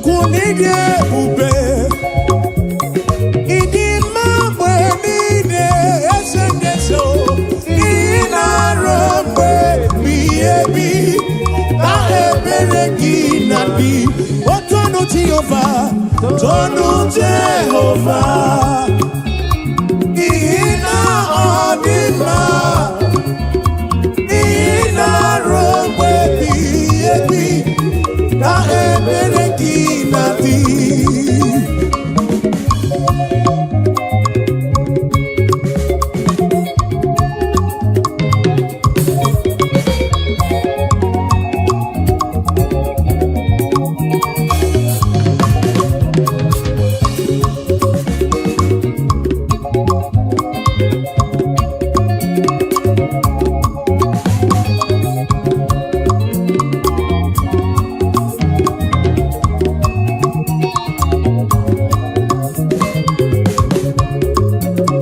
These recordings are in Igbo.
Chukwu n'ịdị ebube, ịdị mma mgbe niile, eze ndị eze o. Ị na-arụ mgbe ebighị ebi na ebere gị na dị otonu Jehova, tonu Jehova, n'ihi na ọ dị mma, n'ihi na-arụ mgbe ebighị ebi na ebere gị na dị.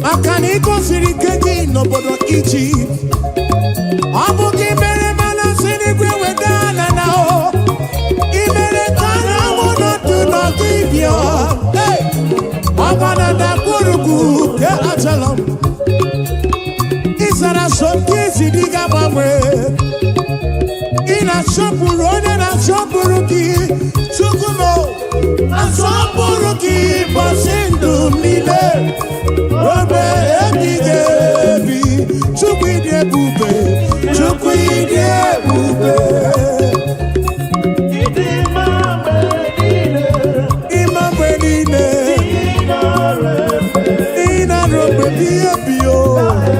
Maka na ị gosiri ike gị n'obodo Ijipt, ọ bụ gị mere mana si n'igwe weda ala na o ị mere ka anyanwụ nọdụ n'ọdụ ibio ọgba na ndagwurugwu nke Ajalọm. Ị zara so nke ezi dị ga-agbanwe. Ị na-asọpụrụ onye na-asọpụrụ gị. Chukwu m, asọpụrụ gị bọsị ndụ m niile obe ebighị ebi. Chukwu, ịdị ebube, Chukwu, ịdị ebube. Ịdị mma mgbe niile. Ịma mgbe niile. Ị na-arụ efe. Ị na-arụ mgbe ebighị ebi o.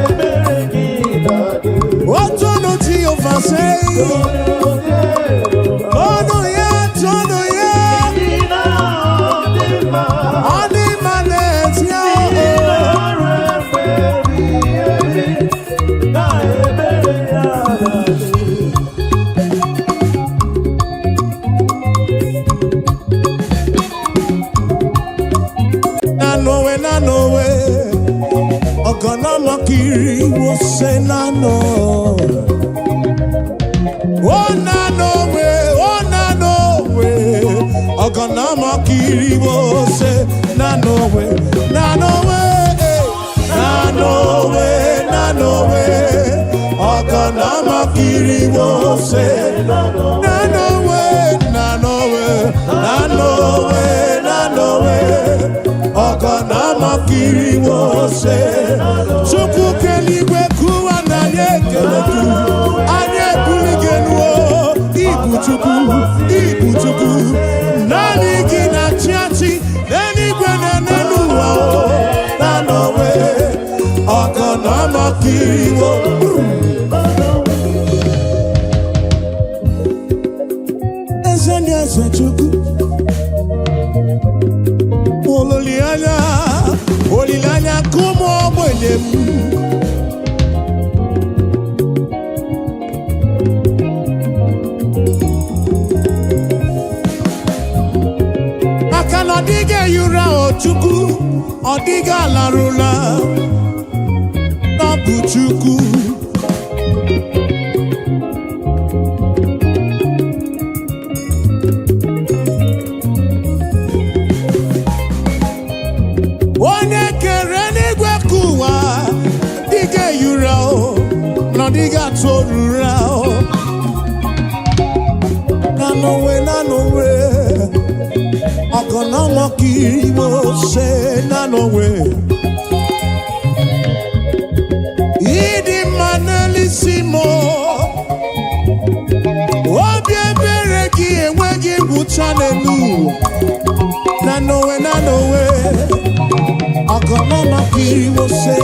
Ebere gị na-adị. Otonu Jehova sei. Tonu ya, tonu ya. Ị na-adị mma. Ọ dị mma n'ezie Ị o. na-arụ efe ebighị ebi na ebere ya na-adị. Nanowe, nanowe, ọgọnọmọkiri wose nano. O nanowe, o nanowe, ọgọnọmọkiri wose nanowe, nanowe, eh. Nanowe, nanowe, ọgọnọmọkiri wose nanowe, nanowe, nanowe, nanowe, ọgọnọmọkiri wose. Chukwu keligwe kụwa na anyị ekele gị, anyị ebuli gị elu o. Ibu Chukwu, ibu Chukwu, naanị gị na-achị achị n'eluigwe na n'elu ụwa o. Nanowe, ọgọnọmọkiri wo. Eze ndị eze, Chukwu, olileanya, olileanya nke ụmụ ogbenye m. Maka na ọ dịghị ehi ụra o Chukwu, ọ dịghị alarụla ọ bụ Chukwu. Onye kere n'igwe ka ụwa dịghị ehi ụra o, na ọ dịghị atụ orura o. Nanowe, nanowe, ọgọnọmọkiri mo ṣe nanowe. Ịdị mma n'elisi m o. Obi ebere gị enweghị ngwụcha n'elu ụwa. Nanowe, nanowe, ọgọnọmọkiri mo ṣe,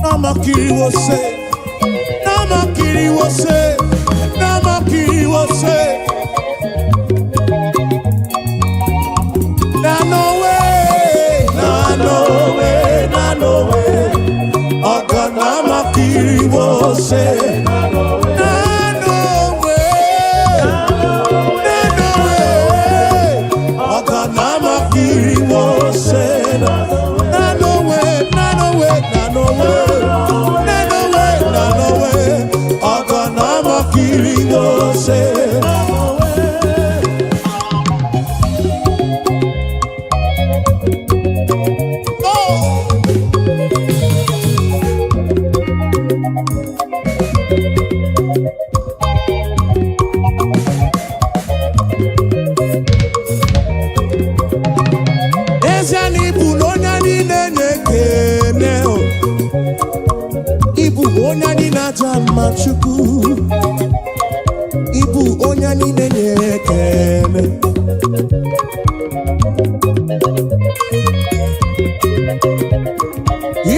nọmọkiri mo ṣe, nọmọkiri mo ṣe, nọmọkiri mo ṣe. Nanowe, nanowe, nanowe, ọgọnọmọkiri mo ṣe. Nanowe, nanowe, ọgọnọmọkiri mo ṣe. Nanowe, nanowe, nanowe, nanowe, nanowe, ọgọnọmọkiri mo ṣe. na-aja mma. Chukwu, ịbụ onye niile na-ekele.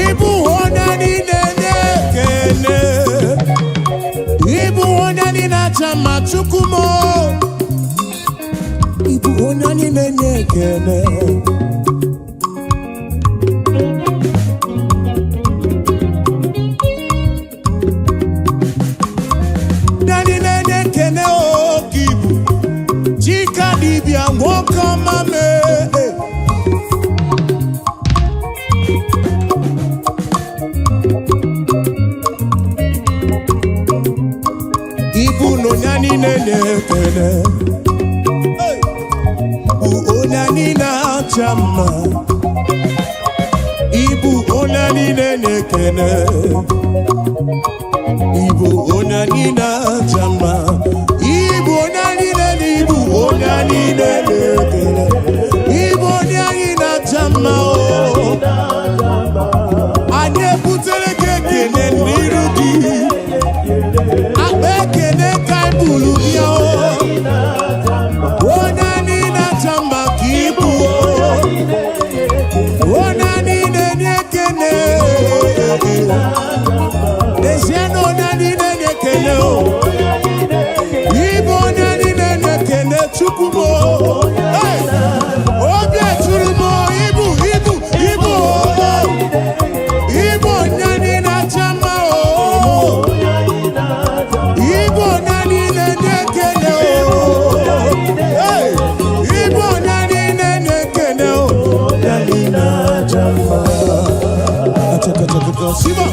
Ịbụ onye niile na-ekele. Ịbụ onye niile aja mma. Chukwu m, ịbụ onye niile na-ekele. Ndị niile na-ekene oke ibu Chika dibịa, nwoke ọma mee. Ibu na onye niile na-ekele. Hey! Bụ onye niile acha mma. Ibu onye niile na-ekele. Ibu onye niile acha mma. Ibu onye niile na ibu onye niile na-ekele. Ibu onye anyị na-acha mma o. Anyị ebutere gị ekele n'iru gị. Akpa ekele ka anyị buru bịa o. Onye niile acha mma ka ibu o. Onye niile na-ekele. N'ezie na onye niile na-ekele o. Ibu onye niile na-ekele. Chukwu m o. Hey! Obi eturu m o, ibu ibu ibu o. Ibu onye niile acha mma o. Ibu onye niile na-ekele o. Hey! Ibu onye niile na-ekele o. Onye niile acha mma. Achakachakaka, Siba.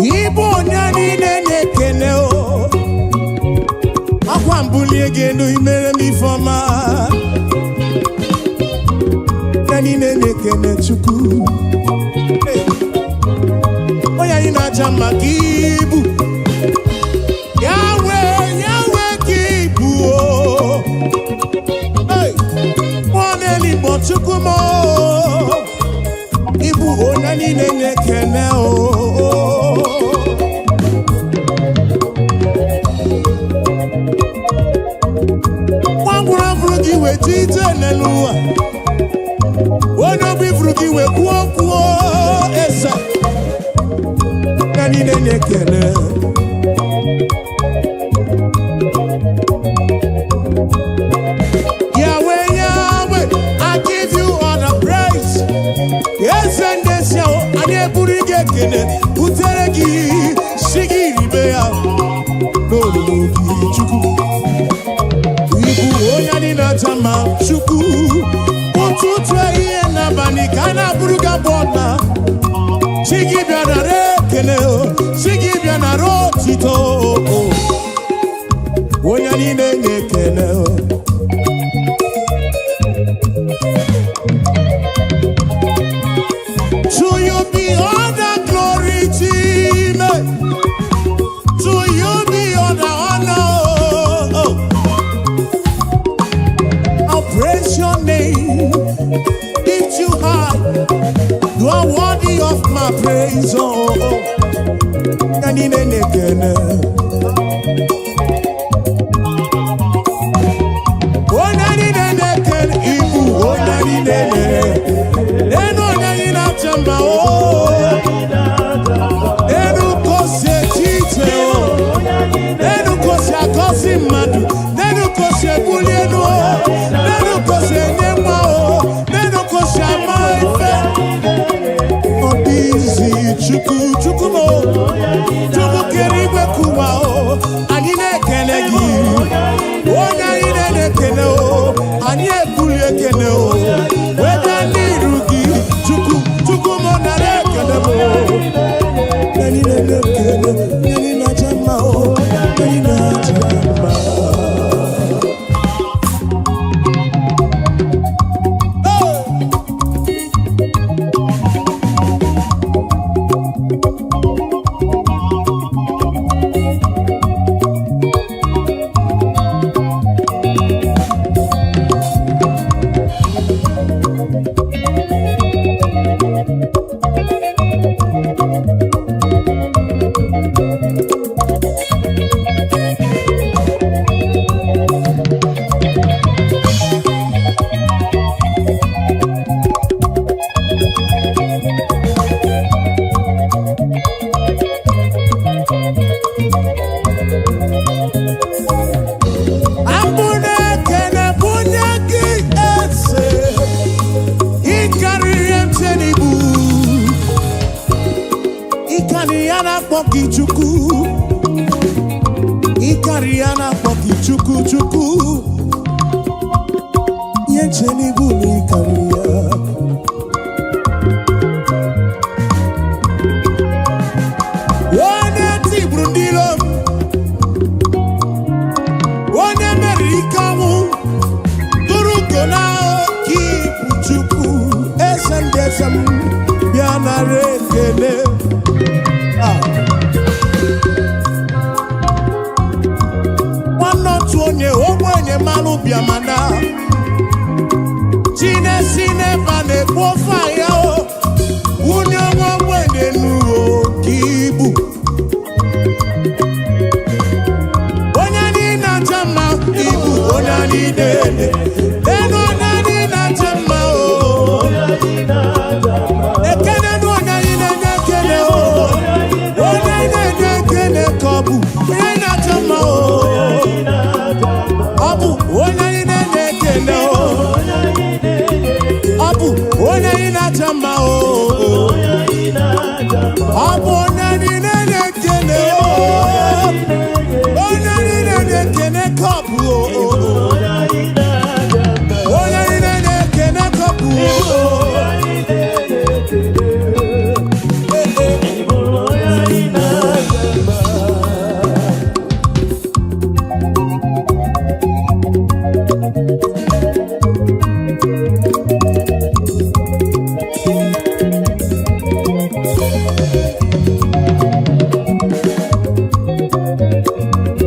Ibu onye niile na-ekele o. Akwa mbulie gị elu, imere m ifeọma. Onye niile na-ekele Chukwu. Hey! Onye anyị na-aja mma ka ibu. Yahweh, Yahweh ka ibu o. Hey! Mmụọ na-eligbo, Chukwu m o. Ịbụ onye niile na-ekele o. Nwa ngwụrụ fụrụ gị wee ji ije n'elu ụwa. Onye obi fụrụ gị wee kwuo kwuo eze. Onye niile na-ekele. Yahweh, Yahweh, I give you all the praise. Eze ndị ezi ahụ, anyị eburu gị ekele butere gị, si gị ribe ya n'olulu gị. Chukwu, ibu onye anyị na-aja mma. Chukwu, ụtụtụ, ehihie n'abalị ka a na-abụrụ gị abụ ọna. Chi gị bịa nara ekele o, chi gị bịa nara otito o. Onye niile na-ekele o. To you be all the glory, Chime. To you be all the honor. Oh. I'll praise your name, lift you high. You are worthy of my praise. Oh. Onye niile na-ekele. Onye niile na-ekele, ibu onye niile na-ekele. Enu onye anyị na-acha mma o. Enu kosi eche iche o. Enu kosi agọzi mmadụ. Nenu kosi ebuli elu o. Nenu kosi enye nwa o. Nenu kosi ama ife. Ọ dị izi. Chukwu, Chukwu m o. Chukwu kere igwe kụwa o. Anyị na-ekele gị. ya na-akpọ gị Chukwu. Ịkarịrị ya na-akpọ gị Chukwu, Chukwu. Ihe nche n'ibu na ịkarịrị ya. Onye tigburu ndị iro m, onye meriri ike ọnwụ, tụrụ ugo na oke ibu. Chukwu, eze ndị eze m, bịa nara ekele. Ah. Nwanne otu onye ogbenye mmanụ bịamana chinesi n'ebe a na-ekpu ofe ya o wunye nwa ogbenye n'uwe oke ibu. Onye anyị na-acha mma, ibu onye anyị na-ele elu, onye anyị na-acha mma o. Ekene nụ onye anyị na-enye ekele o. Onye anyị na-enye ekele ka ọ bụ onye anyị na-acha mma o. Ọ bụ onye anyị na-enye ekele o. Ọ bụ onye anyị na-acha mma o. Ọ bụ onye anyị na-enye ekele o. Onye anyị na-enye ekele ka ọ bụ o. Onye anyị na-enye ekele ka ọ bụ o. Eh, eh.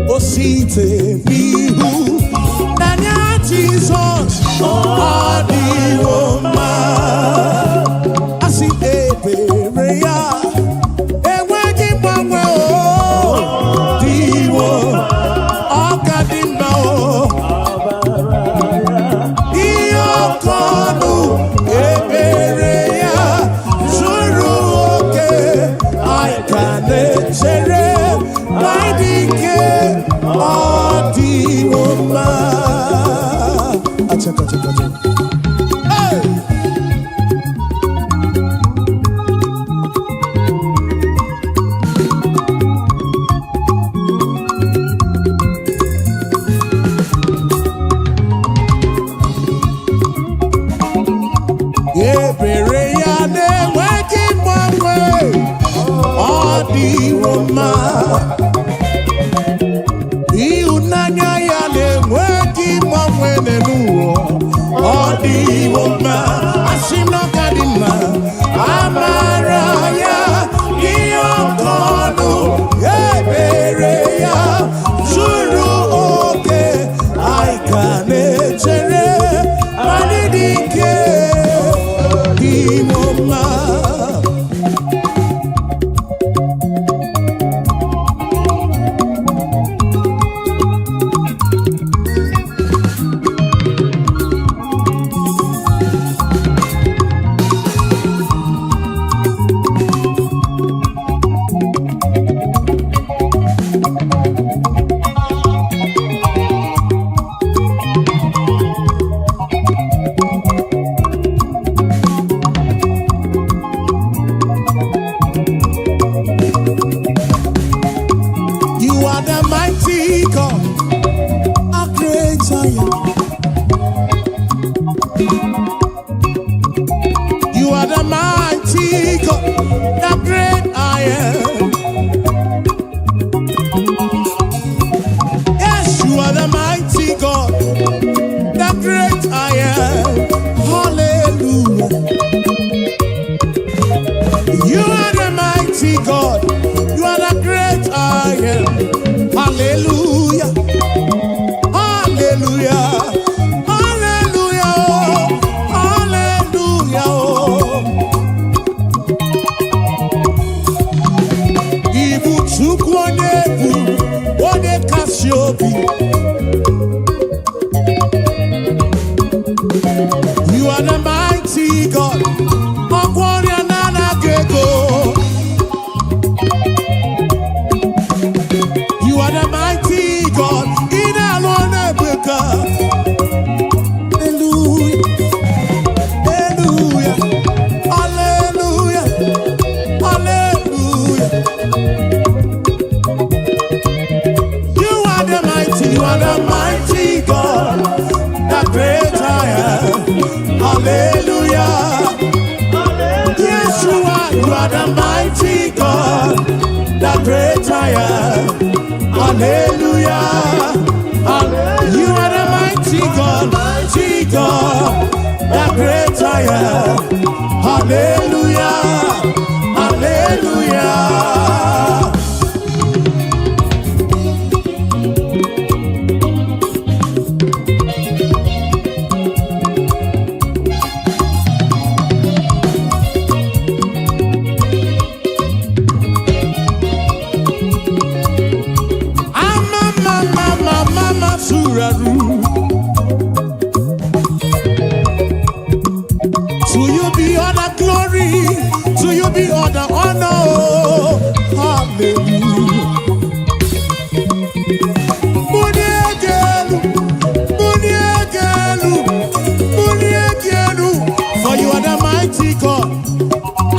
O site n'ihu n'anya Jizọs, ọ dịwo mma. Asị ebere ya enweghị mgbanwe, o dịwo, ọ ka dị mma o. Ihe ọkọ ọnụ ebere ya zuru oke, anyị ka na-echere na ịdị ike, ọ dịwo mma. Achaka, achaka, achaka. Hey! Ebere ya na-enweghị mgbanwe, ọ dịwo mma. Ịhụnanya ya na-enweghị mgbanwe n'ụwa, ọ dịwo mma. Asị m na ọ ka dị mma. Amara ya ihe ọkọ ọnụ, ebere ya zuru oke, anyị ka na-echere anyị dị ike dịwo mma. You are the mighty God, a great I am. You are the mighty God, the great I am. Yes, you are the mighty God, the great I am. Hallelujah. You are the mighty God, you are the great I am. Hallelujah. Hallelujah. Hallelujah. Hallelujah. Ibu Chukwu onye bụ onye kasị obi. You are the mighty God. Ọgwọ ọrịa na-anaghị ego. You are the mighty God, the great I am. Hallelujah. Hallelujah. You are the mighty God, mighty God, the great I am. Hallelujah. Hallelujah. Ama mama mama mama suraru. To you be all the glory, to you be all the honor. Oh, hallelujah. Muniegelu, muniegelu, muniegelu. For you are the mighty God.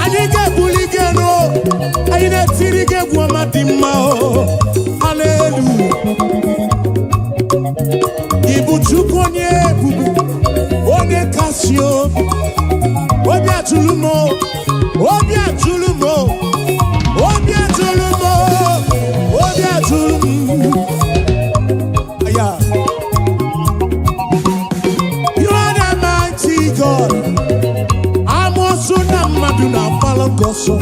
Anyị ga-ebuli gị elu, anyị na-etiri gị egwu ọma dị mma o. Hallelujah. Ị bụ Chukwu onye ebube, onye kasị obi, obi atụrụ m o, obi atụrụ m o, obi atụrụ m o, obi atụrụ m. Yeah. You are the mighty God. Amoosu na mmadụ na-agbalụ gị ọsọ.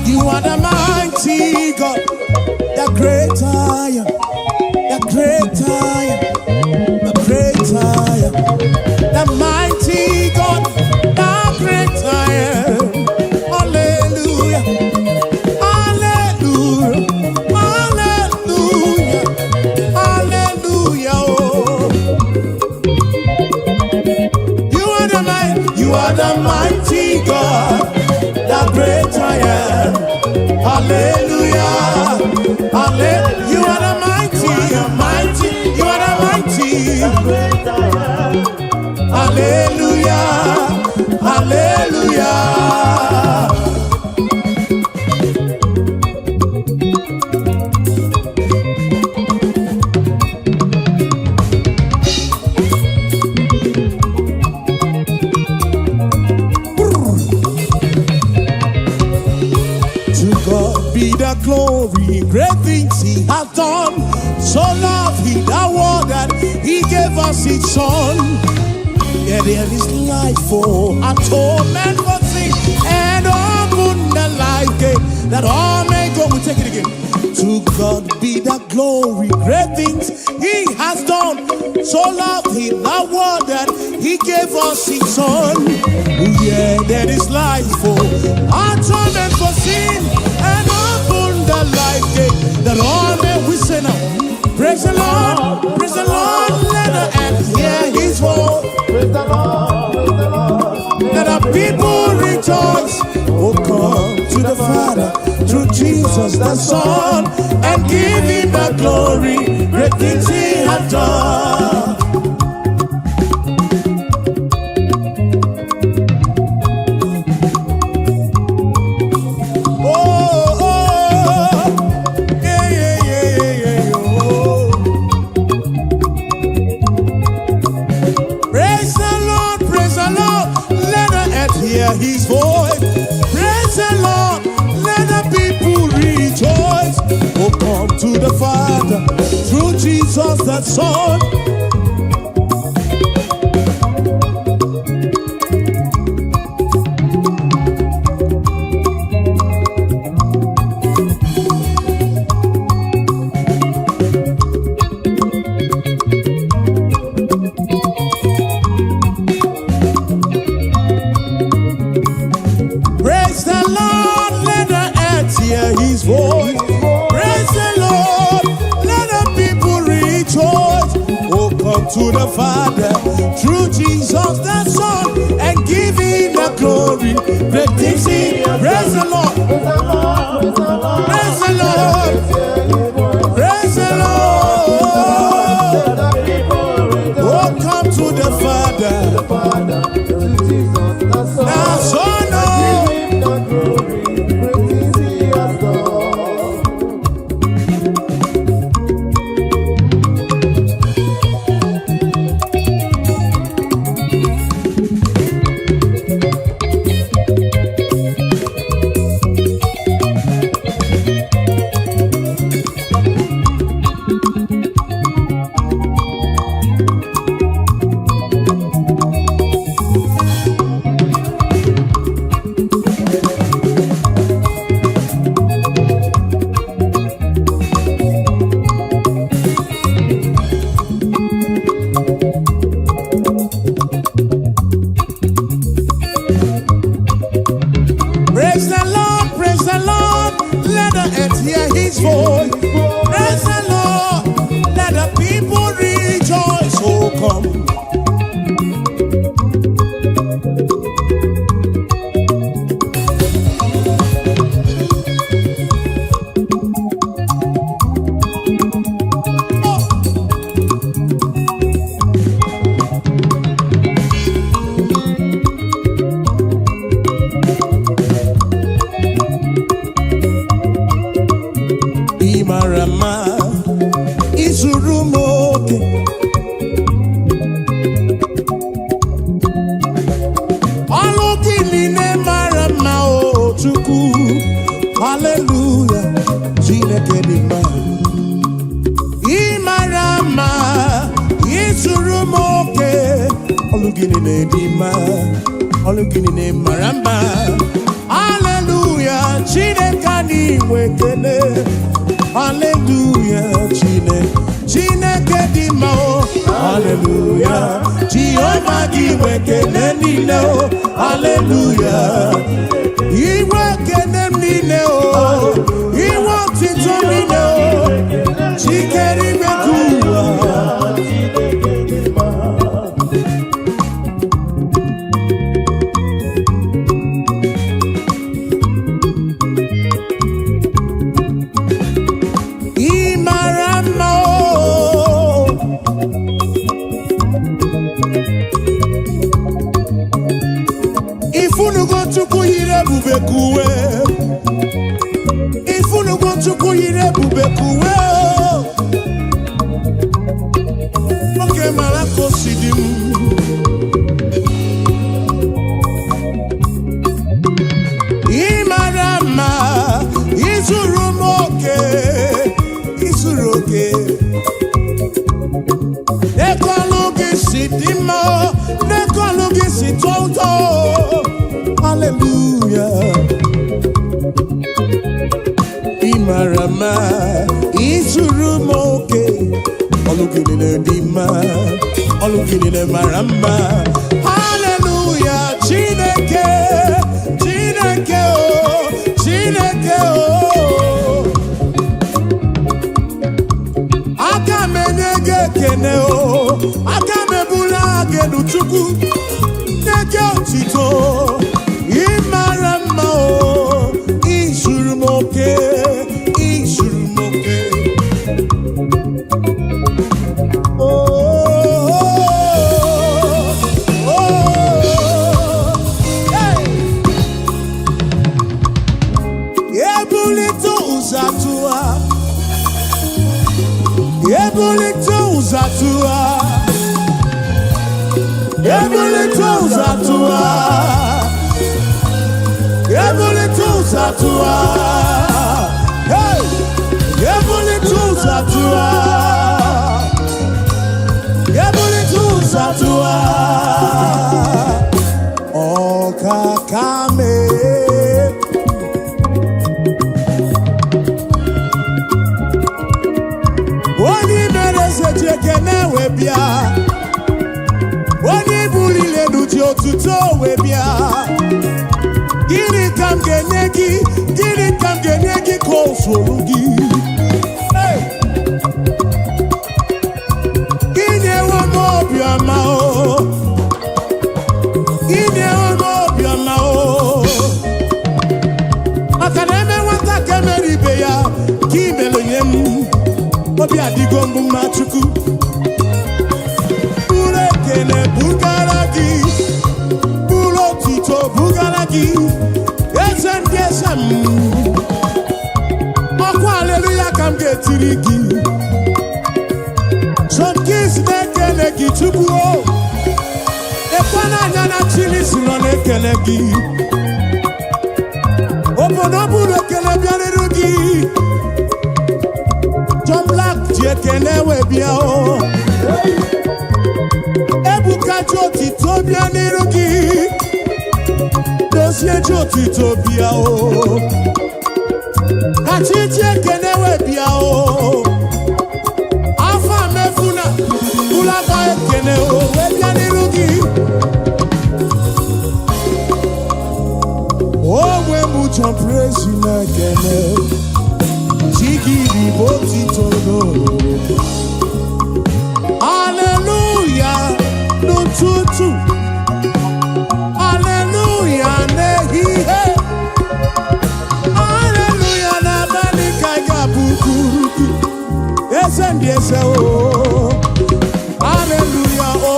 You are the mighty God, the great I am, the great I am, the great I am, the mighty God, the great I am. Hallelujah, hallelujah, hallelujah, hallelujah. Oh. You are the mighty, you are the mighty God, the great I am. Hallelujah, hallelujah. You are the mighty, mighty, you are the mighty. Great I am. Hallelujah, hallelujah. To God be the glory, great things He hath done. So loved He the world that He gave us His Son. Yeah, there is life for atonement for sin and open the life gate that all may go. We take it again. To God be the glory, great things He has done. So loved He the world that He gave us His Son. Yeah, there is life for atonement for sin and open the life gate that all may we say now. Praise the Lord, praise the Lord, let the earth hear His voice. Praise the Lord, praise the Lord. Let the people rejoice. Oh, come to the Father through Jesus the Son and give him the glory. Great things he hath done. Oh, oh, yeah, yeah, yeah, yeah, yeah, oh. Praise the Lord, praise the Lord, let the earth hear his voice. Praise the Lord, let the people rejoice. Oh, come to the Father through Jesus the Son. Praise the Lord, let the earth hear his voice. Praise the Lord, let the people rejoice. Oh, come to the Father through Jesus the Son and give him the glory. Great things he. Praise the Lord, Praise the Lord, praise the Lord. praise the Lord, Hear his voice. praise the Lord. Let the people rejoice. Oh, come to the Father, The Father, through Jesus the Son. the Son. Oh. Give him the glory, great things he has done. Chineke dị mma. Ị mara mma, ịzụrụ m oke. Ọlụ gị niile dị mma, ọlụ gị niile mara mma. Haleluya, Chineke anyị nwe ekele. Haleluya, Chineke, Chineke dị mma o. Haleluya, Jehova gị nwe ekele niile o. Haleluya, inwe ekele m niile o, inwe otito niile o. Chikere ime ka ụwa. Chineke dị mma. Ị mara mma o. Ifunugo Chukwu yiri ebube ka uwe. Ifunugo Chukwu yiri ebube ka uwe o. Nwoke mara ka o si dị m. Ị mara mma, ịzụrụ m oke, ịzụrụ oke. N'ekọlụ gị si dị mma, n'ekọlụ gị si tọọ ụtọ. Hallelujah. Ị mara mma, ịzụrụ m oke. Ọlụ gị niile dị mma, ọlụ gị niile mara mma. Hallelujah, Chineke, Chineke o, Chineke o. Aka m enye gị ekene o, aka m ebuli gị elu Chukwu, nye gị otito. Ị mara mma o, ịzụrụ m oke, ịzụrụ m oke. Oh, oh, oh, hey. Ebulite ụzọ atụwa, ebulite ụzọ atụwa, ebulite ụzọ atụwa, ebulite ụzọ atụwa, hey! Ebulite ụzọ atụwa, ebulite ụzọ atụwa, ọkaka mee. Onye mere eze ji ekene wee bịa, onye buliri elu ji otuto wee bịa. Gịnị ka m ga-enye gị? Gịnị ka m ga-enye gị ka o zuru gị? Hey! Inyewo m obiọma o, inyewo m obiọma o. Maka na eme nwata ka emere ibe ya, ka imere nye m. Obi adịgo mbụ mma Chukwu. Buru ekele bugara gị, buru otuto bugara gị, eze ndị eze m. Ọkwa aleluya ka m ga-etiri gị. John Kings na-ekele gị Chukwu o. Ekwe n'anya na Chili si nọ na-ekele gị. Obodo buru ekele bịarịrị gị. John Black ji ekele wee bịa o. Ebuka ji otito bịa n'iru gị. Dozie ji otito bịa o. Kachi ji ekele wee bịa o. Afọ mefuna ụlọakpa ekele o wee bịa n'iru gị. Onwe m John Praise na-ekele. Chigidi bụ otito n'olu. Hallelujah n'ụtụtụ. Hallelujah n'ehihie. Hallelujah n'abalị ka ị ga-abụ kwuru gị. Eze ndị eze o. Hallelujah o.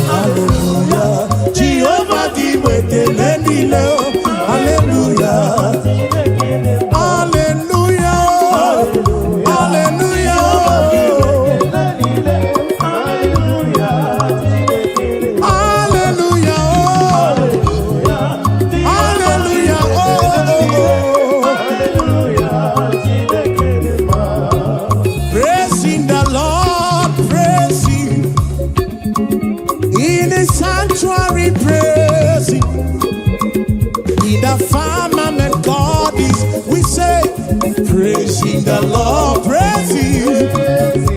Hallelujah. Jehova gị bụ ekele niile o. Hallelujah. Hallelujah o. Hallelujah o. Hallelujah o. Hallelujah o. Sanctuary, praise Him. In the firmament, God is. We say, praising the Lord, praise Him.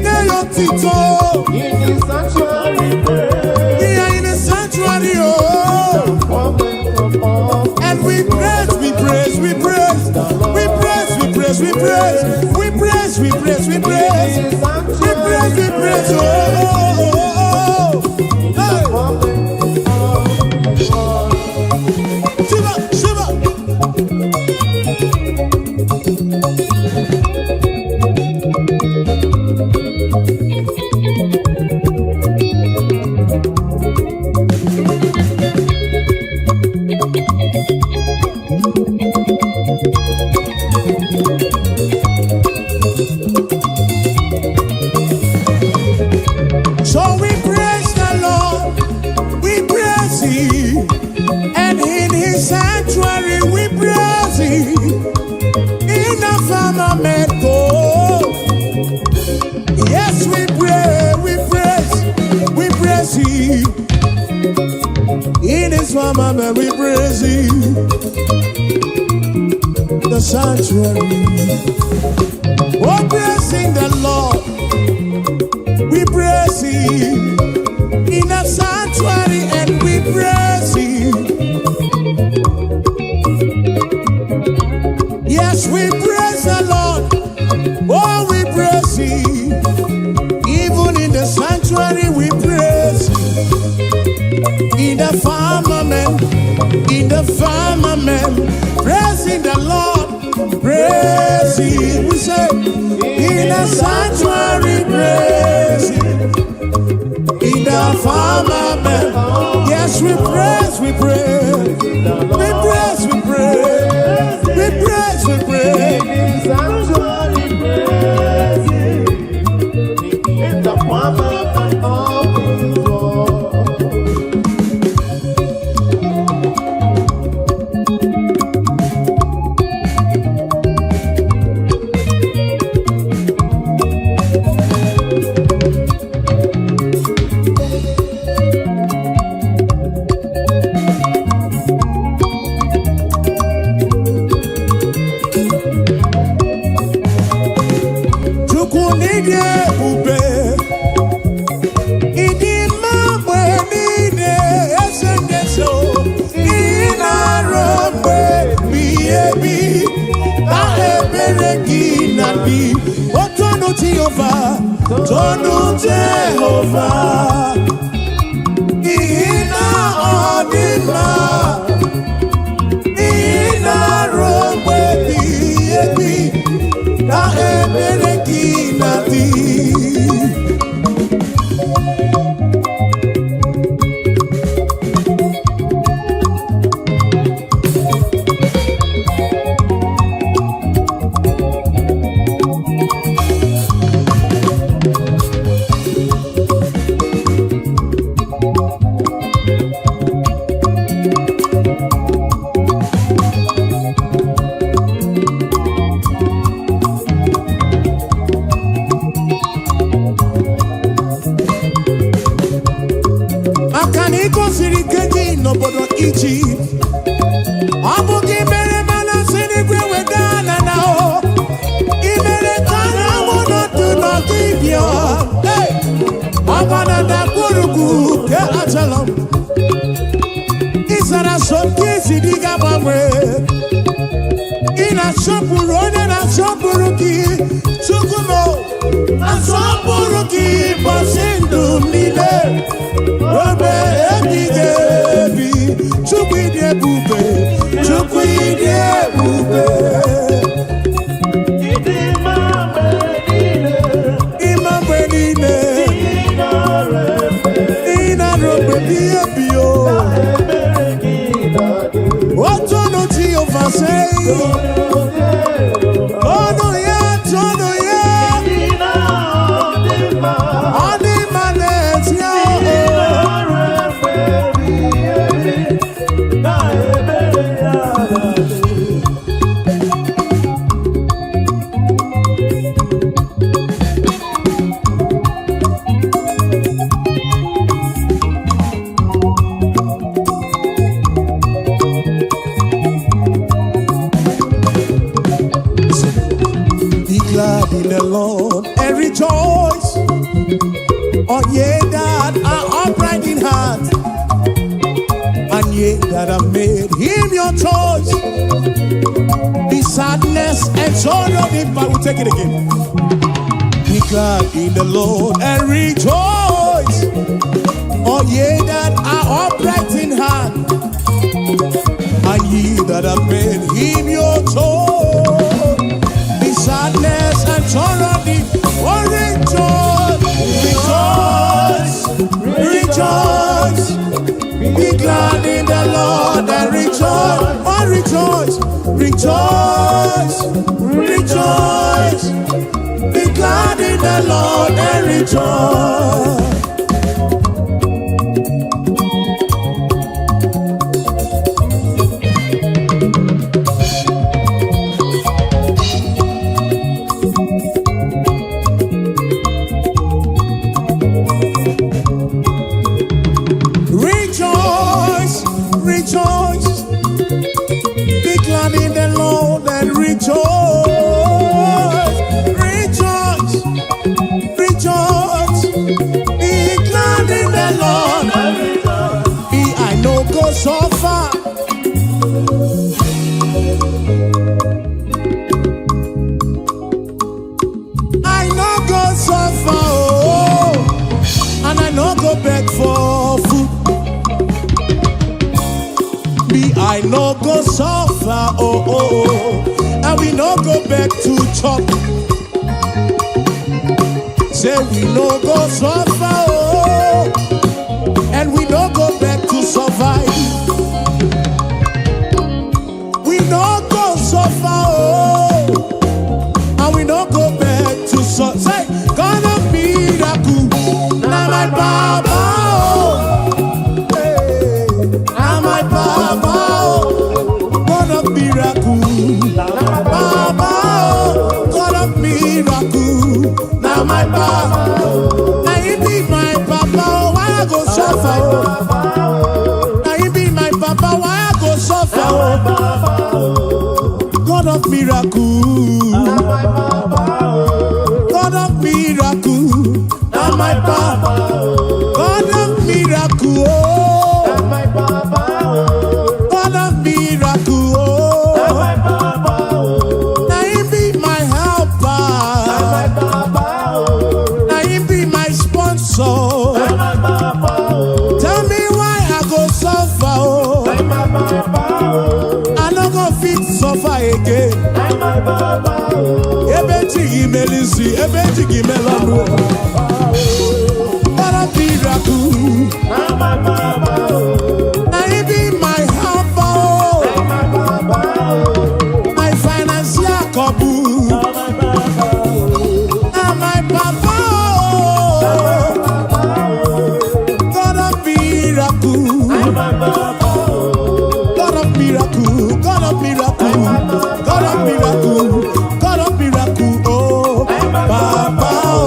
Nye ya otito. In the sanctuary, praise. We are in the sanctuary, oh. Firmament of And we praise, we praise, we praise. We praise, we praise, we praise. We praise, we praise, we praise. We praise, we praise, oh, oh, oh, oh. Hey. Shiva, Shiva. So we praise the Lord, we praise Him, and in His sanctuary we praise Him. In the firmament, oh, yes, we pray, we praise Him. In His firmament, we praise Him. The sanctuary, oh, praising the Lord, we praise Him. In the sanctuary, and we praise Him. Yes, we praise the Lord. Oh, we praise Him. Even in the sanctuary, we praise Him. In the firmament, praising the Lord, praise Him. We say, in the sanctuary, praise Him. In the firmament, yes, we praise, we praise, we praise, we praise, we praise, we praise. In the sanctuary, praise Him. In the firmament of His word. Chukwu n'ịdị ebube, ịdị mma mgbe niile, eze ndị eze o. Ị na-arụ mgbe ebighị ebi, na ebere gị na-adị. O tonu Jehova, tonu Jehova, n'ihi na ọ dị mma. Ị na-arụ mgbe ebighị ebi, na ebere gị na-adị. Maka na ị gosiri ike gị n'obodo Ijipt, ọ bụ gị mere mana si n'igwe weda na na o ị mere ka anyanwụ nọdụ n'ọdịbịa. Hey! Ọgba na ndagwurugwu nke Ajalon, ị zara so nke isi dị ga-agbanwe. Ị na-asọpụrụ onye na-asọpụrụ gị. Chukwu m, asọpụrụ gị ụbọchị ndụ m niile, obe ebighị ebi. Chukwu, ịdị ebube, Chukwu, ịdị ebube. Ịdị mma mgbe niile. Ịma mgbe niile. Ị nara efe. Ị na-arụ mgbe ebighị ebi o. Ebere gị na-adị. Otonu Jehova, sei. Tonu ya, tonu ya. Ịdị na ọ dị mma. Ọ dị mma n'ezie Ị o. nara efe ebighị rejoice, all ye that are upright in heart, and ye that have made him your choice. The sadness and sorrow depart. We take it again. Be glad in the Lord and rejoice, all ye that are upright in heart, and ye that have made him your choice. The sadness and sorrow depart. Oh, rejoice, rejoice, rejoice. Be glad in the Lord and rejoice. Oh, rejoice, rejoice, rejoice. Be glad in the Lord and rejoice. Rejoice, rejoice. Be glad in the Lord and rejoice. Rejoice, rejoice. Be glad in the Lord. Be I no go suffer. I no go suffer, oh, and I no go beg for food. Me, I no go suffer, oh, and we no go beg to chop. Say we no go suffer, oh, and we no go beg to survive. We no go suffer, oh, and we no go beg to survive. Say, God of miracle, na my baba, oh, hey, na my baba, oh, God of miracle, baba, oh, God of miracle, na my baba, na he be my papa, oh, why I go suffer, oh? Na he be my papa, why I go suffer, oh? God of miracle, God of miracle, na my papa, God of miracle, oh, God of miracle, oh, na him be my helper, na him be my sponsor. Tell me why I go suffer, oh. I no go fit suffer again. Ebe chi gị mere isi, ebe chi gị mere ọnụ. God of miracle, na him be my helper, oh. My financial couple, na my papa, oh. God of miracle, God of miracle, God of miracle, God of miracle, God of miracle, oh, Papa, oh.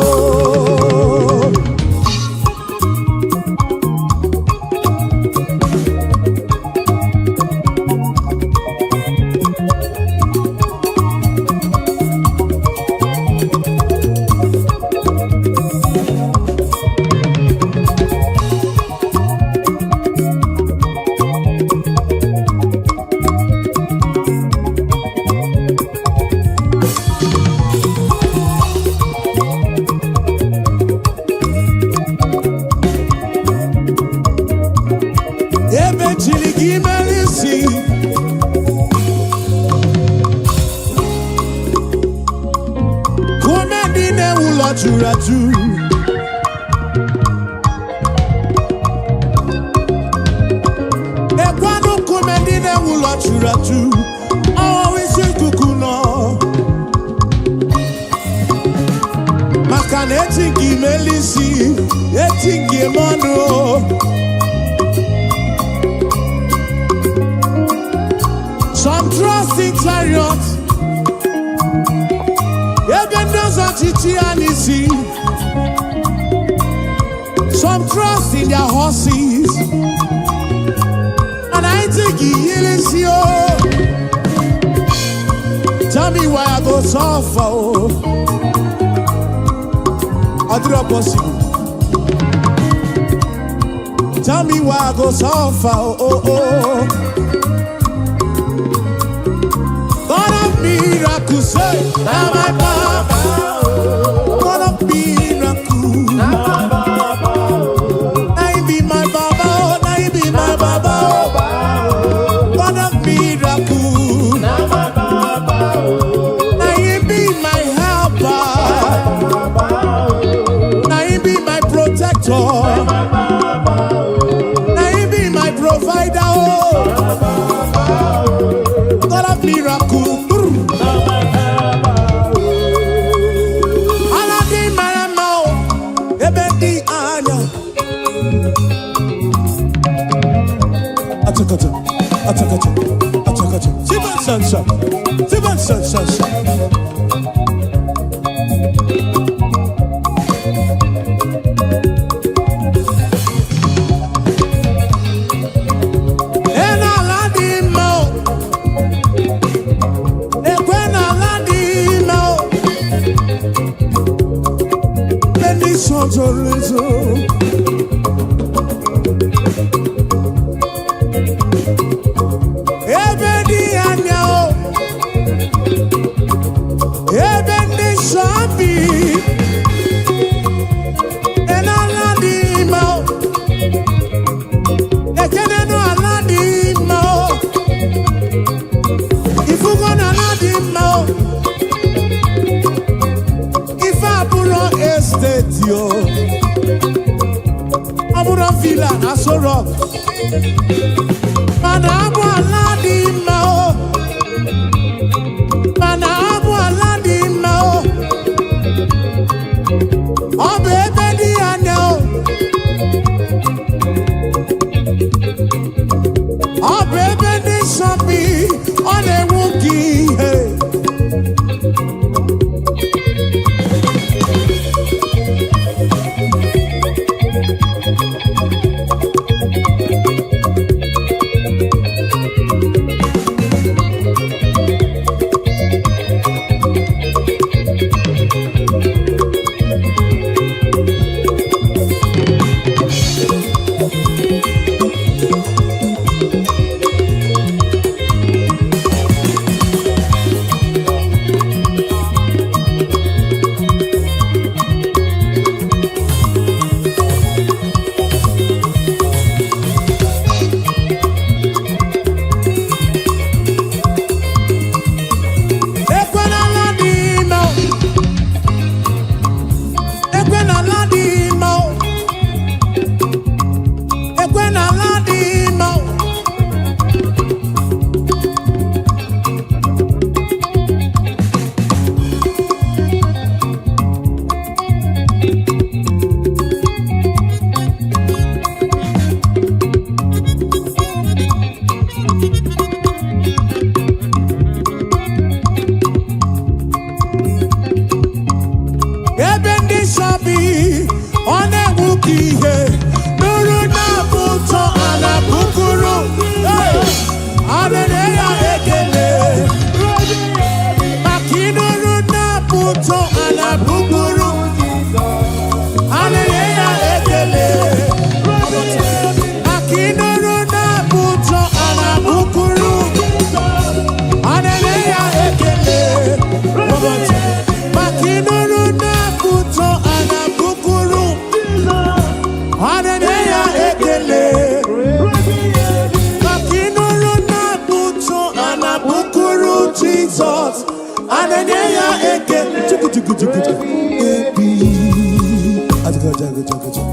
Ebe chiri gị mere isi, kume ndị na-ewu ụlọ juru ajụ. Ekwanụ nkume ndị na-ewu ụlọ juru ajụ, ọwụ isi ikuku nọ. Maka na eti nke imeli isi, eti nke ime ọnụ o. Some trust in chariots, ebe ndị ọzọ chichi ya n'isi. Some trust in their horses, and I think he isi o. Tell me why I go suffer, oh. Adịrọ possible. Tell me why I go suffer, oh. God of miracles, say, na my papa. God of miracles, na he be my baba, oh, na he be my baba, oh. God of miracles, na he be my helper, na he be my protector, na he be my provider, oh. God of miracles. Ala dị mara mma o, ebe dị anya. Achakacha, achakacha, achakacha. Siban sansa, siban sansa. Ena ala dị mma o, ekwe na ala dị mma o. Ndị nsọ zoro ezo. Ebe dị anya o, ebe ndị nsọ bi, ena ala dị mma o, ekenenu ala dị mma o, ifugo na ala dị mma o, ife abụrọ estate o, ọ bụrụ villa na Aso Rock, mana abụ ala dị mma o, mana abụ ala dị mma o, ọ bụ ebe dị anya o, ọ bụ ebe ndị nsọ bi, ọ na-enwu ka ihe. Ekwe n'ala dị mma o. Ekwe n'ala dị mma o. Ekwe n'ala dị mma o. Ebe ndị nsọ bi, ọ na-enwu ka ihe. Nụrụ na-abụ ụtọ a na-abụkụrụ. Hey! A na-enye ya ekele. Maka ịnụrụ na-abụ ụtọ a na-abụkụrụ. A na-enye ya ekele. Maka ịnụrụ na-abụ ụtọ a na-abụkụrụ. A na-enye ya ekele. Maka ịnụrụ na-abụ ụtọ a na-abụkụrụ. A na-enye ya ekele. Maka ịnụrụ na-abụ ụtọ a na-abụkụrụ Jizọs. A na-enye ya ekele. Chuku chuku chuku chuku. Ebi. Ajụjụ, ajụjụ, ajụjụ.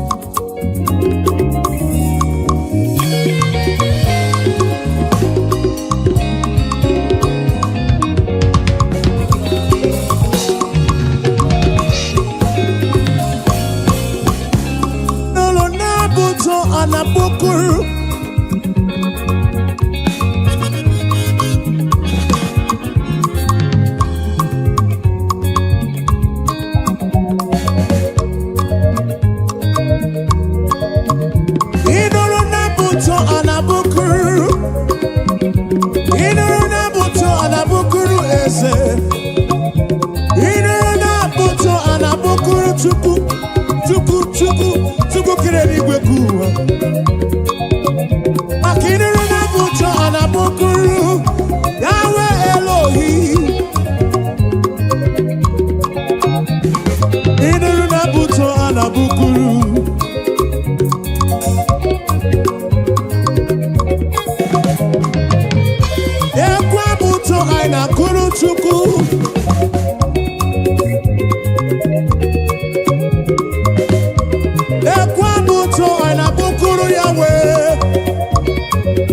N'ụlọ na-abụ ụtọ a na-abụkụrụ. Ị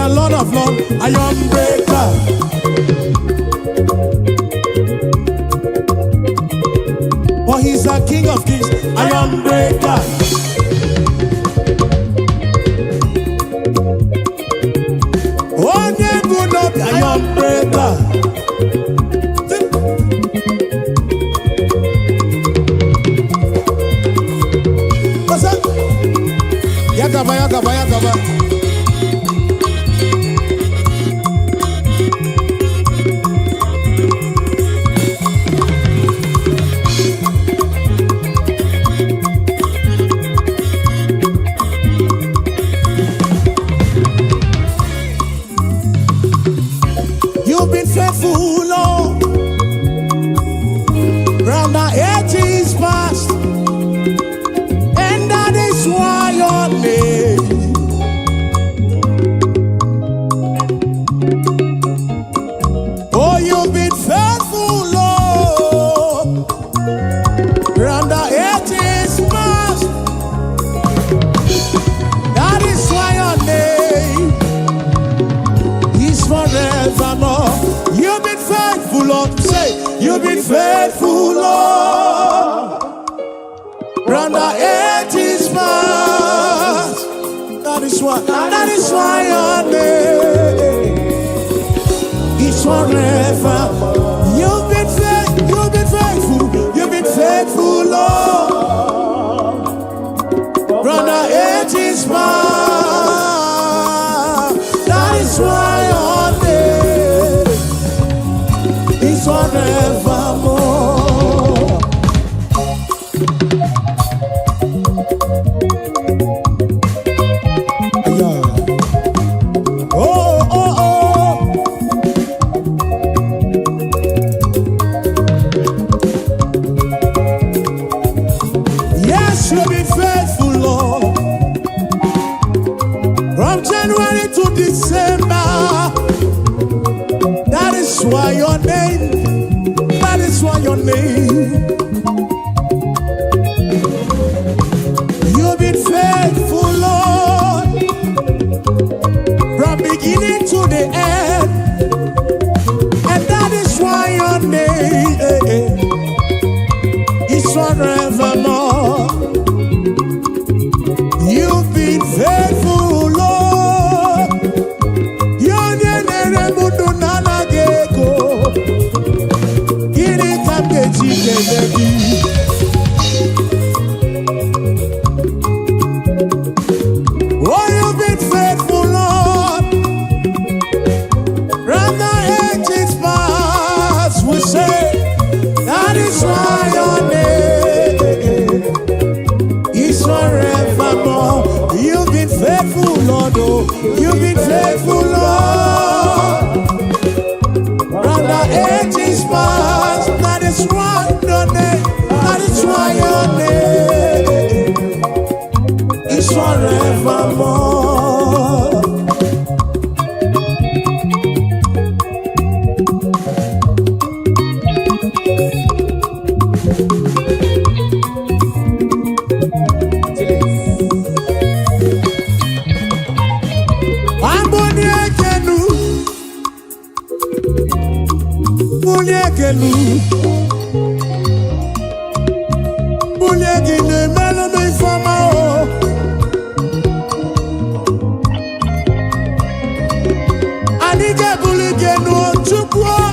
the Lord of Lords, Iron Breaker. For he's the King of Kings, Iron Breaker. Onye bụ n'obi, Iron Breaker. What's up? Ya gaba, ya gaba, ya gaba. You've been faithful, Lord, from the ages past, and that is why your name. Oh, you've been faithful, Lord, from the ages past. That is why your name is forevermore. You've been faithful, Lord. Say, you've been faithful, Lord, from the ages past. That is why your name is forever. You've been faithful, you've been faithful, Lord. From the ages past. That is why your name is forevermore. Yeah. Oh. Yes, you've been faithful, Lord. From January to December. That is why your name, that is why your name. You've been faithful, Lord. From beginning to the end. And that is why your name is forevermore. You've been faithful, Lord. Onye na-ere m ndụ na-anaghị ego. Gịnị ka m ga-eji kelee gị? Oh, you've been faithful, Lord. From the ages past, we say, that is why your name is forevermore. You've been faithful, Lord. Oh, you've been faithful, Lord. From the ages past, that is why your name, that is why your name is forevermore. Chilis. Amboni ekenu, bulie ekenu, bulie gị na-emelụ m ifeọma o. Anyị ga-ebuli gị enu o, Chukwu o.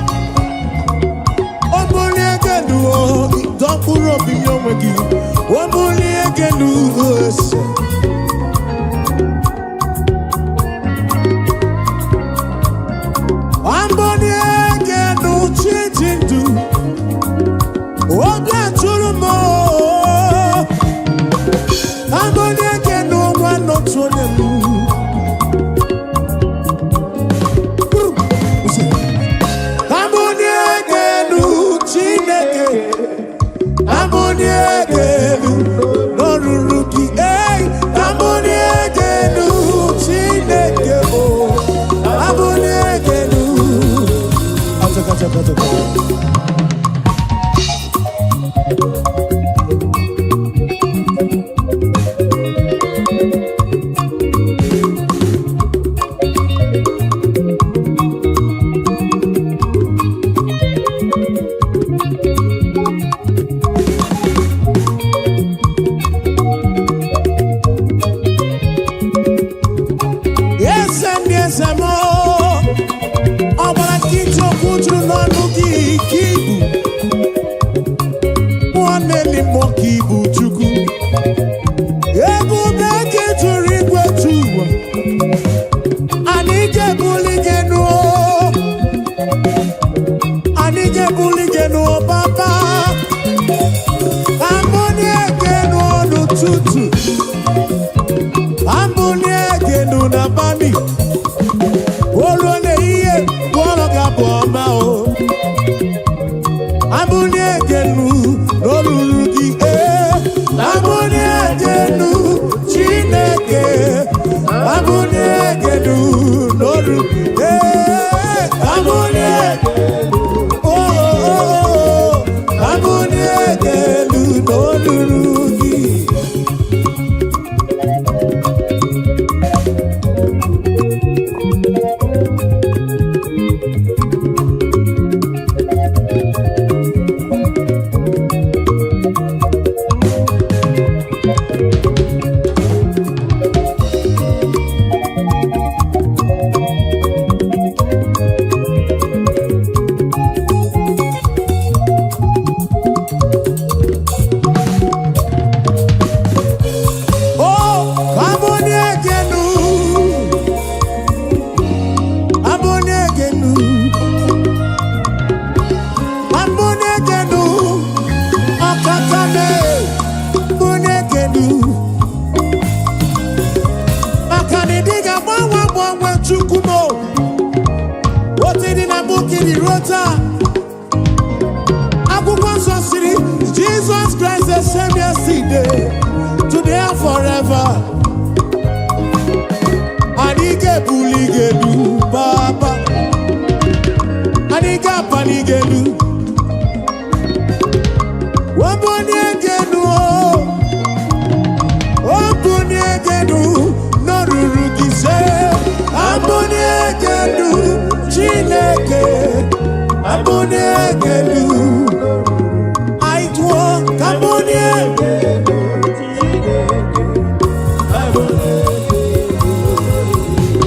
O bulie gị enu o, dọ mkpụrụ obi nye onwe gị. O bulie gị enu ese. Amboni ekenu chi ji ndụ. Obi atụrụ m o. Amboni ekenu nwa n'otu onye m. Amboni ekenu Chineke. Amboni ekenu n'olulu gị. Hey! n'abalị, o ruo n'ehihie, gụọrọ gị abụ ọma o. Abụnie genu n'olulu gị, ee. Abụnie genu Chineke. Abụnie genu n'olulu, ee. Abụnie, oh, oh, oh, oh. Abụnie genu n'olulu gị. Oh, abụnie genu. Abụnie genu. Abụnie genu. Ọkaka me. Abụnie genu. Maka na ịdị ga-agbanwe agbanwe, Chukwu m o. Otu dị na mbụ kiri ruo taa. Akwụkwọ nsọ siri, Jesus Christ the same yesterday, today and forever. Anyị ga-ebuli gị elu, Papa. Anyị ga-apali gị elu. Obunie gị elu o. Obunie gị elu n'oruru gị se. Abunie gị elu, Chineke. Abunie gị elu. Anyị tụọ ka abunie. Chineke, abụnie gị elu.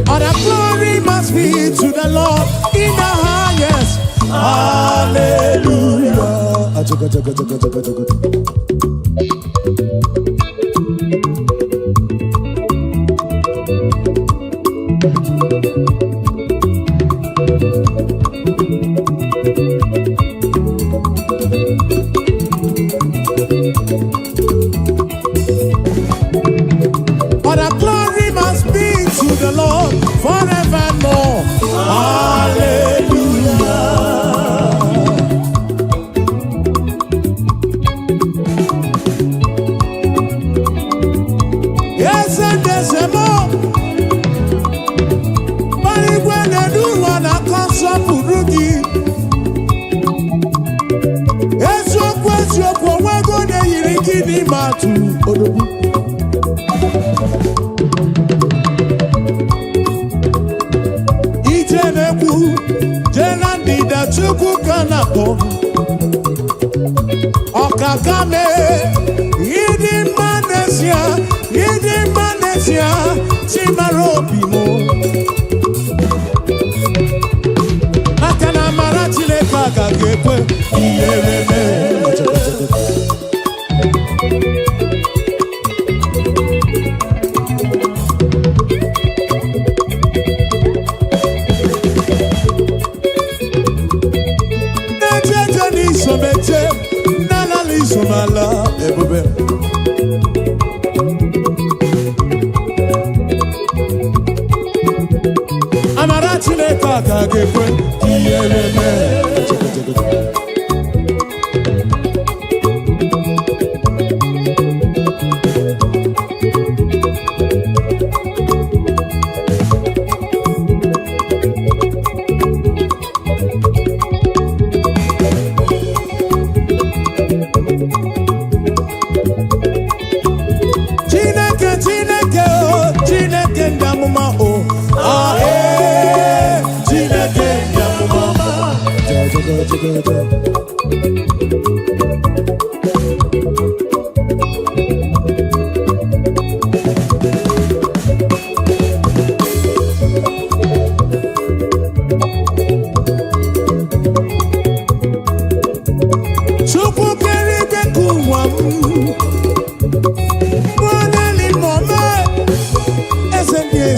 All the glory must be to the Lord in the highest. Hallelujah. Achoka, choka, choka, choka, choka. All the glory must be to the Lord forevermore. Hallelujah. Yes, and there's a more. Igwe na-elu ụwa na-akọ nsọpụrụ gị. Eziokwu, eziokwu, onwego na-eyiri gị n'ime atụ odogwu. Ije na-ekwu jee na ndịda, Chukwu ka na-akpọ. Ọkaka mee, ịdị mma n'ezie, ịdị mma n'ezie, chimara obi m. Maka na amara Chineke agaghị ekwe ihere mee. Na-eche eche n'isomeche, na-alala isomala ebube. Amara Chineke agaghị ekwe ihere mee. Chineke, Chineke o, Chineke ndị amụma o. Ah, ee, Chineke ndị amụma. Ja, ja, ja, ja, ja.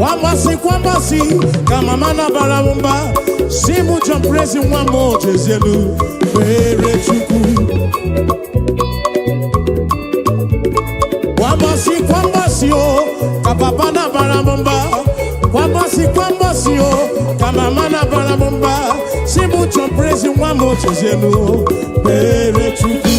Kwa mbọsị kwa mbọsị ka mama na-abara m mba, si mụ John Prezi nwa m, jezielu kpere Chukwu. Kwa mbọsị kwa mbọsị o ka papa na-abara m mba, kwa mbọsị kwa mbọsị o ka mama na-abara m mba, si mụ John Prezi nwa m, jezielu kpere Chukwu.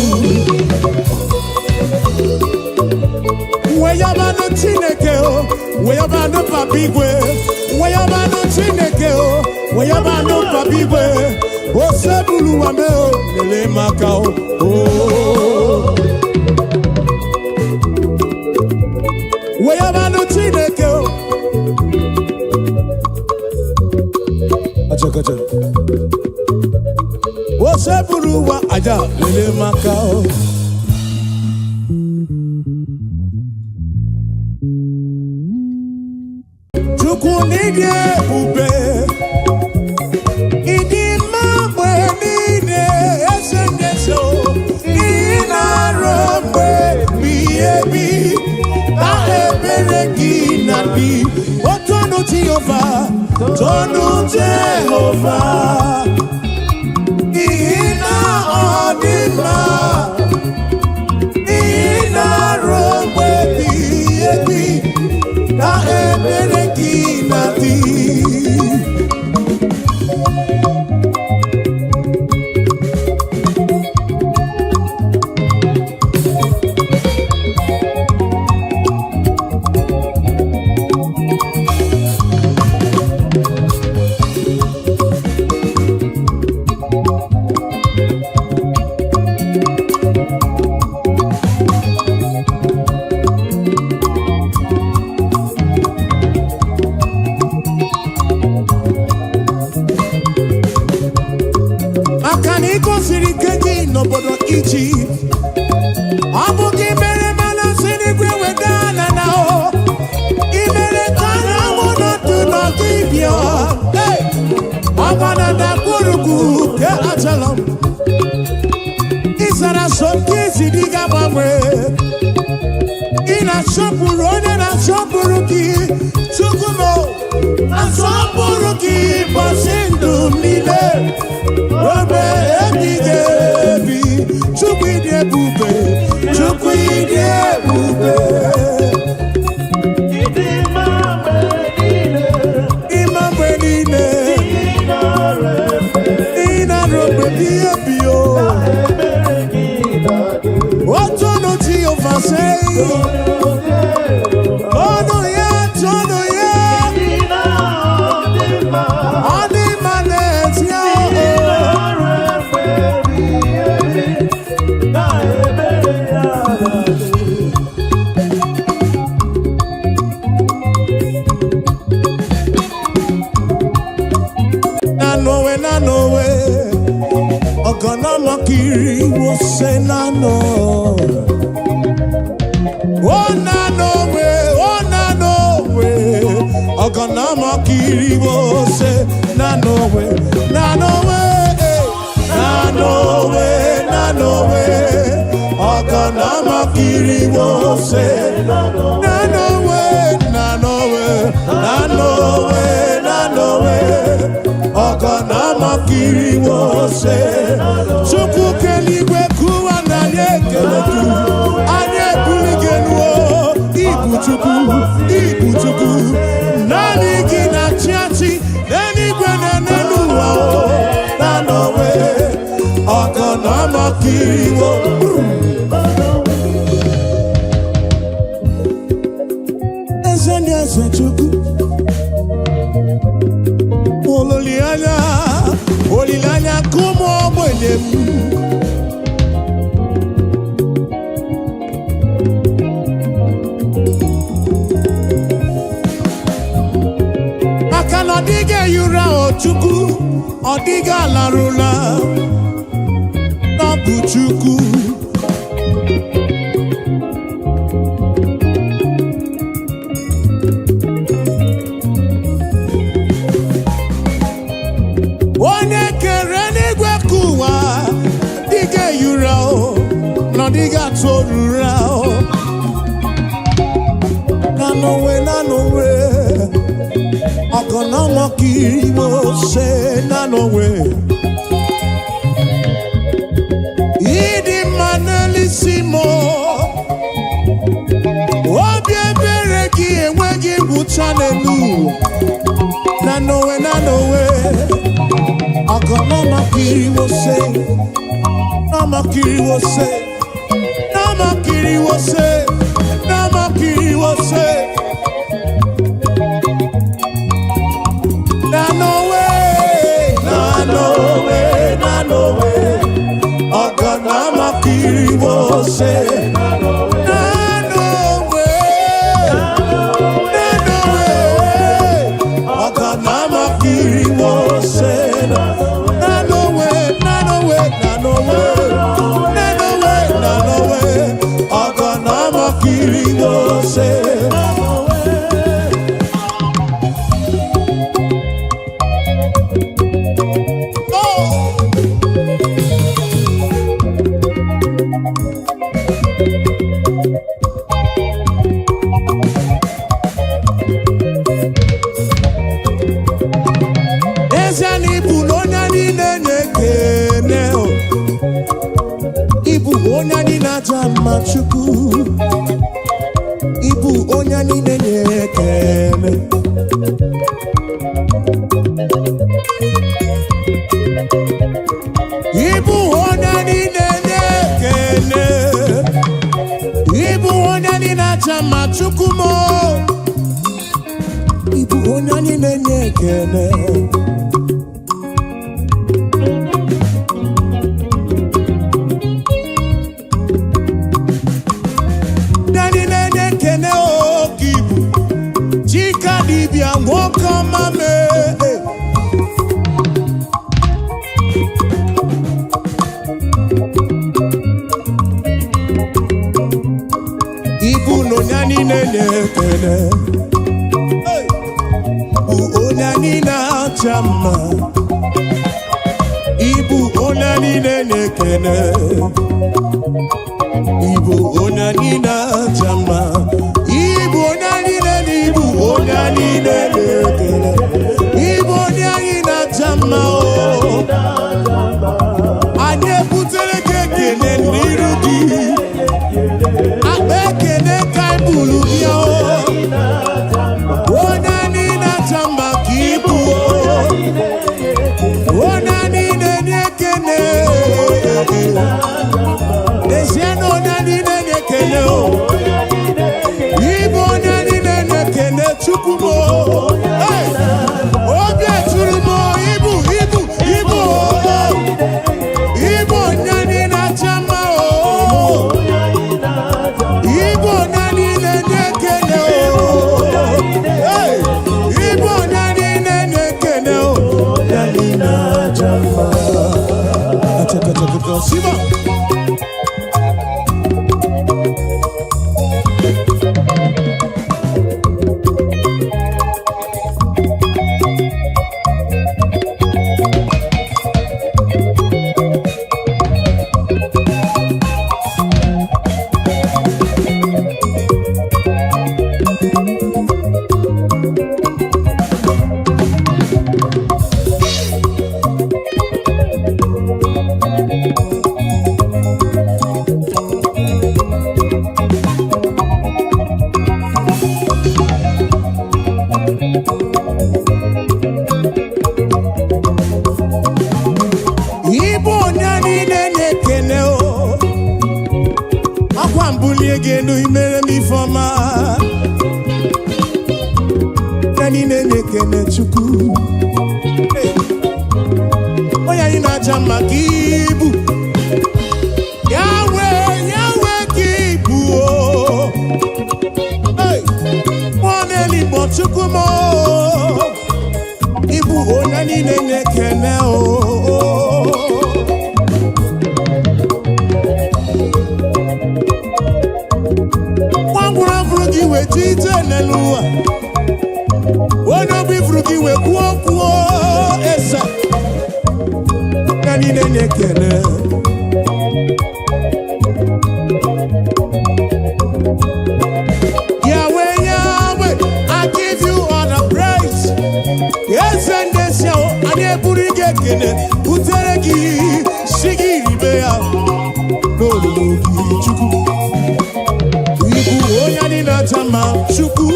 Weyabanụ Chineke o, weyabanụ Papa igwe, weyabanụ Chineke o, weyabanụ Papa igwe, osebuluwa me o lele maka o o. Weyabanụ Chineke o. Achakacha. Osebuluwa aja lele maka o. Chukwu n'ịdị ebube, ịdị mma mgbe niile, eze ndị eze o, ị na-arụ mgbe ebighị ebi na ebere gị na dị otonu Jehova, tonu Jehova, n'ihi na ọ dị mma, ị na-arụ mgbe ebighị ebi na ebere gị na dị. Maka na ị gosiri ike gị n'obodo Ijipt, ọ bụ gị mere mana si n'igwe weda ala na o ị mere ka anyanwụ nọdụ n'ọdụ ibia. Ọgba na ndagwurugwu ke achala m ịzara so nke isi dị ga-agbanwe. Ị na-asọpụrụ onye na-asọpụrụ gị. Chukwu m, asọpụrụ gị bọsị ndụ m niile ruo ebighị ebi. Chukwu, ịdị ebube, Chukwu, ịdị ebube. Ịdị mma mgbe niile. Ịma mgbe niile. Ị nara efe. Ị na-arụ mgbe ebighị ebi o. Ebere gị na-adị. Otonu Jehova sei. Ọnụ ya, tọnụ ya. Ị na-adị mma. Ọ dị mma n'ezie. Ị nara efe ebighị ebi. Na ebere ya na-adị. Na nowe, na nowe, ọgọnọmọkiri wose na no. O na nowe, o na nowe, ọgọnọmọkiri wose na nowe, na nowe, eh, na nowe, na nowe, ọgọnọmọkiri wose na nowe, na nowe, na nowe, na nowe, ọgọnọmọkiri wose. Chukwu keligwe kụwa na anyị ekele gị, anyị ebuli gị elu o. Ibu Chukwu, ibu Chukwu, naanị gị na-achị achị n'eluigwe na n'elu ụwa o. Na nowe, ọgọnọmọkiri wo. Eze ndị eze, Chukwu, olileanya, olileanya nke ụmụ ogbenye m. Maka na ọ dịghị ehi ụra o Chukwu, ọ dịghị alarụla n'ọbụ Chukwu. Onye kere n'igwe ka ụwa dịghị ehi ụra o, na ọ dịghị atụ ụra o. Na n'onwe, na n'onwe. Ọgọnọmọkiriwose na n'onwe. Ịdị mma n'elisi m, obi ebere gị enweghị ngwụcha n'elu ụwa. Na n'onwe, na n'onwe. Ọgọnọmọkiriwose, nọmọkiriwose, nọmọkiriwose, nọmọkiriwose. Na n'onwe, na n'onwe, na n'onwe. Ọgọnọmọkiriwose. Na n'onwe, na n'onwe. Ọgọnọmọkiriwose. Na n'onwe, na n'onwe, na n'onwe. Na n'onwe, na n'onwe. Ọgọnọmọkiriwose. Oh! N'ezie na ịbụ na onye niile na-ekene o. Ịbụ onye anyị na-aja mma, Chukwu. Ịbụ onye niile na-ekene. Ịbụ onye niile na-ekene. Ịbụ onye anyị na-aja mma, Chukwu m o. Ịbụ onye niile na-ekene. Ndị niile na-ekene oke ibu Chika dibịa, nwoke ọma mee. Ibu na onye niile na-ekene. Hey! Bụ onye niile acha mma. Ibu onye niile na-ekene. Ibu onye niile acha mma. Ibu onye niile na ibu onye niile na-ekene. Ibu onye anyị na-acha mma o. Anyị ebutere gị ekene n'iru gị. Akpa ekene ka anyị buru bịa o. Onye niile acha mma ka ibu o. Onye niile na-ekene. N'ezie na onye niile na-ekene o. Ịbụ onye niile na-ekene, Chukwu m o. Hey! Obi eturu m o, ibu, ibu, ibu o. Ịbụ onye niile acha mma o. Ịbụ onye niile na-ekene o. Hey! Ịbụ onye niile na-ekene o. Onye niile acha mma. Achakachakaka, Siba. Ịbụ onye niile na-ekene o. Akwa mbulie gị elu, imere m ifeọma. Onye niile na-ekene Chukwu. Hey! Onye anyị na-aja mma ka ibu. Yahweh, Yahweh ka ibu o. Hey! Mmụọ na-eligbo, Chukwu m o. Ịbụ onye niile na-ekene o. Nwa ngwụrụ afụrụ gị wee ji ije n'elu ụwa. Onye obi furu gị wee kwuo okwu o, eze. Onye niile na-ekene. Yahweh, Yahweh, I give you all the praise. ekene butere gị, si gị ribe ya n'olulu gị. Chukwu, ịbụ onye anyị na-aja mma. Chukwu,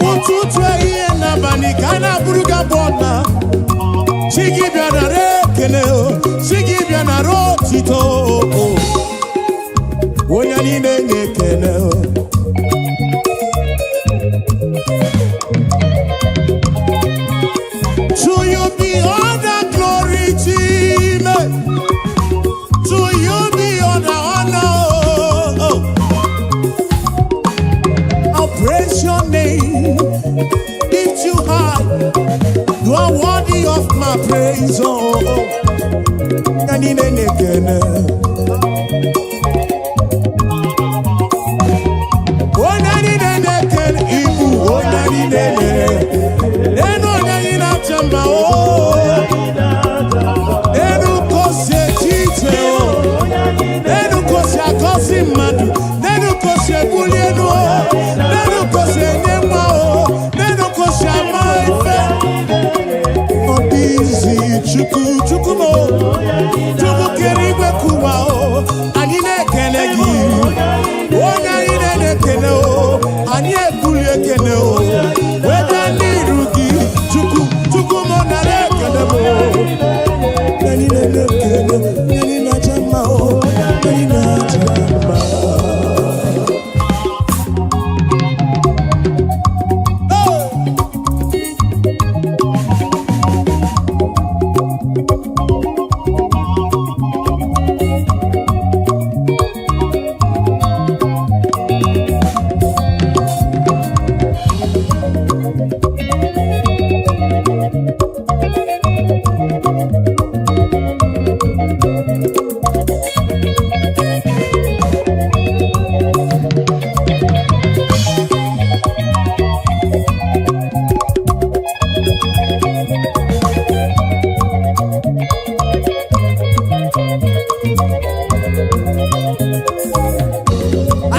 ụtụtụ, ehihie n'abalị ka a na-abụrụ gị abụ ọma. Chi gị bịa nara ekele o, chi gị bịa nara otito o. Onye anyị na-enye ekele o. To you be all the glory, Chime. To you be all the honor. Oh. I'll praise your name, lift you high. You are worthy of my praise. Oh. Anyị na-enye ekele. Onye anyị na-enye ekele, ịbụ onye anyị na-enye. Enu onye anyị na-acha mma o. Enu ka o si eje ije o. Enu ka o si agọzi mmadụ. Enu ka o si ebuli elu o. Enu ka o si enye nwa o. Enu ka o si ama ife. Ọ dị izi. Chukwu, Chukwu m o. Chukwu kere igwe kụwa o. Anyị na-ekele gị. Onye anyị na-ekele o. Anyị ebuli ekele o. Weta n'iru gị. Chukwu, Chukwu m, nara ekele m o. Anyị na-ekele, anyị na-aja mma o. Anyị na-aja mma. Hey!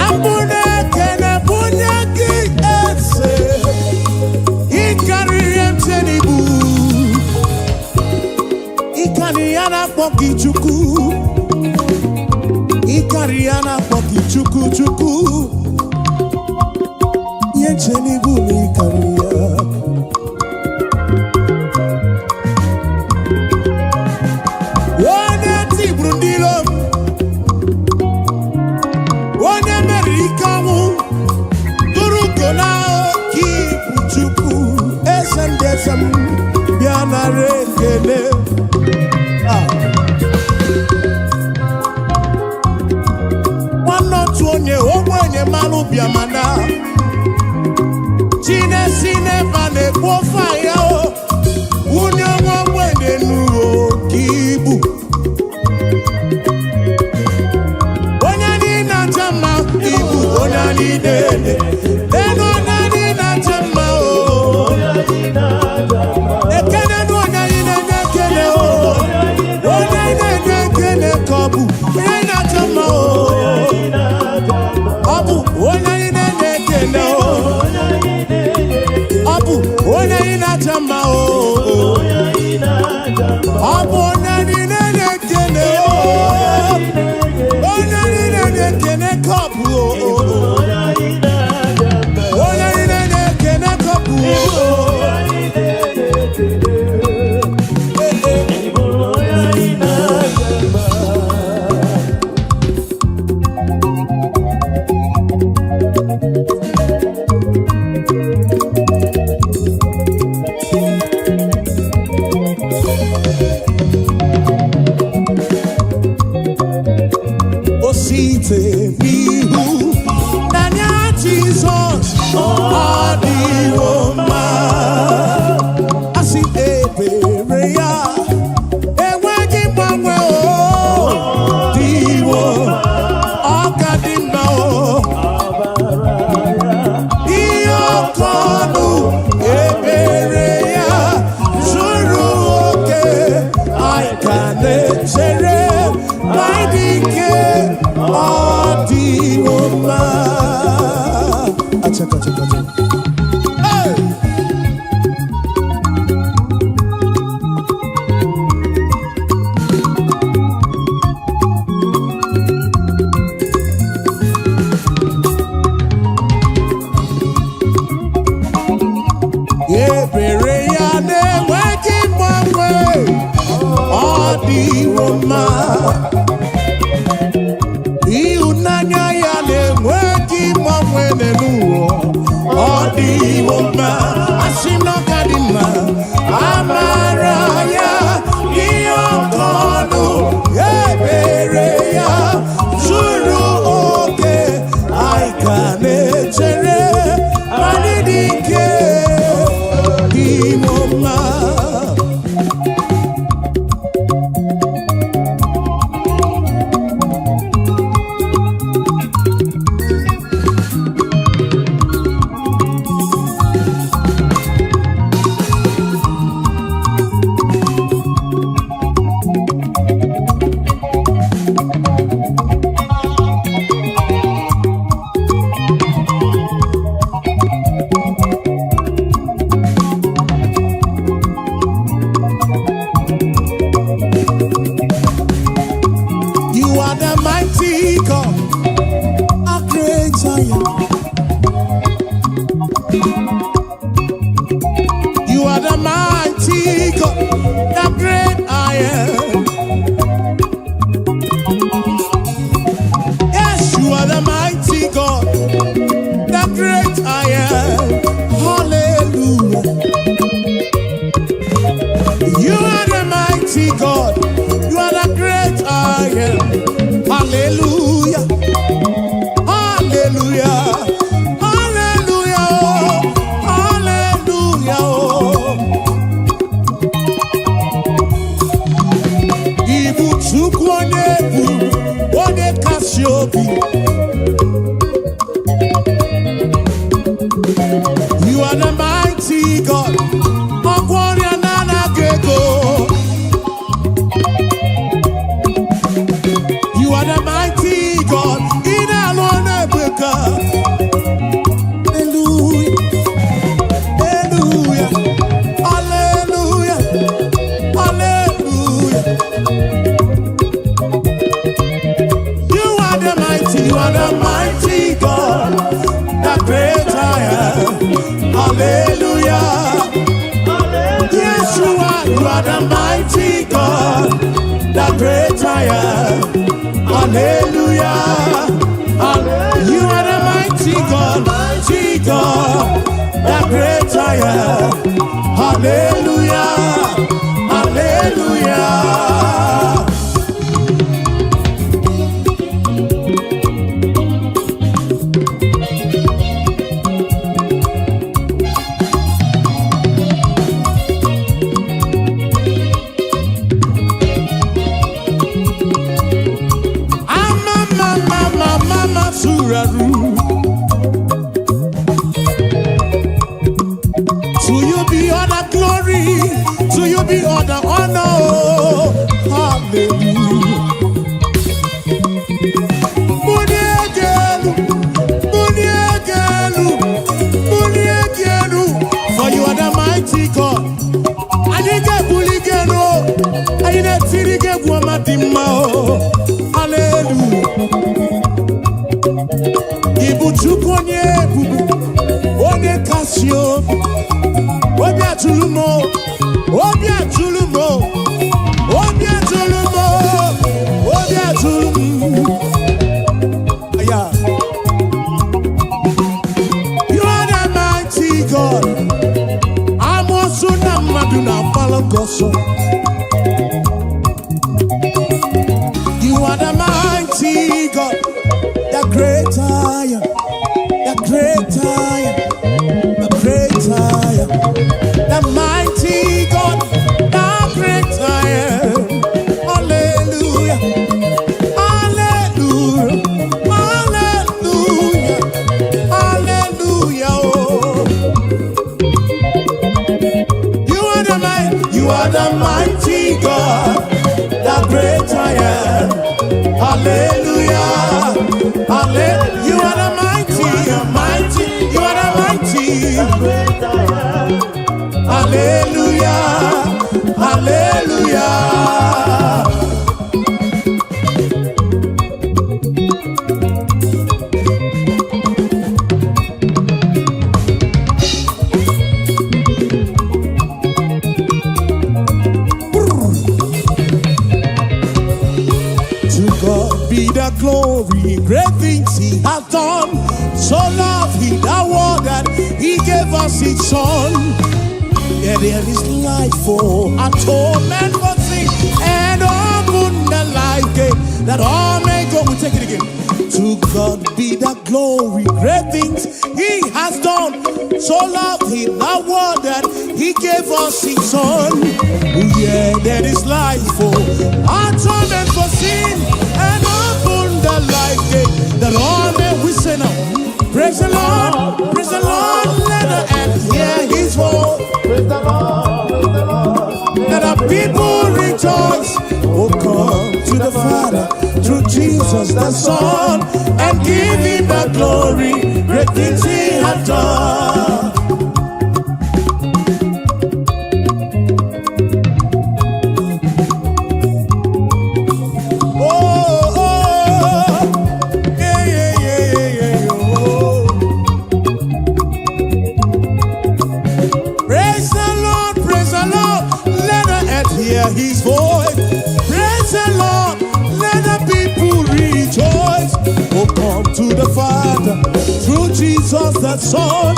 Abụ na-ekele bunye gị, eze. Ịkarịrị mte n'ibu, ịkarị ya na-akpọ gị Chukwu, ịkarị ya na-akpọ gị Chukwu. Chukwu, ihe nche n'ibu na ịkarị ya. Onye tigburu ndị iro m, onye meriri ike ọnwụ, tụrụ ugo na oke ibu. Chukwu, eze ndị eze m, bịa nara ekele. Ah. Nwanne otu onye ogbenye mmanụ bịa, mana chinesi n'ebe a na-ekpu ofe ahịa o, wunye nwa ogbenye n'uo ka ibu. Onye anyị na-acha mma, ibu onye anyị na-ele elu, onye anyị na-acha mma o. Ekele nụ onye anyị na-enye ekele o. Onye anyị na-enye ekele ka ọ bụ onye anyị na-acha mma o. Ọ bụ onye anyị na-enye ekele o. Ọ bụ onye anyị na-acha mma o. Ọ bụ onye anyị na-enye ekele o. Onye anyị na-enye ekele ka ọ bụ o. Onye anyị na-enye ekele ka ọ bụ o. Ee, ee. Ebere ya na-enweghị mgbanwe, ọ dịwo mma. Ịhụnanya ya na-enweghị mgbanwe n'elu ụwa, ọ dịwo mma. Asị m na ọ ka dị mma. Amara ya dị oke ọnụ, ebere ya zuru oke. Anyị ka na-echere anyị dị ike dịwo mma. You are the mighty God, a great I am. You are the mighty God, the great I am. Yes, you are the mighty God, the great I am. Hallelujah. You are the mighty God, you are the great I am. Hallelujah. Hallelujah. Hallelujah. Hallelujah. Ibu Chukwu onye bụ onye kasị obi. You are the mighty God. Ọgwọ ọrịa na-anaghị ego. You are the mighty God. Ị na-alụ ọrụ ebube. Hallelujah. Hallelujah. Hallelujah. Hallelujah. You are the mighty, you are the mighty God, the great I am. Hallelujah. Yes, you are the mighty God, the great I am. Hallelujah. You are the mighty God, the great I am. Hallelujah. Hallelujah. Ama mama mama masuraru. To you be all the glory, to you be all the honor. Hallelujah. Muniegelu, muniegelu, muniegelu. For you are the mighty God. Anyị ga-ebuli gị elu, anyị na-etiri gị egwu ọma dị mma o. Hallelujah. Ị bụ Chukwu onye ebube, onye kasị obi. Obi atụrụ m o, obi atụrụ m o, obi atụrụ m o, obi atụrụ m. Yeah. You are the mighty God. Amoosu na mmadụ na-agbalụ gị ọsọ. You are the mighty God, the great I am, the great I am, the great I am, the mighty God, the great I am. Hallelujah, hallelujah, hallelujah, hallelujah. Oh. You are the mighty, you are the mighty God, the great I am. Hallelujah, hallelujah. You are the mighty, mighty, you are the mighty. Hallelujah, hallelujah. gave us His Son. Yeah, there is life for atonement for sin and open the life gate that all may go. We take it again. To God be the glory, great things He has done. So loved He the world that He gave us His Son. Yeah, there is life for atonement for sin and open the life gate that all may we say now. Praise the Lord, praise the Lord, let the earth hear His voice. Praise the Lord, praise the Lord. Let the people rejoice. Oh, come to the Father through Jesus the Son and give him the glory. Great things he hath done. Oh, oh, yeah, yeah, yeah, yeah, yeah, oh. Praise the Lord, praise the Lord, let the earth hear his voice. Praise the Lord, let the people rejoice. Oh, come to the Father through Jesus the Son.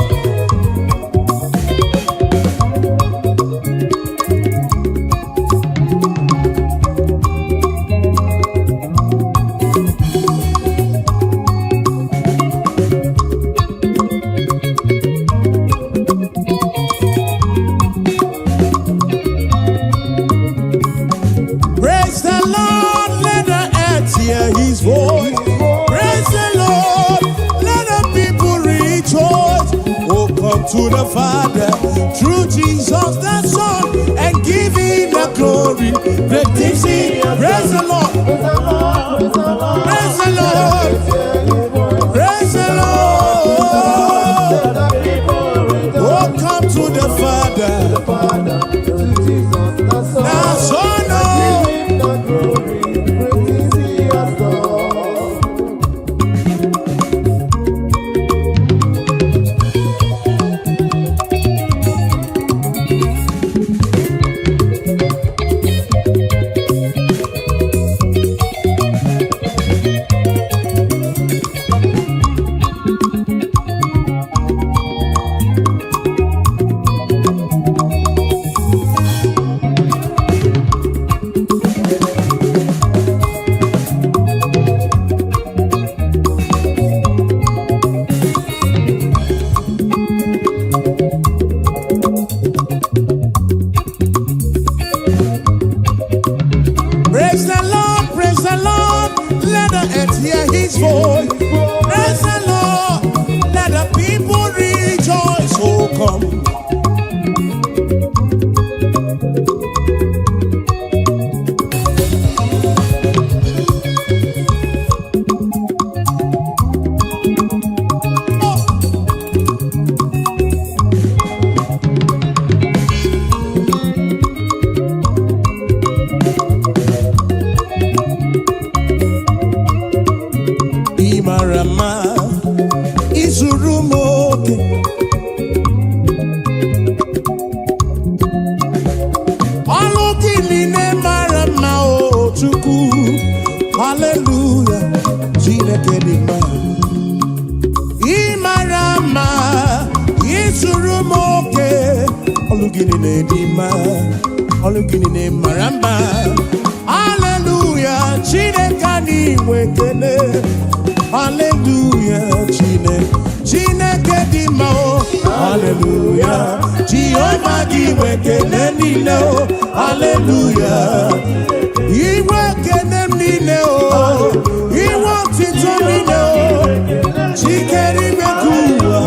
Praise the Lord, let the earth hear his voice. Praise the Lord, let the people rejoice. Oh, come to the Father through Jesus the Son and give him the glory. Great things he. Praise the Lord. Praise the Lord, praise the Lord. Praise the Lord. Let Praise the Lord. the people rejoice. Oh, come to the Father. The Father, through Jesus the Son. The Son, oh. Give him the glory, great things he has done. Praise the Lord, praise the Lord, let the earth hear his voice. Praise the Lord, let the people rejoice. Oh, come. Ị mara mma, izuru m oke. Ọlụ gị niile mara mma o Chukwu. Haleluya, Chineke dị mma. Ị mara mma, izuru m oke. Ọlụ gị niile dị mma, ọlụ gị niile mara mma. Haleluya, Chineke anyị nwe ekele. Haleluya, Chineke, Chineke dị mma o. Haleluya, Jehova gị nwe ekele niile o. Haleluya. Iwe ekele m niile o. Iwe otito m niile o. Chikere ime ka ụwa.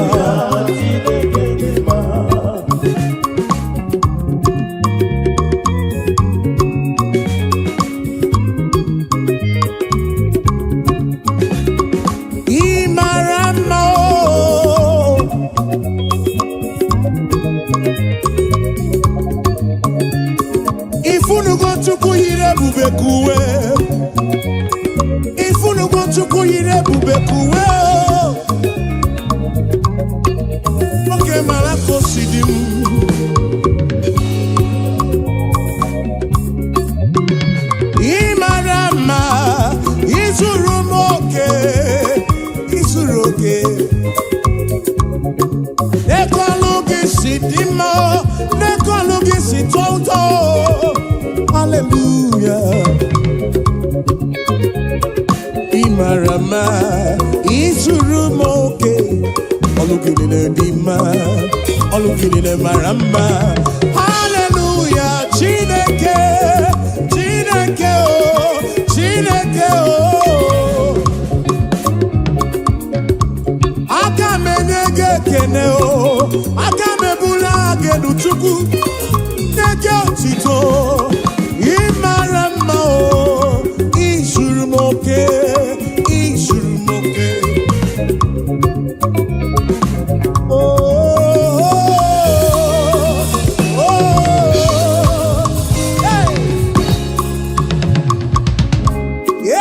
Ị mara mma o. Ifunugo Chukwu yiri ebube ka uwe. Ifunugo Chukwu yiri ebube ka uwe o. Nwoke mara ka o si dị m. Ị mara mma, izuru m oke, izuru oke. Ego ọlụ Hallelujah. Ị mara mma, izuru m oke. Ọlụ gị niile dị mma, ọlụ gị niile mara mma. Hallelujah, Chineke, Chineke o, Chineke o. Aka m enye gị ekene o, aka m ebuli gị elu, Chukwu, nye gị otito. Ị mara mma o, izuru m oke, izuru m oke. Oh, oh, hey.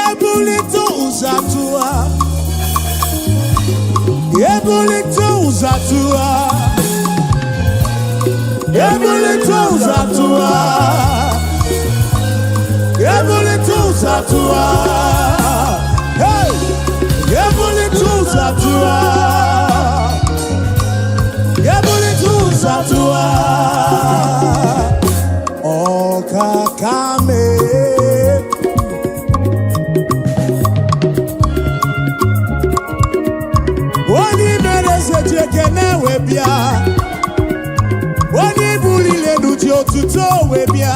Ebulite ụzọ atụwa, ebulite ụzọ atụwa, ebulite ụzọ atụwa, ebulite ụzọ atụwa. Hey! Ebulite ụzọ atụwa, ebulite ụzọ atụwa. Ọkaka mee. Onye mere eze ji ekene wee bịa, onye buliri elu ji otuto wee bịa.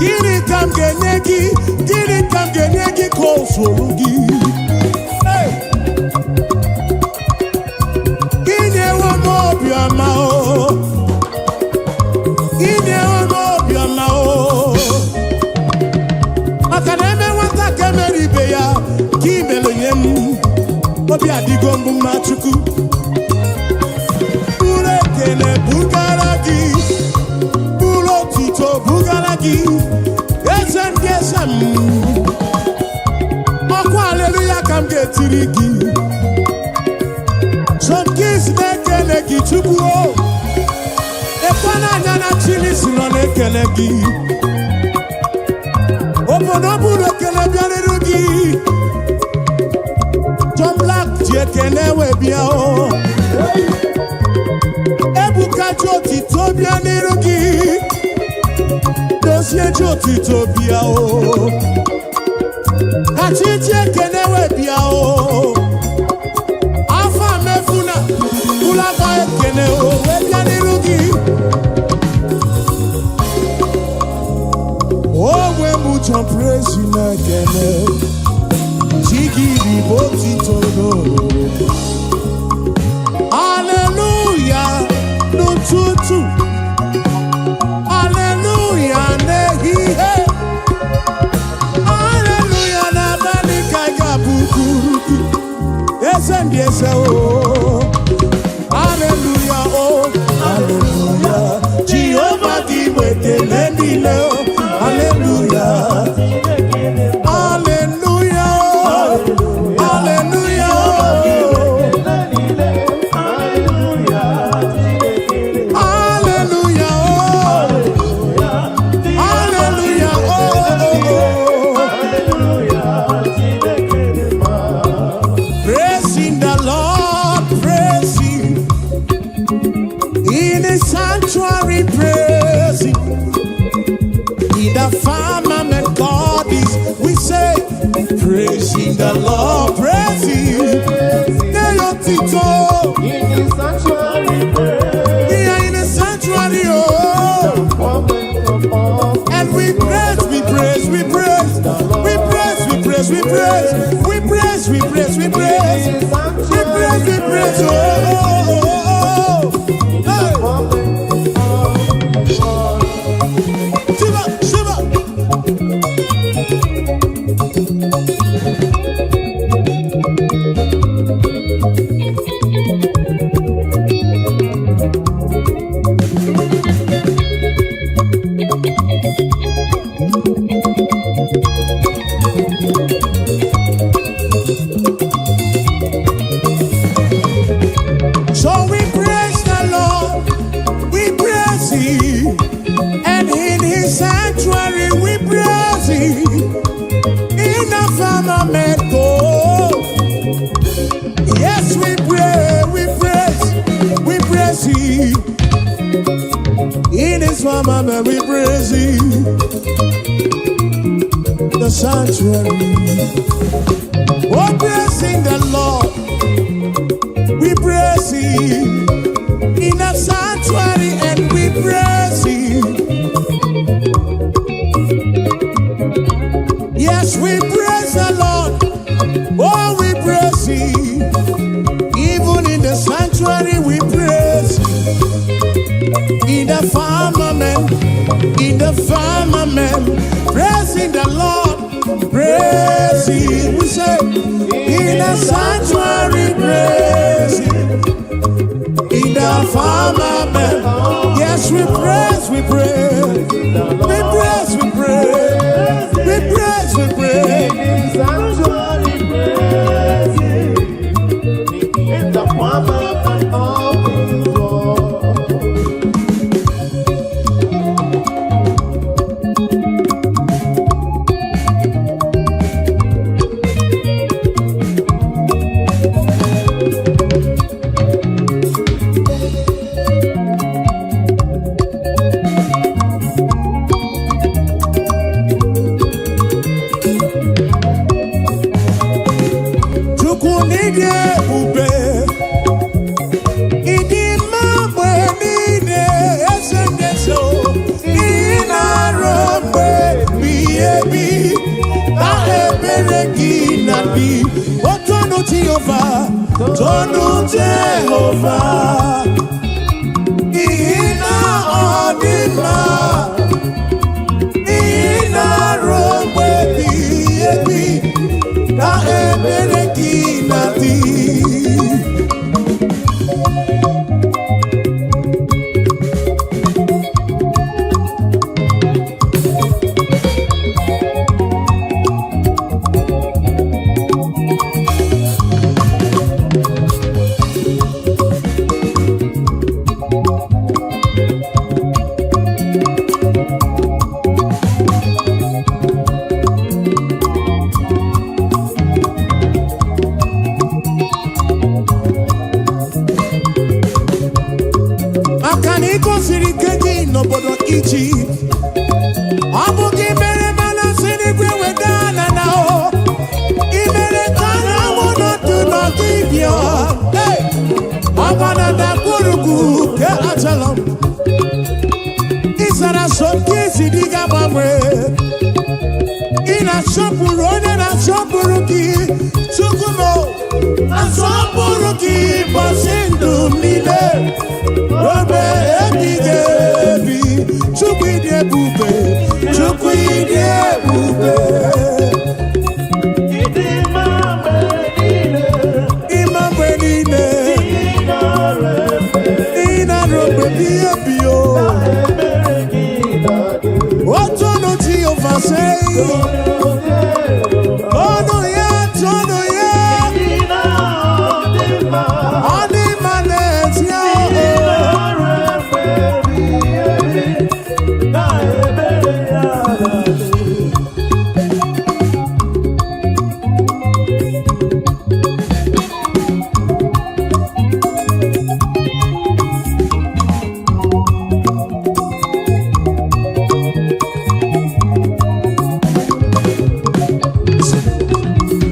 Gịnị ka m ga-enye gị? Gịnị ka m ga-enye gị ka o zuru gị? Hey! Inyewo m obiọma o, inyewo m obiọma o, maka na eme nwata ka emere ibe ya ka imere nye m, obi adịgo mbụ mma. Chukwu, buru ekele bugara gị, buru otuto bugara gị, eze ndị eze m. Ọkwa aleluya ka m ga-etiri gị. John Keys na-ekele gị, Chukwu o. Ekwe n'anya na Chili si nọ na-ekele gị. Obodo buru ekele bịarịrị gị. John Black ji ekele wee bịa o. Ebuka ji otito bịa n'iru gị. Dozie ji otito bịa o. Kachi ji ekele wee bịa o. Afa mefuna bụlakwa ekele o wee bịa n'iru gị. Onwe m John Praise na-ekele chi gị bụ otito n'ororo. Hallelujah n'ụtụtụ, hallelujah n'ehihie, hallelujah n'abalị ka ị ga-abụkwuru gị, eze ndị eze o. Hallelujah o, hallelujah. Jehova, gị bụ ekele niile o. Hallelujah, hallelujah o, hallelujah o. Hallelujah, oh, hallelujah, oh, oh, oh. Praising the Lord, praise Him. In His sanctuary, praise Him. In the firmament God is, we say, praising the Lord, praise Him. Tito. In the sanctuary, praise. We are in the sanctuary, oh. Moment of all. And we praise, we praise, we praise, we praise, we praise, we praise, we praise, we praise, we praise, we praise, we praise, oh, oh, oh, oh. Hey. Moment of In his firmament we praise him. The sanctuary. Oh, praising the Lord. We praise him. In the sanctuary and we praise him. Yes, we praise the Lord. Oh, we praise him. Even in the sanctuary, we praise him. In the firmament, praising the Lord, praise him. We say, in the sanctuary, praise him. In the firmament, yes, we praise, we praise, we praise, we praise, we praise, we praise. Sanctuary praise him. In the firmament of his word. Chukwu n'ịdị ebube, ịdị mma mgbe niile, eze ndị eze o. Ị na-arụ mgbe ebighị ebi, na ebere gị na-adị. O tonu Jehova, tonu Jehova, n'ihi na ọ dị mma. Ị na-arụ mgbe ebighị ebi, na ebere gị na-adị. Maka na ị gosiri ike gị n'obodo Ijipt. Ọ bụ gị mere mana si n'igwe weda na na o. Ị mere ka anyanwụ nọdụ n'ọdịbịa. Hey! Ọgba na ndagwurugwu nke Ajalon. Ị zara so nke isi dị ga-agbanwe. Ị na-asọpụrụ onye na-asọpụrụ gị. Chukwu m o, asọpụrụ gị ụbọchị ndụ m niile. Obe ebighị ebi, Chukwu ịdị ebube, Chukwu ịdị ebube. Ịdị mma mgbe niile, Ịma mgbe niile, ị nara efe, ị na-arụ mgbe ebighị ebi o. ebere gị na-adị. Otonu Jehova sei, ọnụ ya, tonu ya, Ị na-adị mma, ọ dị mma n'ezie ị o. nara efe ebighị ebi, na ebere ya na-adị.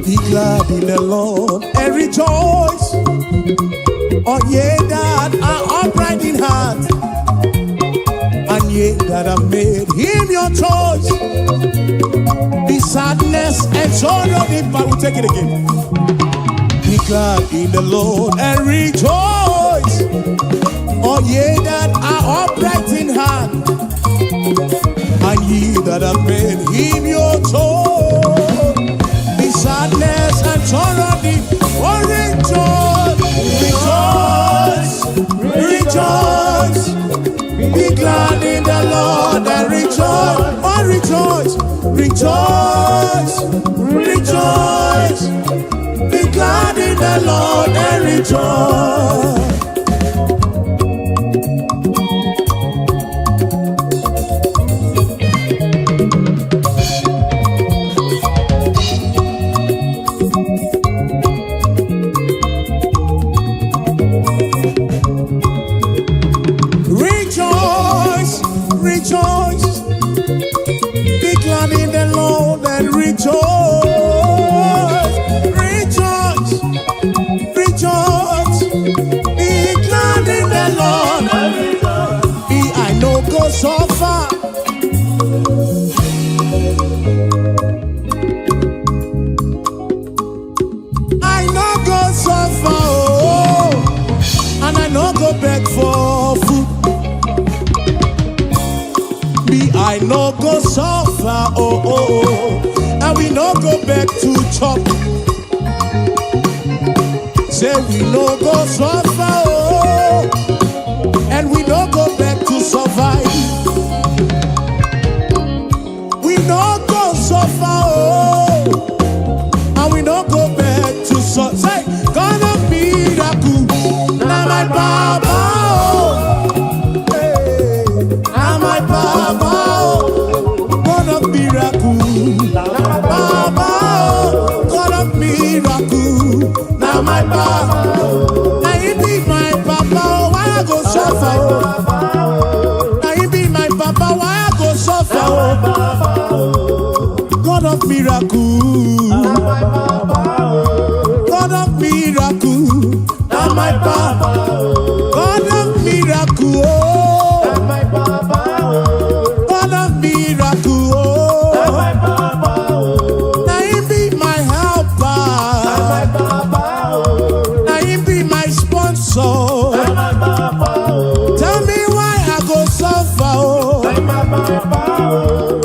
Be glad in the Lord and rejoice, all ye that are upright in heart, and ye that have made him your choice. The sadness and sorrow depart. We take it again. Be glad in the Lord and rejoice, all ye that are upright in heart, and ye that have made him your choice. The sadness and sorrow depart. Oh, rejoice, rejoice, rejoice. Be glad in the Lord and rejoice. Oh, rejoice, rejoice, rejoice. Be glad in the Lord and rejoice. Rejoice. Rejoice. Be glad in the Lord and rejoice. Rejoice. Rejoice. Be glad in the Lord. Me, I no go suffer. I no go suffer. Oh, and I no go beg for food. Me, I no go suffer. Oh, and we no go beg to chop. Say we no go suffer. Oh, and we no go beg to survive. We no go suffer. Oh, and we no go beg to suffer. Say, God of miracle, na my baba. Oh, hey, na my baba. Oh, God of miracle, baba. Oh, God of miracle, na my baba. Na he be my papa. Oh, why I go suffer? Oh? Na he be my papa. Why I go suffer? Oh? God of miracle. God of miracle, na my papa. God of miracle, oh. God of miracle, oh. Na him be my helper. Na him be my sponsor. Tell me why I go suffer, oh.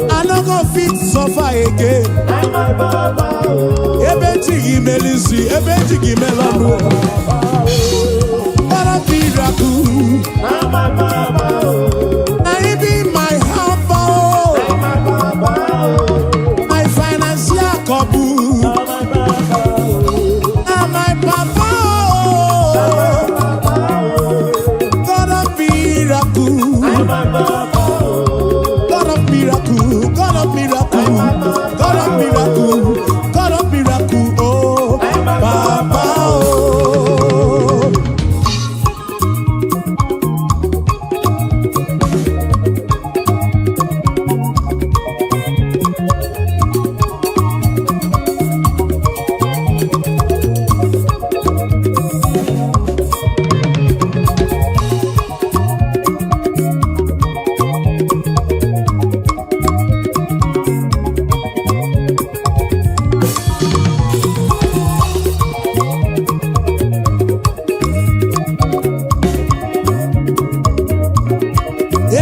I no go fit suffer again. Ebe ejighị mele isi, ebe ejighị mele ọnụ. God of miracle, na him be my helper, oh. My financial couple. Na my papa, oh. God of miracle, God of miracle, God of miracle, God of miracle, God of miracle, oh, Papa, oh.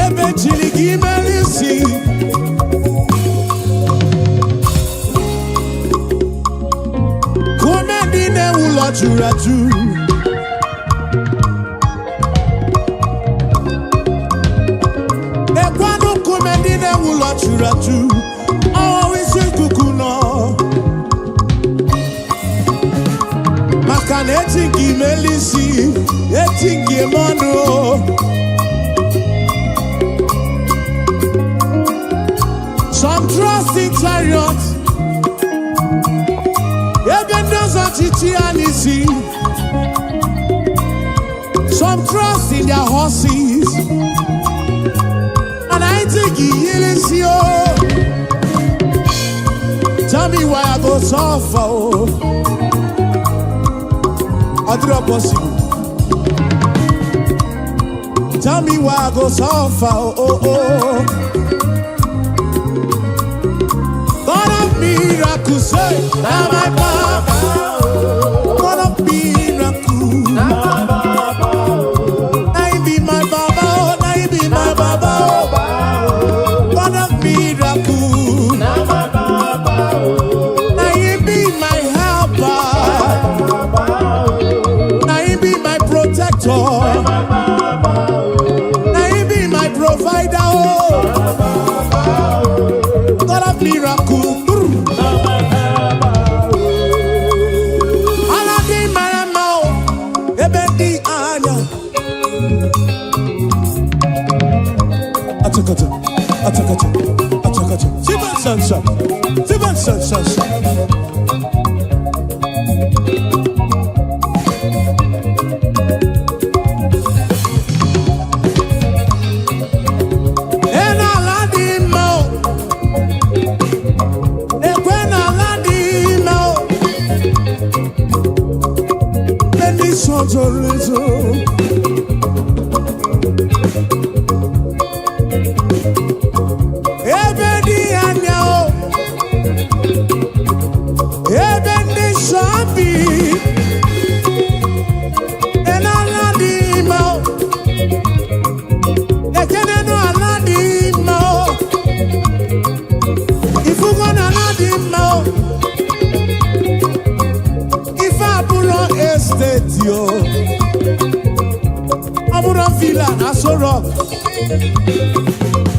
Ebe chiri gị mere isi. Kume ndị na-ewu ụlọ juru ajụ. Ekwanụ nkume ndị na-ewu ụlọ juru ajụ. Ọwụwa isi ikuku nọ. Maka na eti nke imeli isi, eti nke ime ọnụ. Some trust in chariots. Ebe ndị ọzọ chichi ya n'isi. Some trust in their horses. And I think he isi o. Tell me why I go suffer o. Ọ dịrọ possible. Tell me why I go suffer o. Oh, oh. God of miracles, say, na my papa. God of miracles. Na him be my baba, oh, na him be my baba, oh. God of miracle. Na him be my helper. Na him be my protector. Na him be my provider, oh. God of miracle. Ala dị mara mma o, ebe dị anya. Achakacha, achakacha, achakacha. Siban sansa, siban sansa.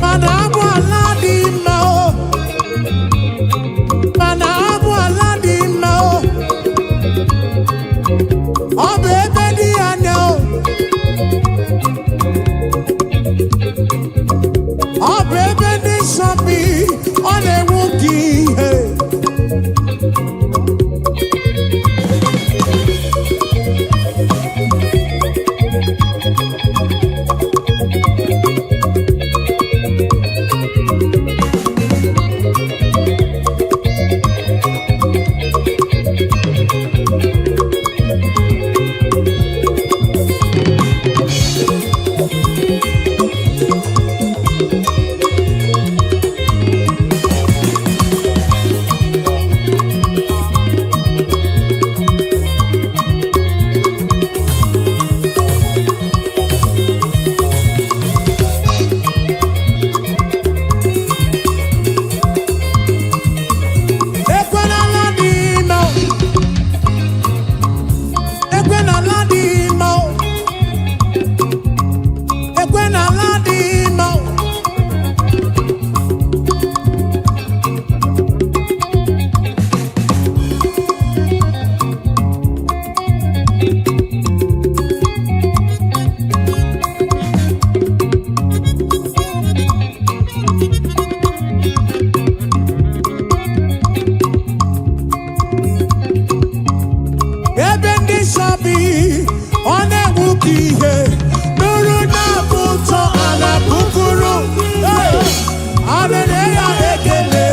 Mana abụ ala dị mma o. Mana abụ ala dị mma o. Ọ bụ ebe dị anya o. Ọ bụ ebe ndị nsọ bi, ọ na-enwu ka ihe. Ekwe n'ala dị mma o. Ekwe n'ala dị mma o. Ekwe n'ala dị mma o. Ebe ndị nsọ bi, ọ na-enwu ka ihe. Nụrụ na-abụ ụtọ a na-abụkụrụ. A na-enye ya ekele.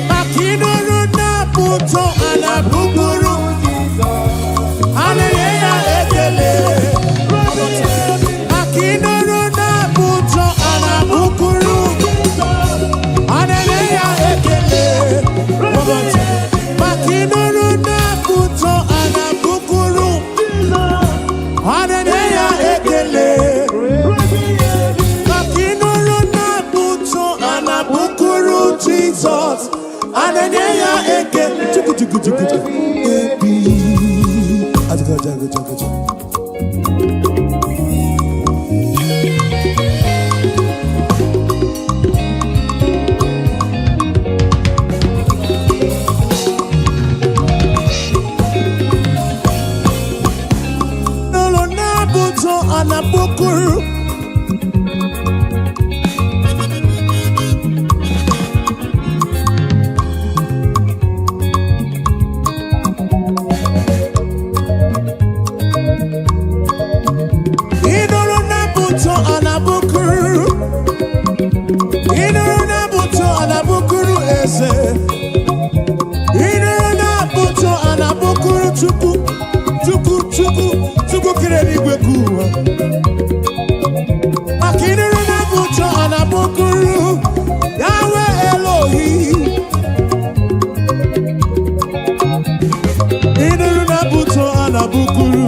Maka ịnụrụ na-abụ ụtọ a na-abụkụrụ. A na-enye ya ekele. Maka ịnụrụ na-abụ ụtọ a na-abụkụrụ. A na-enye ya ekele. Maka ịnụrụ na-abụ ụtọ a na-abụkụrụ. A na-enye ya ekele. Maka ịnụrụ na-abụ ụtọ a na-abụkụrụ Jizọs. A na-enye ya ekele. Chukwu, chukwu, chukwu, chukwu. Ebi. Ajụjụ, ajụjụ, ajụjụ. Nụrụ na-abụ ụtọ a na-abụkụrụ. Ịnụrụ na-abụ ụtọ a na-abụkụrụ. Ịnụrụ na-abụ ụtọ a na-abụkụrụ eze. Ịnụrụ na-abụ ụtọ a na-abụkụrụ Chukwu, Chukwu, Chukwu, Chukwu kere eluigwe ka ụwa. Maka ịnụrụ na-abụ ụtọ a na-abụkụrụ Yahweh Elohi. Ịnụrụ na-abụ ụtọ a na-abụkụrụ.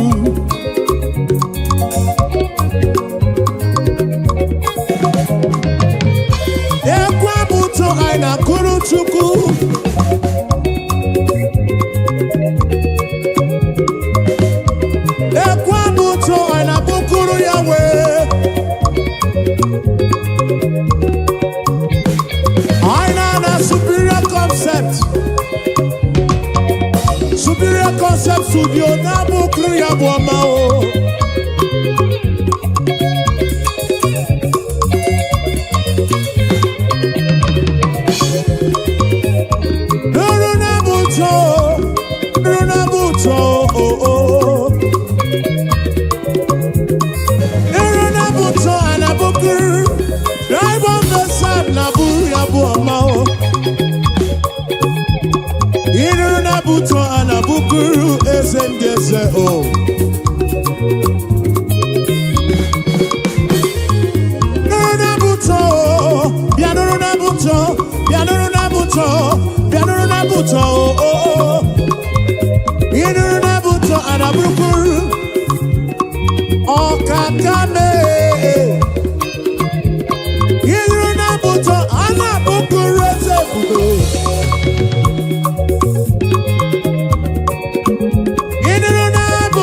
Ekwe abụ ụtọ anyị na-akụrụ Chukwu. Ekwe abụ ụtọ anyị na-abụkụrụ ya wee. Anyị na-ana Superior Concept. Superior Concept Studio na-abụkụrụ ya bụ ọma o. Nụrụ na-abụ ụtọ, nụrụ na-abụ ụtọ, o, o. Nụrụ na-abụ ụtọ a na-abụkụrụ. Drive on the side na-abụ ya bụ ọma o. Ịnụrụ na-abụ ụtọ a na-abụkụrụ eze ndị eze o. Nụrụ na-abụ ụtọ, o. Bịa nụrụ na-abụ ụtọ, bịa nụrụ na-abụ ụtọ, bịa nụrụ na-abụ ụtọ, o, o, o. Ịnụrụ na-abụ ụtọ a na-abụkụrụ. Ọkaka mee. Ịnụrụ na-abụ ụtọ a na-abụkụrụ eze ebube. Ịnụrụ na-abụ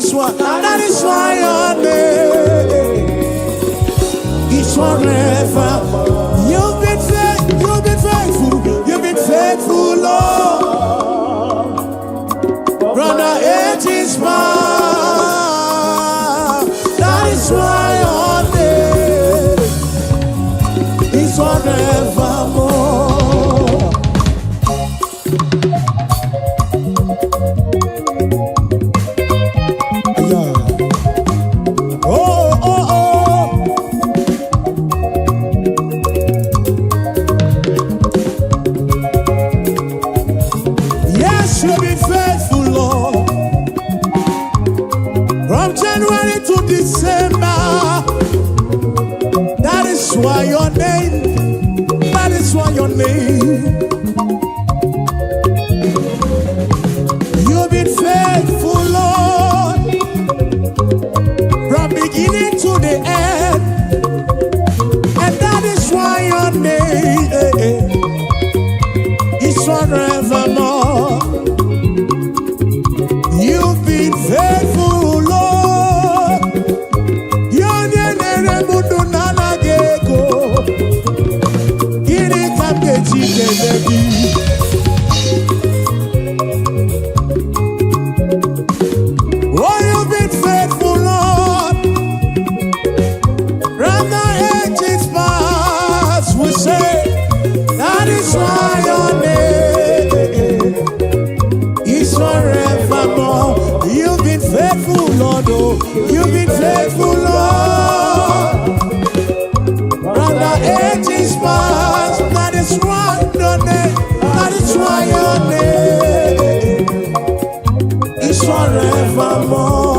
is why, that is why your name is forever. You've been faithful, you've been faithful, you've been faithful, Lord. From the ages past. That is why your name is forevermore. Yeah. Oh. Yes, you've been faithful, Lord. From January to December. That is why your name, that is why your name. You've been faithful, Lord. From beginning to the end. And that is why your name is forevermore. You've been faithful, Lord. Onye na-ere m ndụ na-anaghị ego. Gịnị ka m ga-eji kelee gị? Oh, you've been faithful, Lord. From the ages past, we say, that is why your name is forevermore. You've been faithful, Lord. Oh, you've been faithful, Lord. From the ages past, that is why your name, that is why your name is forevermore.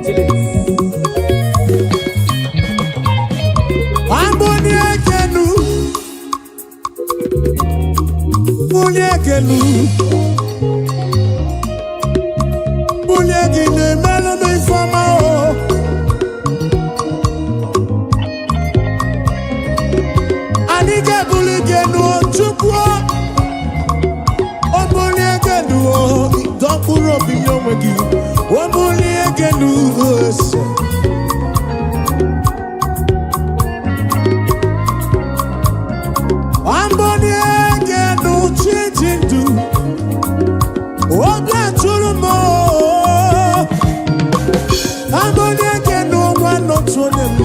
Chilis. Amboni ekenu, bulie ekenu, bulie gị na-emelụ m ifeọma o. Anyị ga-ebuli gị enu o, Chukwu o. O bulie gị enu o, dọ mkpụrụ obi nye onwe gị. O bulie gị enu o, ese. Amboni ekenu chi ji ndụ. Obi atụrụ m o. Amboni ekenu nwa n'otu onye m.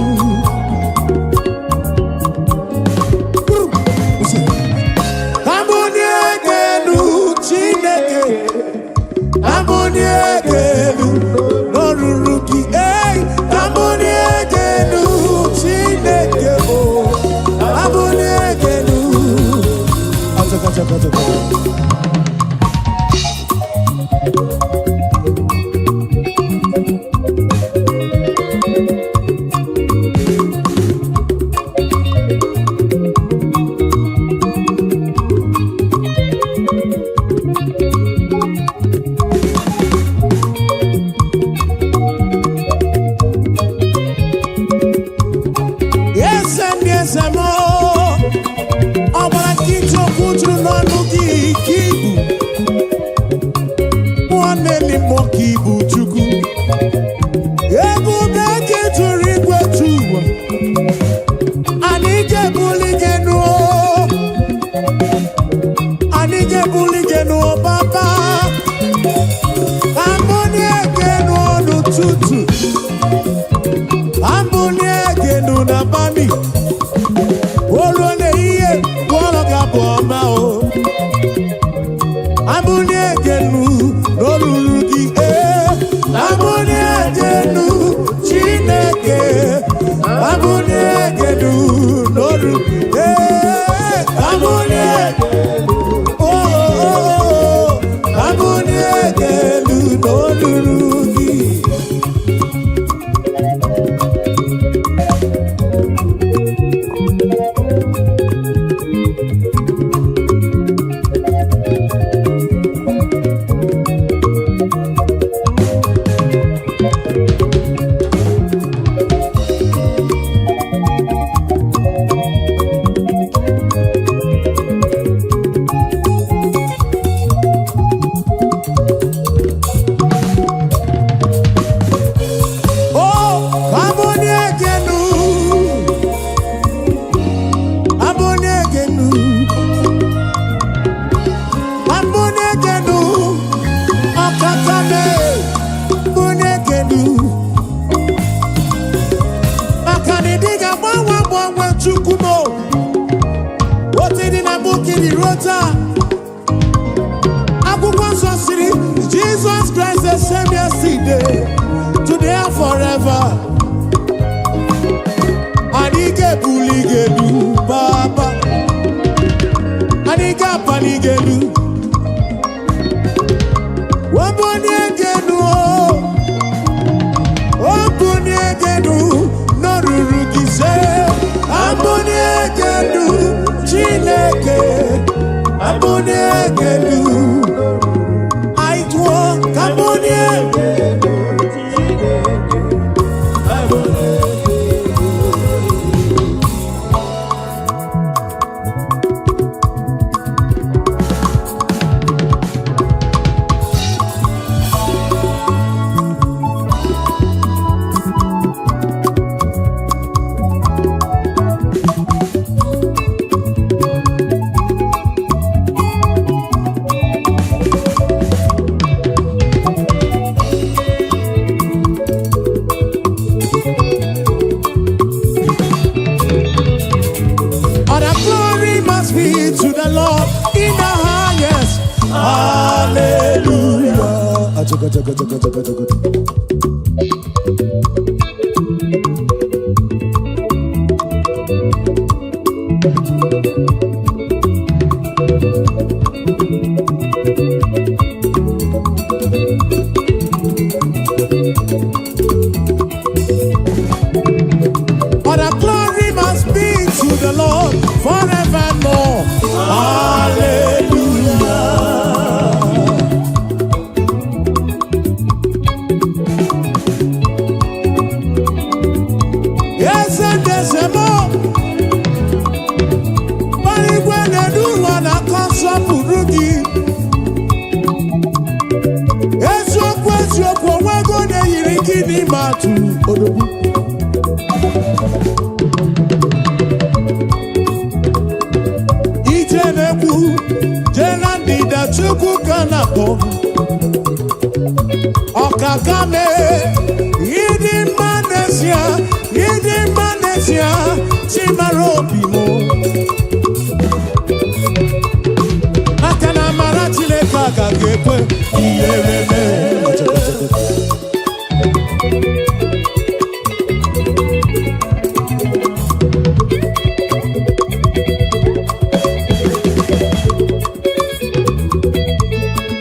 Amboni ekenu Chineke. Amboni ekenu n'ọrụrụ gị. Ei, amboni ekenu Chineke o. Amboni ekenu. Achaka, achaka, achaka. Eze ndị eze m, ọ gbara nkịtị okwu juru n'ọnụ gị ka ibu mmụọ na-eli mmụọ ka ibu Chukwu. Ebube gị juru igwe ju ụwa. Anyị ga-ebuli gị enu o. Anyị ga-ebuli gị enu o, Papa. Amboni ekenu n'ụtụtụ, amboni ekenu n'abalị, olu n'ehihie, gwọrọ gị abụ ọma o. Amboni ekenu n'olulu gị ee. Amboni ekenu Chineke. Amboni ekenu n'olu ee. Amboni ekenu oh, oh, oh. Amboni ekenu n'olulu gị. agbanwe, Chukwu m. Otu dị na mbụ ka ị dị ruo taa. Akwụkwọ nsọ siri, Jesus Christ the same yesterday, today and forever. Anyị ga-ebuli gị elu, Papa. Anyị ga-apali gị elu. Wabuni gị elu o. Obunie gị elu n'oruru gị se. Abunie gị elu, Chineke. Abunie gị elu. Anyị tụọ ka bunie. Chineke, abulie gị elu. All the glory must be to the Lord in the highest. Hallelujah. Achaga, chaga, chaga, chaga, chaga. All the glory must be to the Lord forevermore. Hallelujah. Eze ndezemo, igwe na-elu ụwa na-akọ nsọpụrụ gị. Eziokwu, eziokwu, onwego onye yiri gị n'ime atụ odogwu. Ije na-ekwu, jee na ndịda, Chukwu ka na-akpọ. Ọkaka mee, ịdị mma n'ezie, ịdị mma n'ezie, Chimara obi m. Maka na amara Chineke agaghị ekwe ihere mee.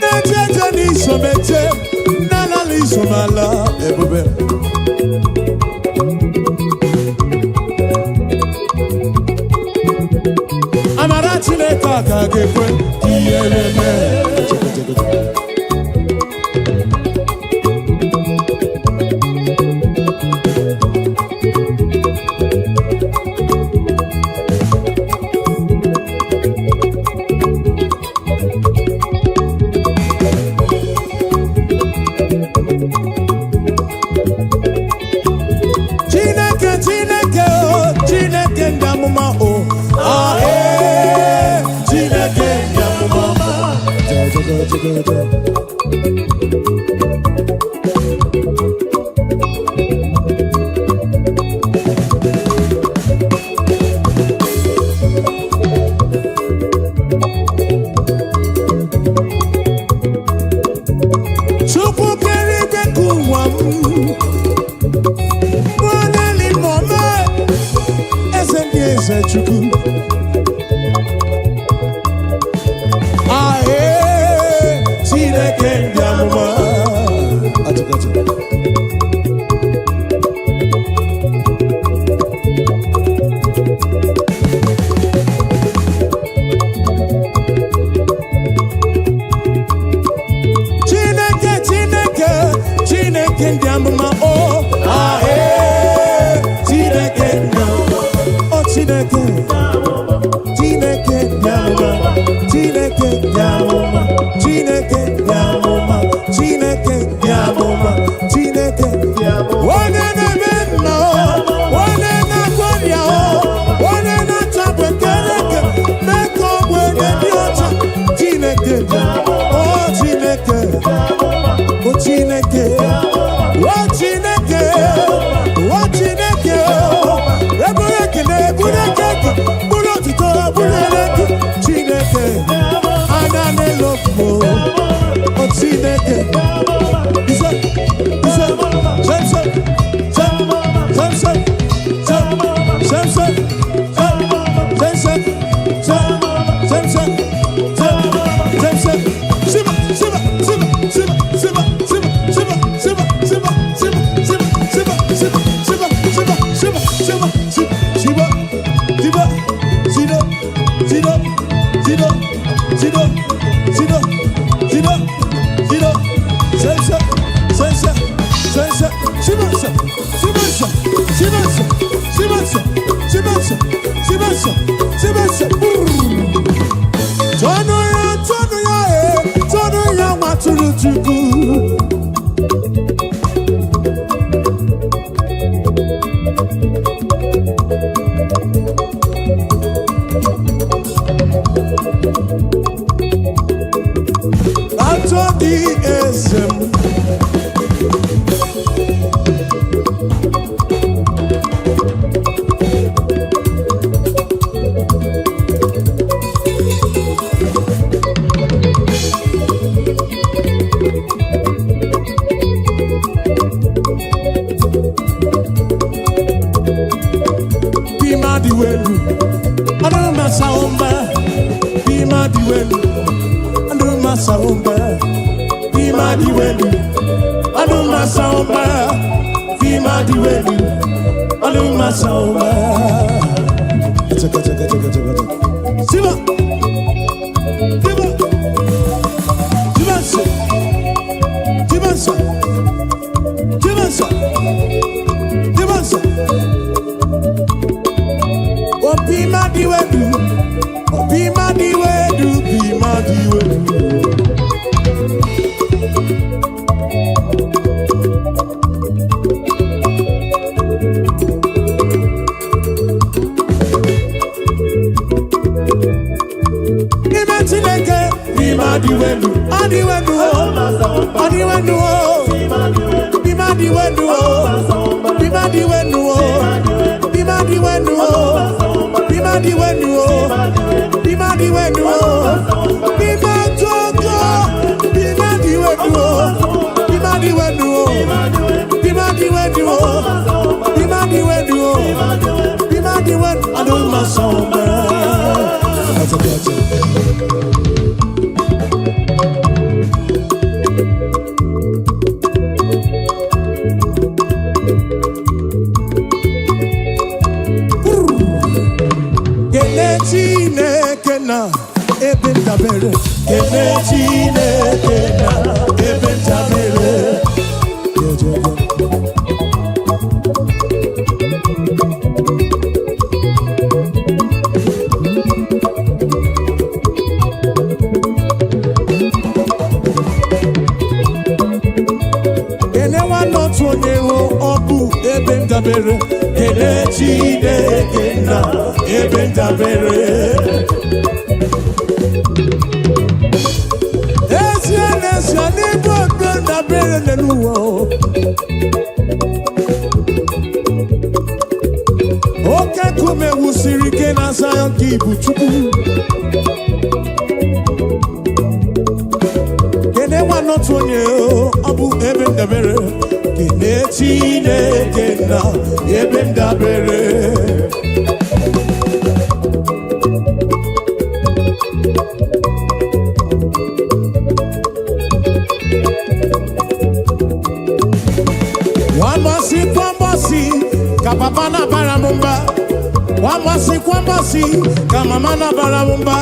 Na-eje n'isomeje, na-alala isomala ebube. Amara Chineke agaghị ekwe ihere mee. Chineke, Chineke o, Chineke ndị amụma o, ah, ee, Chineke ndị amụma. Chukwu kere igwe ka ụwa m nwaneli mọme, eze ndị eze, Chukwu. Ahee, Chineke ndị amụma. Atụkatụ. Chineke, Chineke, Chineke ndị amụma o, ahee, Chineke ndị amụma o, Chineke, Chineke ndị amụma, Chineke ndị amụma, Chineke ndị amụma, Chineke ndị amụma, Chineke onye na-eme mma o, onye na-agwọ ọrịa o, onye na-achapụ ekereke mee ka ọ bụ onye dị ọcha, Chineke o, Chineke o, Chineke o, Chineke o, Chineke o, ebere ekele. Atọ dị eze m. Bima dị welu, ọdụ masa ụmba. Bima dị welu, ọdụ masa ụmba. Bima dị welu, ọdụ masa ụmba. Bima dị welu, ọdụ masa ụmba. Chaka chaka chaka chaka chaka. Siba, siba, siba nso, siba nso, siba nso, siba nso. Obi ma di wedu, obi ma di wedu, bi ma di wedu. N'ime Chineke, bi ma di wedu, ọ di wedu o, ọ di wedu o, bi ma di wedu o, bi ma di wedu o, bi ma di wedu o, bi ma di wedu o, bi ma di wedu o, bi ma jojo, bi ma di wedu o, bi ma di wedu o, bi ma di wedu o, bi ma di wedu o, bi ma di wedu. Aduma sọmba. Gotcha, gotcha. Kele Chineke na ebe ndabere. Kele Chineke na ebe ndabere. Yeah. Kele nwanne otu onye hụ ọ bụ ebe ndabere. Kele Chineke na ebe ndabere. Ezie n'ezie n'ebe ebe ndabere n'elu ụwa o. Oke nkume wusiri ike na Zion ka ibu Chukwu. Kene nwanne otu onye o, ọ bụ ebe ndabere. Kene Chineke na ebe ndabere. Nwambọsị kwambọsị ka papa na-abara m mba. Nwambọsị kwambọsị ka mama na-abara m mba.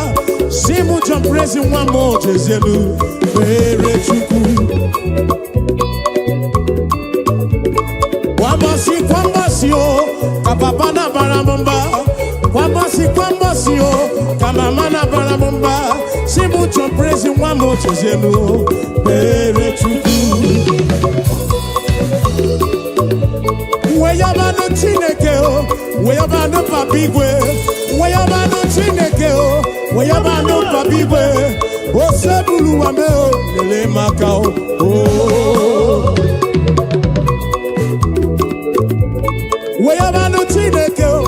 Si mụ John Prezi nwa m ojezielu kpere Chukwu. Kwambọsị kwambọsị o ka papa na-abara m mba. Kwambọsị kwambọsị o ka mama na-abara m mba. Si mụ John Prezi nwa m ojezielu kpere Chukwu. Weyabanụ Chineke o, weyabanụ Papa Igwe, weyabanụ Chineke o, weyabanụ Papa Igwe, osebulu wa me o, lele maka o. o. Weyabanụ Chineke o.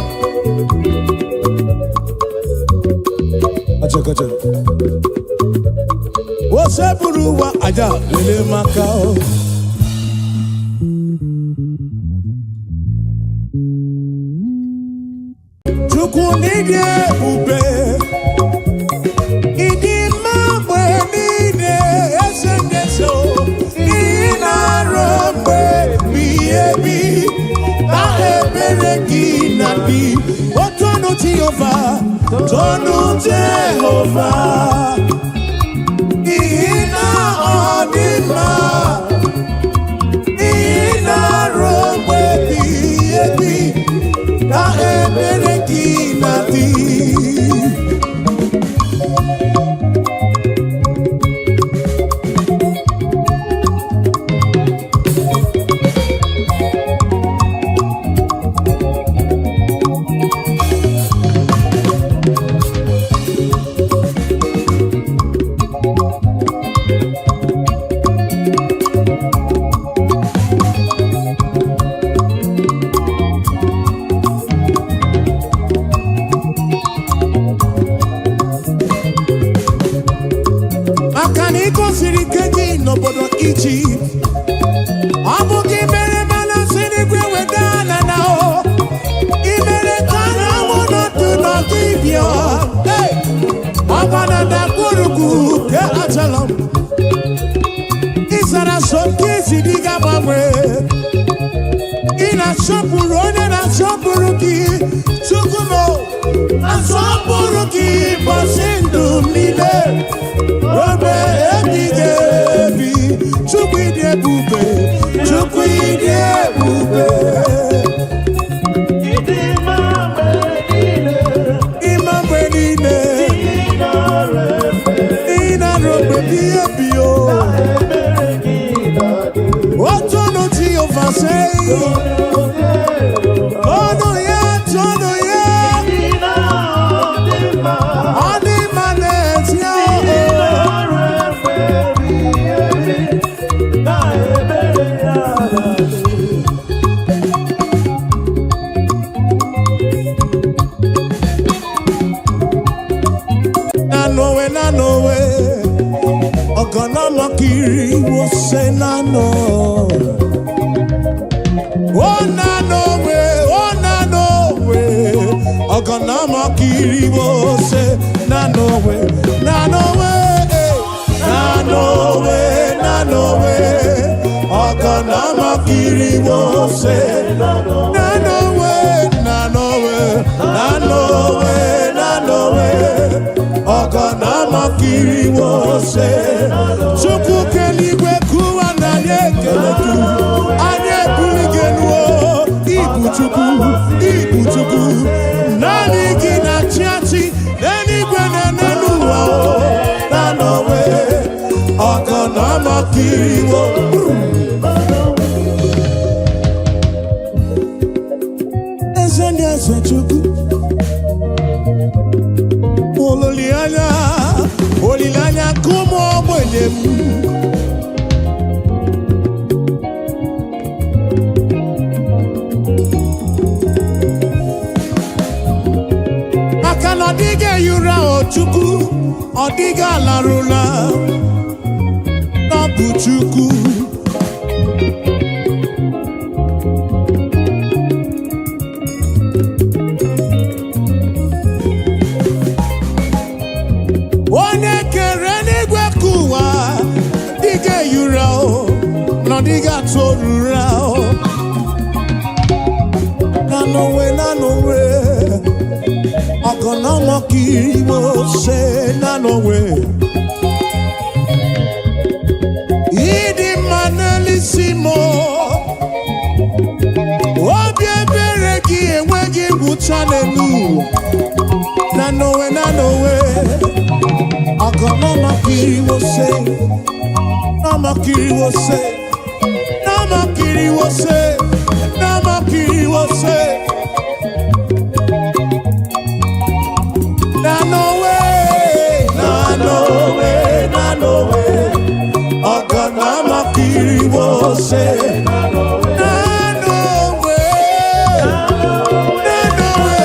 Acha, acha. Osebulu wa aja, lele maka o. Chukwu n'ịdị ebube, ịdị mma mgbe niile, eze ndị eze o, ị na-arụ mgbe ebighị ebi, na ebere gị na dị. O tonu Jehova, tonu Jehova, n'ihi na ọ dị mma, ị na-arụ mgbe ebighị ebi, na ebere gị na dị. Canyon. Hey! Ọgba na ndagwurugwu nke Ajalon. Ịzara so nke isi dị ga-agbanwe. Ị na-asọpụrụ onye na-asọpụrụ gị. Chukwu m, asọpụrụ gị ụbọchị ndụ m niile. Ruo mgbe ebighị ebi. Chukwu, ịdị ebube. Chukwu, ịdị ebube. Ịdị mma mgbe niile. Ịma mgbe niile. Ị nara efe. Ị na-arụ mgbe ebighị ebi o. Ebere gị na-adị. Otonu Jehova sei. Ọnụ ya, tọnụ ya. Ị na-adị mma. Ọ dị mma n'ezie Ị o. nara efe ebighị ebi. Na ebere ya na-adị. Nanowe, nanowe, ọ̀gànàmọ́kiri wo ṣe nánà. Ó nanowe, ó nanowe, ọ̀gànàmọ́kiri wo ṣe nanowe, nanowe, eh, nanowe, nanowe, ọ̀gànàmọ́kiri wo ṣe nanowe, nanowe, nanowe, nanowe, ọ̀gànàmọ́kiri wo ṣe. Chukwu keligwe kụwa na anyị ekele gị, anyị ebuli gị elu o. Ibu Chukwu, ibu Chukwu, naanị gị na-achị achị n'eluigwe na n'elu ụwa o. Nanowe, ọ̀gànàmọ́kiri wo. Eze ndị eze, Chukwu, olileanya, olileanya nke ụmụ ogbenye m. Maka na ọ dịghị ehi ụra o Chukwu, ọ dịghị alarụla na ọ bụ Chukwu. Onye kere n'igwe ka ụwa dịghị ehi ụra o, na ọ dịghị atụ ụra o. Nanowe, nanowe, ọ̀gànàmọ́kiri wo ṣe nanowe. Ịdị mma n'elisi m o. Obi ebere gị enweghị ngwụcha n'elu ụwa. Nanowe, nanowe, ọ̀gànàmọ́kiri wo ṣe, nàmọ́kiri wo ṣe, nàmọ́kiri wo ṣe, nàmọ́kiri wo ṣe. Nanowe, nanowe, nanowe, ọ̀gànàmọ́kiri wo ṣe. Nanowe, nanowe,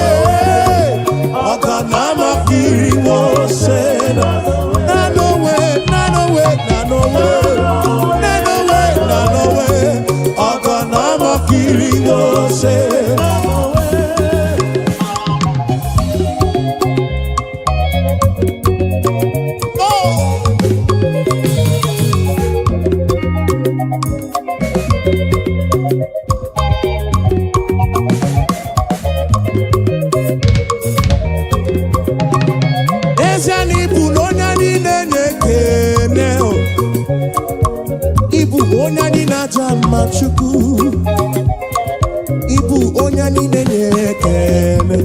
ọ̀gànàmọ́kiri wo ṣe. Nanowe, nanowe, nanowe, nanowe, nanowe, ọ̀gànàmọ́kiri wo ṣe. Oh! N'ezie na ịbụ na onye anyị na-ekene o. Ịbụ onye anyị na-aja mma, Chukwu. Ịbụ onye anyị na-enye ekele.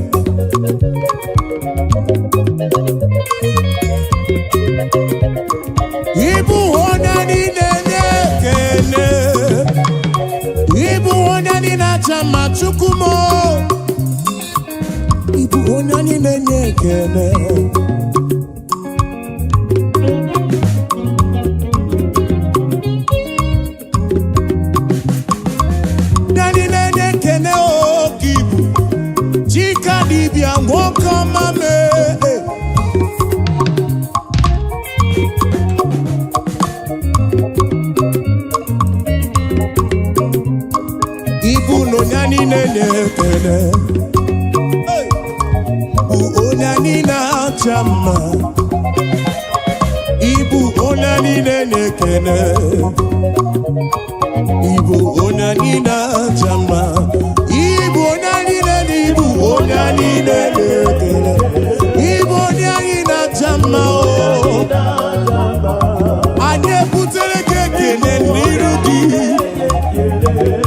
Ịbụ onye anyị na-enye ekele. Ịbụ onye anyị na-aja mma, Chukwu m o. Ịbụ onye anyị na-enye ekele. Ndị anyị na-enye ekele oke ibu Chika dibịa, nwoke ọma mee. Ibu na onye anyị na-enye ekele. Hey! Bụ onye anyị na-acha mma. Ịbụ onye niile na-ekene. Ịbụ onye niile aja mma. Ịbụ onye niile na ịbụ onye niile na-ekele. Ịbụ onye anyị na-aja mma o. Anyị ebutere gị ekele n'iru gị.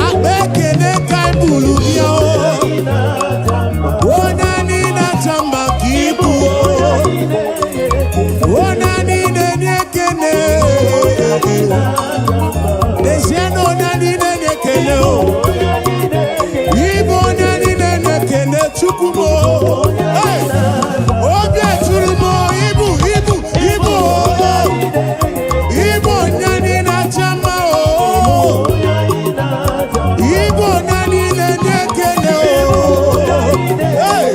Akpa ekele ka anyị buru bịa o. Onye anyị na-aja mma ka ịbụ o. Onye anyị na-enye ekele. N'ezie na onye anyị na-enye ekele o. Ịbụ onye anyị na-enye ekele, Chukwu m o. Hey! Obi eturu m o, ịbụ ịbụ ịbụ o. Ịbụ onye anyị na-acha mma o. Ịbụ onye anyị na-enye ekele o. Hey!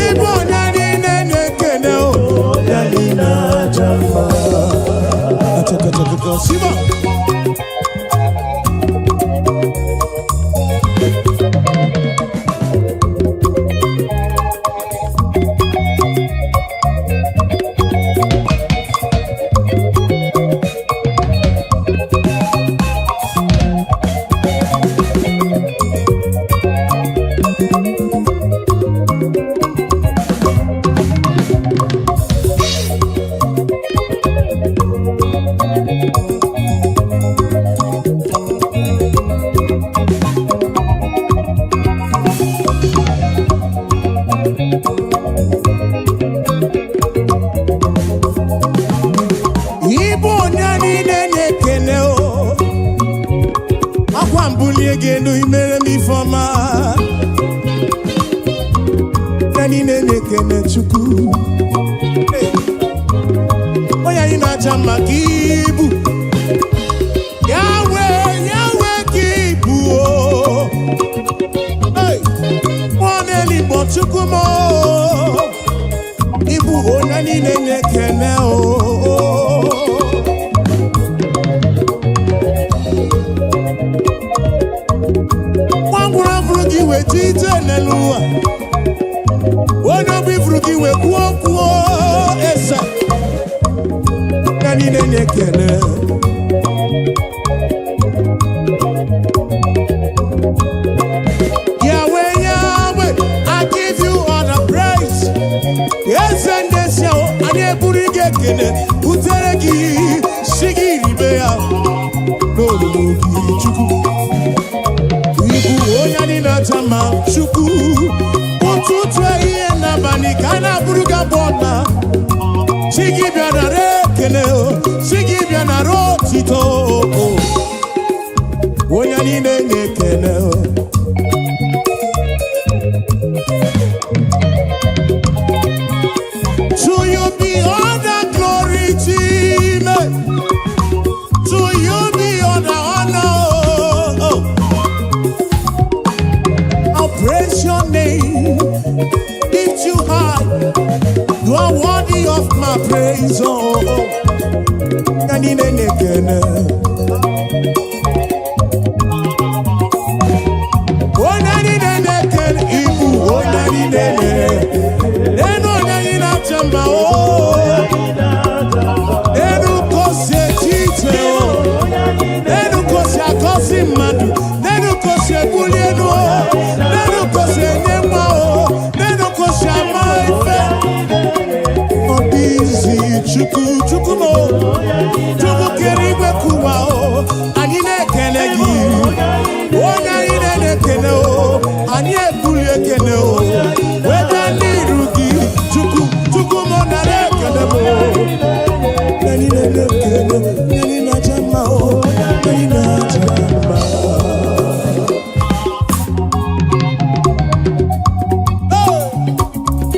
Ịbụ onye anyị na-enye ekele o. Onye anyị na-acha mma. Achakachakaka, Siba. Ịbụ onye niile na-ekele o. Akwa mbulie gị elu, imere m ifeọma. Onye niile na-ekele Chukwu. Hey! Onye anyị na-aja mma ka ibu. Yahweh, Yahweh ka ibu o. Hey! Mmụọ na-eligbo, Chukwu m o. Ịbụ onye niile na-ekele o. Nwa ngwụrọ fụrụ gị wee ji ije n'elu ụwa. Onye ọbụ ifuru gị wee kwuo okwu o, esa. Onye niile na-ekele. Yahweh, Yahweh, I give you all the praise. Eze ndị esi ahụ, anyị eburu gị ekele, butere gị, si gị ribe ya n'olulu gị, Chukwu. Ịbụ onye anyị na-aja mma, Chukwu. Ụtụtụ, ehihie n'abalị ka a na-abụrụ gị abụ ọma. Chi gị bịa nara ekele o, chi gị bịa nara otito o. Onye anyị na-enye ekele o. To you be all the glory, Chime. To you be all the honor. Oh. I'll praise your name, lift you high. You are worthy of my praise. Oh, oh. Anyị na-enye ekele. Onye anyị na-enye ekele, ịbụ onye anyị na-enye. Enu onye anyị na-acha mma o. Enu ka o si eje ije o. Enu ka o si agọzi mmadụ. Enu ka o si ebuli elu o. Enu ka o si enye nwa o. Enu ka o si ama ife. Ọ dị izi, Chukwu, Chukwu m o. Chukwu kere igwe kụwa o. Anyị na-ekele gị. Onye anyị na-ekele o. Anyị ebuli ekele o. Weta n'iru gị, Chukwu, Chukwu m, nara ekele m o. Anyị na-ekele, anyị na-aja mma o. Anyị na-aja mma. Hey!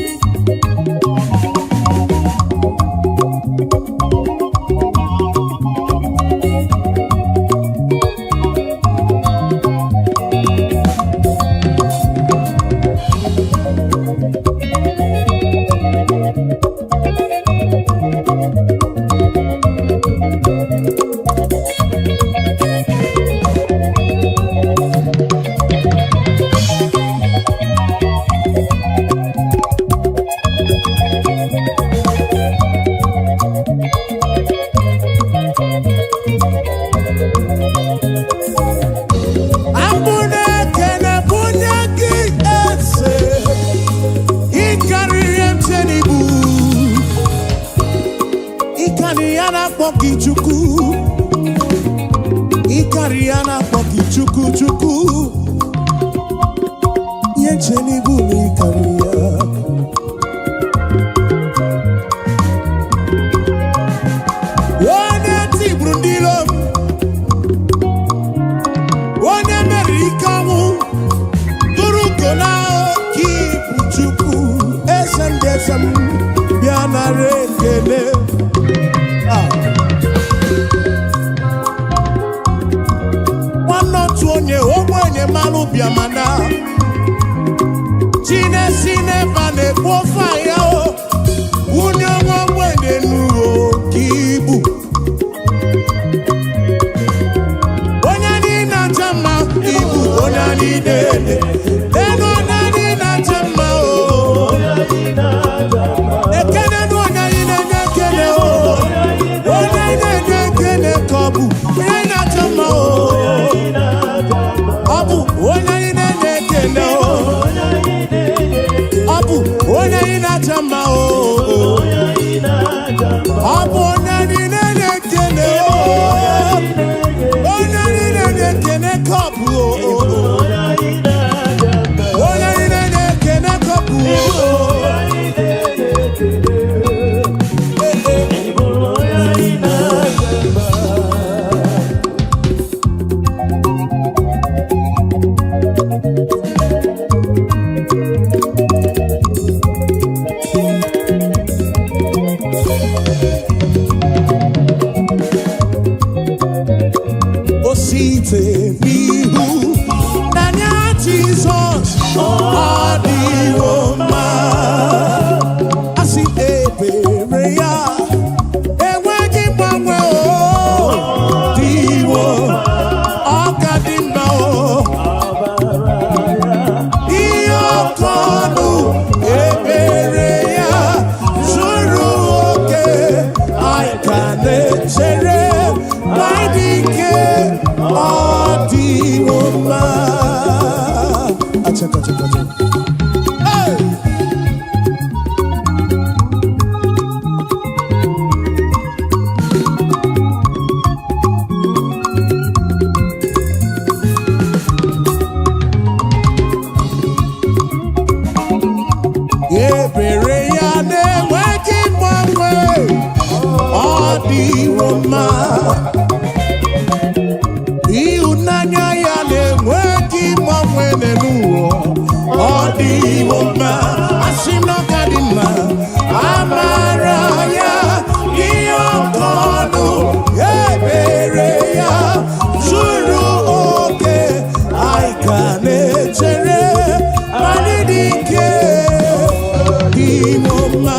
Ya na-akpọ gị Chukwu, ịkarị ya na-akpọ gị Chukwu Chukwu. Ihe nche n'ibu na ịkarị ya. Onye tigburu ndị iro m, onye meriri ike ọnwụ, tụrụ ugo na oke ibu Chukwu, eze ndị eze m, bịa nara ekele. Ah. Nwanne otu onye ogbenye malụ bịamana chinesi n'ebe a na-ekpu ofe anya o wunye nwa ogbenye n'uo ka ibu onye anyị na-acha mma, ibu onye anyị na-ele elu, onye anyị na-acha mma o ekele na onye anyị na-enye ekele o, onye anyị na-enye ekele ka ọ bụ onye anyị na-acha mma o, ọ bụ onye anyị na-enye ekele o, ọ bụ onye anyị na-acha mma o, ọ bụ onye anyị na-enye ekele o, onye anyị na-enye ekele ka ọ bụ o, onye anyị na-enye ekele ka ọ bụ o. Ee, ee. O site n'ihu n'anya Jizọs, ọ dịwo mma. Asị ebere ya enweghị mgbanwe, o dịwo, ọ ka dị mma o. Ihe ọkọ ọnụ ebere ya zuru oke, anyị ka na-echere ma dị ike, ọ dịwo mma. Achaka, achaka, achaka. Hey! Ebere ya na-enweghị mgbanwe, ọ dịwo mma. Ịhụnanya ya na-enweghị mgbanwe n'elu ụwa, ọ dịwo mma. Asị m na ọ ka dị mma. Amara ya ihe ọkọ ọnụ, ebere ya zuru oke, anyị ka na-echere ma anyị dị ike, dịwo mma.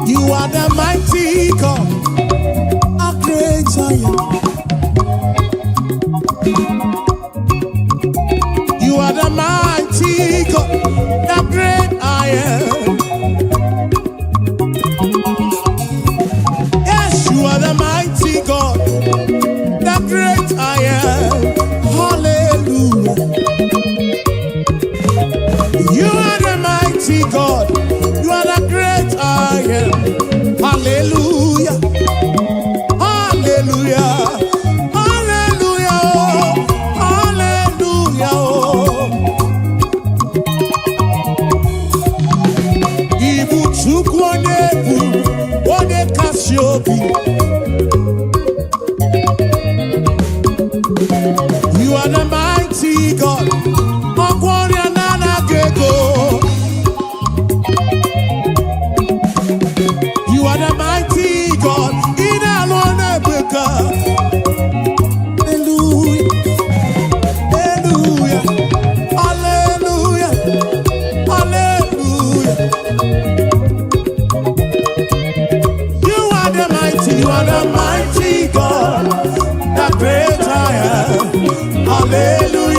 You are the mighty God, a great I am. You are the mighty God, the great I am. Yes, you are the mighty God, the great I am. Hallelujah. You are the mighty God, you are the great I am. Hallelujah. Hallelujah. Hallelujah. Oh. Hallelujah. Oh.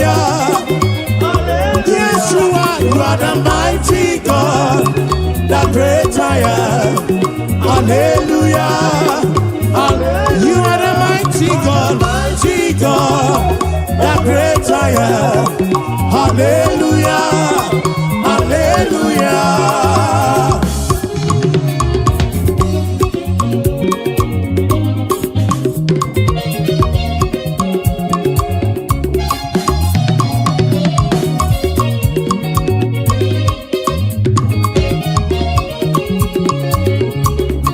Hallelujah. Yes, you are. You are the mighty God, the great I am. Hallelujah. You are the mighty God, mighty God, the great I am. Hallelujah. Hallelujah.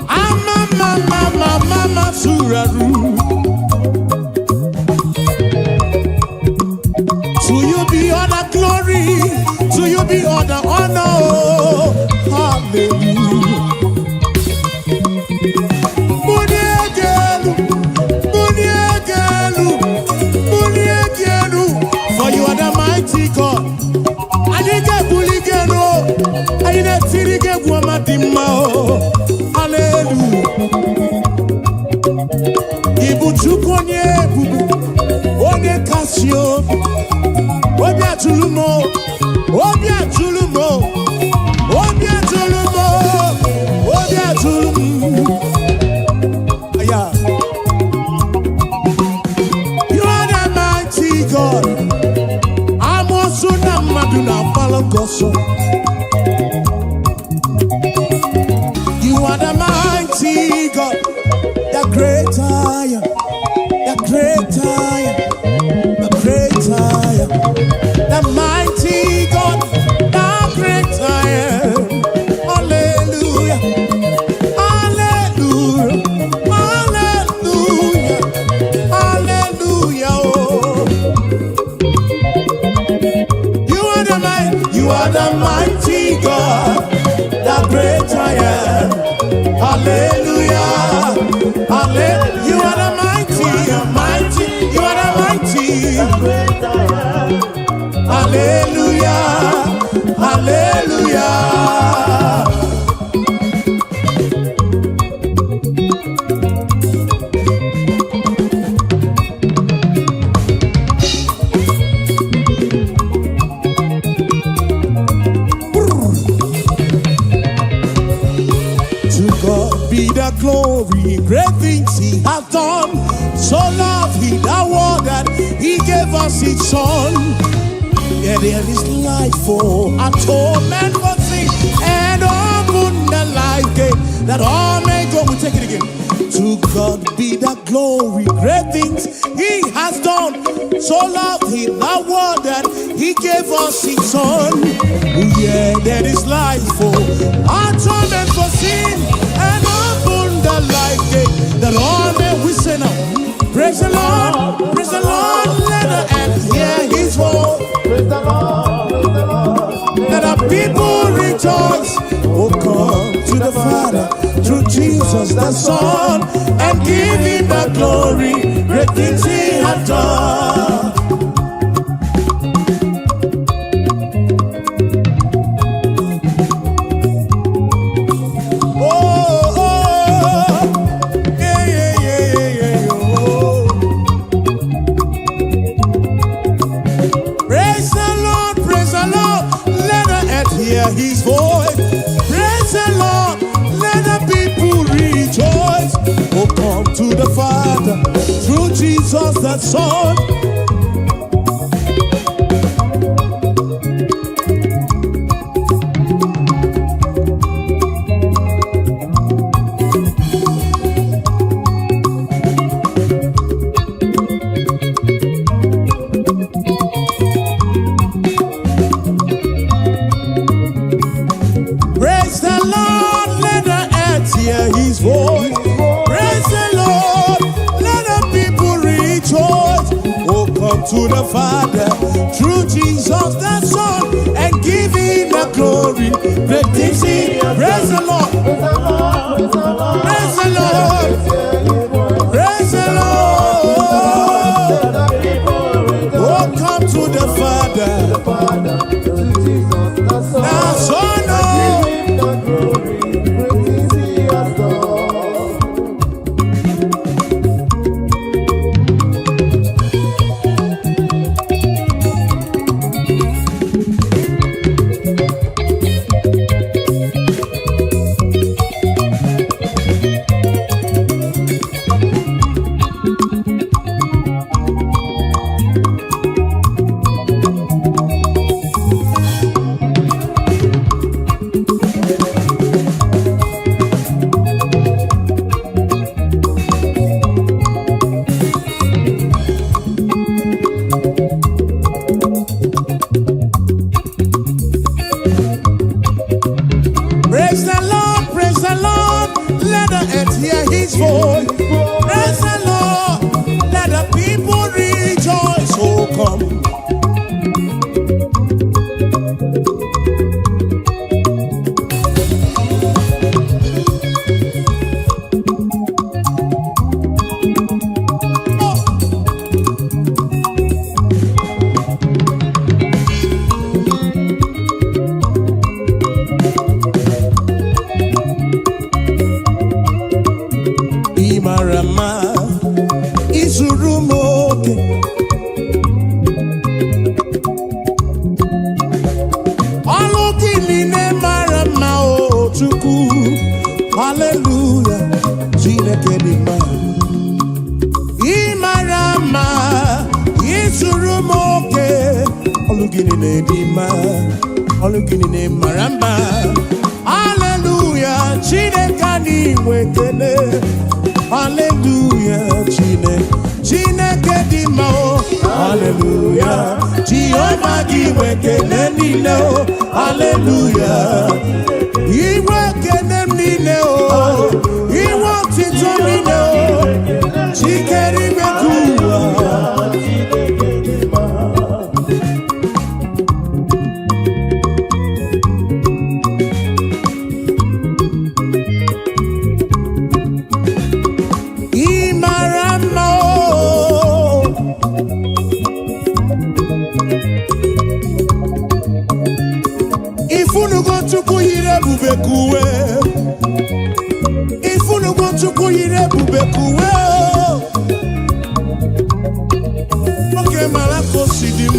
Ama mama mama masuraru. To you be all the glory, to you be all the honor. Oh, hallelujah. Muniegelu, muniegelu, muniegelu. For you are the mighty God. Anyị ga-ebuli gị elu, anyị na-etiri gị egwu ọma dị mma o. Hallelujah. Ị bụ Chukwu onye ebube, onye kasị obi, obi atụrụ m o, obi atụrụ m o, obi atụrụ m o, obi atụrụ m. Aya. You are the mighty God. Amoosu na mmadụ na-agbalụ gị ọsọ. You are the mighty God, the great I am, the great I am, the great I am, the mighty God, the great I am. Hallelujah, hallelujah, hallelujah, hallelujah. Oh. You are the mighty, you are the mighty God, the great I am. Hallelujah, hallelujah. You are the mighty, mighty, you are the mighty. Hallelujah, hallelujah. To God be the glory, great things He hath done. So loved He the world that He gave us His Son. Yeah, there is life for atonement for sin and open the life gate that all may go. We take it again. To God be the glory, great things He has done. So loved He the world that He gave us His Son. Yeah, there is life for atonement for sin and open the life gate that all may we say now. Praise the Lord, praise the Lord, let the earth hear His voice. Praise the Lord, praise the Lord. Let the people rejoice. Oh, come to the Father through Jesus the Son and give him the glory. Great things he hath done. Oh, oh, yeah, yeah, yeah, yeah, yeah, oh. Praise the Lord, praise the Lord, let the earth hear his voice. Praise the Lord, let the people rejoice. Oh, come to the Father through Jesus the Son. Praise the Lord, let the earth hear his voice. Praise the Lord, let the people rejoice. Oh, come to the Father through Jesus the Son and give him the glory. Great things he. Praise the Lord, Praise the Lord, praise the Lord. praise the Lord, praise the Lord. Let the people rejoice. Oh, come to the Father, Father, through Jesus the Son. the Son. Oh. Give him the glory, great things he has done. Ọlụ gị niile dị mma, ọlụ gị niile mara mma. Haleluya, Chineke anyị nwe ekele. Haleluya, Chineke, Chineke dị mma o. Haleluya, Jehova gị nwe ekele niile o. Haleluya, inwe ekele m niile o, inwe otito m niile o, chikere ime ka ụwa. Chineke dị mma. Ị mara mma o. Ifunugo Chukwu yiri ebube ka uwe. Ifunugo Chukwu yiri ebube ka uwe o. Nwoke mara ka o si dị m.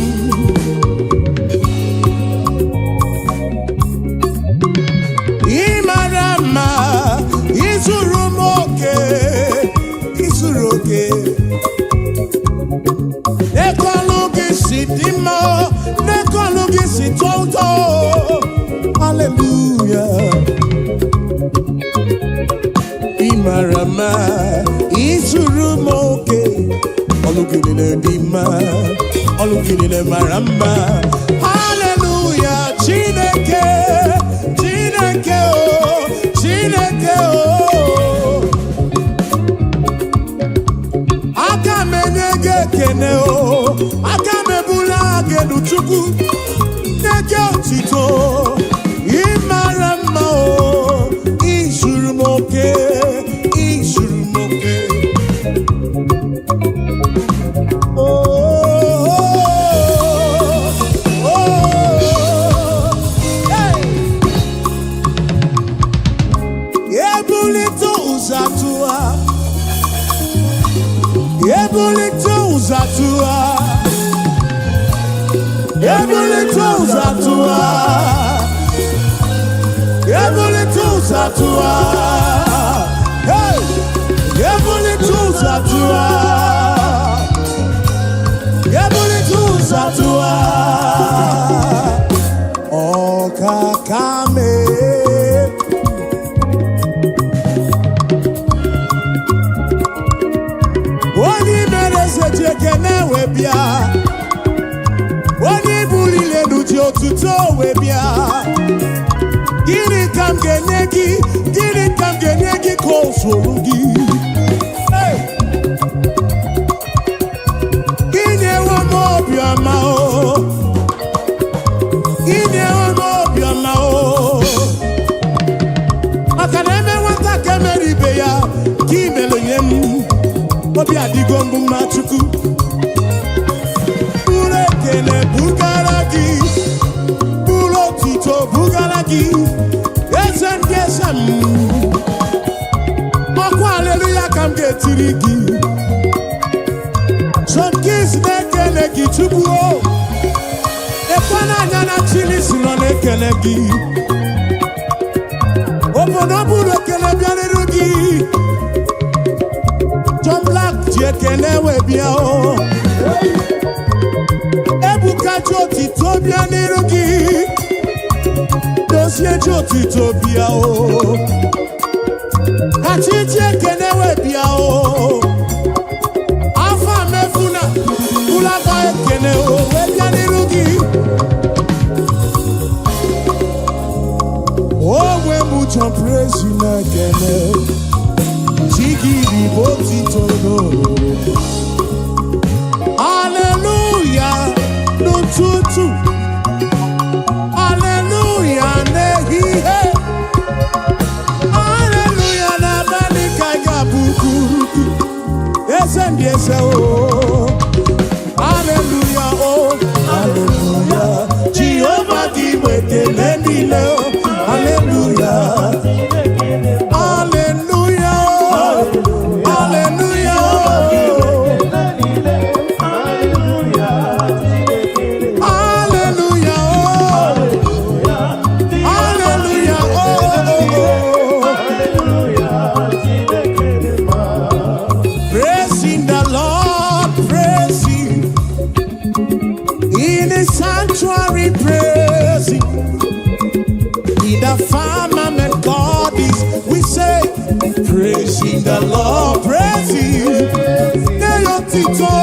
Ị mara mma, izuru m oke, izuru oke. N'ekọlụ gị si dị mma, n'ekọlụ gị si tọọ ụtọ. Hallelujah. Ị mara mma, izuru m oke. Ọlụ gị niile dị mma, ọlụ gị niile mara mma. Hallelujah, Chineke, Chineke o, Chineke o. Aka m enye gị ekene o, aka m ebula gị elu, Chukwu, nye gị otito. Ị mara mma o, izuru m oke, izuru m oke. Oh, oh, hey. Ebulite ụzọ atụwa, ebulite ụzọ atụwa, ebulite ụzọ atụwa, ebulite ụzọ atụwa. Hey! Ebulite ụzọ atụwa, ebulite ụzọ atụwa. Ọkaka mee. Onye mere eze ji ekene wee bịa, onye buliri elu ji otuto wee bịa. Gịnị ka m ga-enye gị? Gịnị ka m ga-enye gị ka o zuru gị? Hey! Inyewo m obiọma o, inyewo m obiọma o, maka na eme nwata ka emere ibe ya ka imere nye m. Obi adịgo mbụ mma. Chukwu, buru ekele bugara gị, buru otito bugara gị, eze ndị eze m. Ọkwa aleluya ka m ga-etiri gị. Some Kings na-ekele gị, Chukwu o. Ekwe n'anya na Chilisi nọ na-ekele gị. Obodo buru ekele bịarịrị gị. John Black ji ekele wee bịa o. Ebuka ji otito bịa n'iru gị. Dozie ji otito bịa o. Kachi ji ekele wee bịa o. Afọ mefuna bụlakwa ekele o wee bịa n'iru gị. Onwe m John Praise na-ekele chi gị bụ otito n'olulu. Haleluya n'ụtụtụ, haleluya n'ehihie, haleluya n'abalị ka ị ga-abụ kwuru gị, eze ndị eze o. Haleluya o, haleluya, Jehova gị bụ ekele niile o. Haleluya, haleluya o, haleluya o. Haleluya o, haleluya o. Praising the Lord, Sanctuary praising. In the firmament God is, we say, praising the Lord, praise Him. Nye ya otito.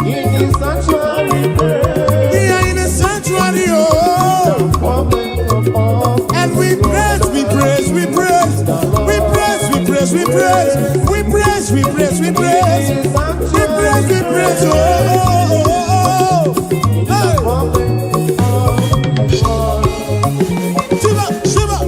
In the sanctuary, praise. We are in the sanctuary, oh. Moment of all. And we praise, we praise, we praise, we praise, we praise, we praise, we praise, we praise, we praise, we praise, we praise, oh, oh, oh, oh. Hey. Moment of all. Shiva, Shiva.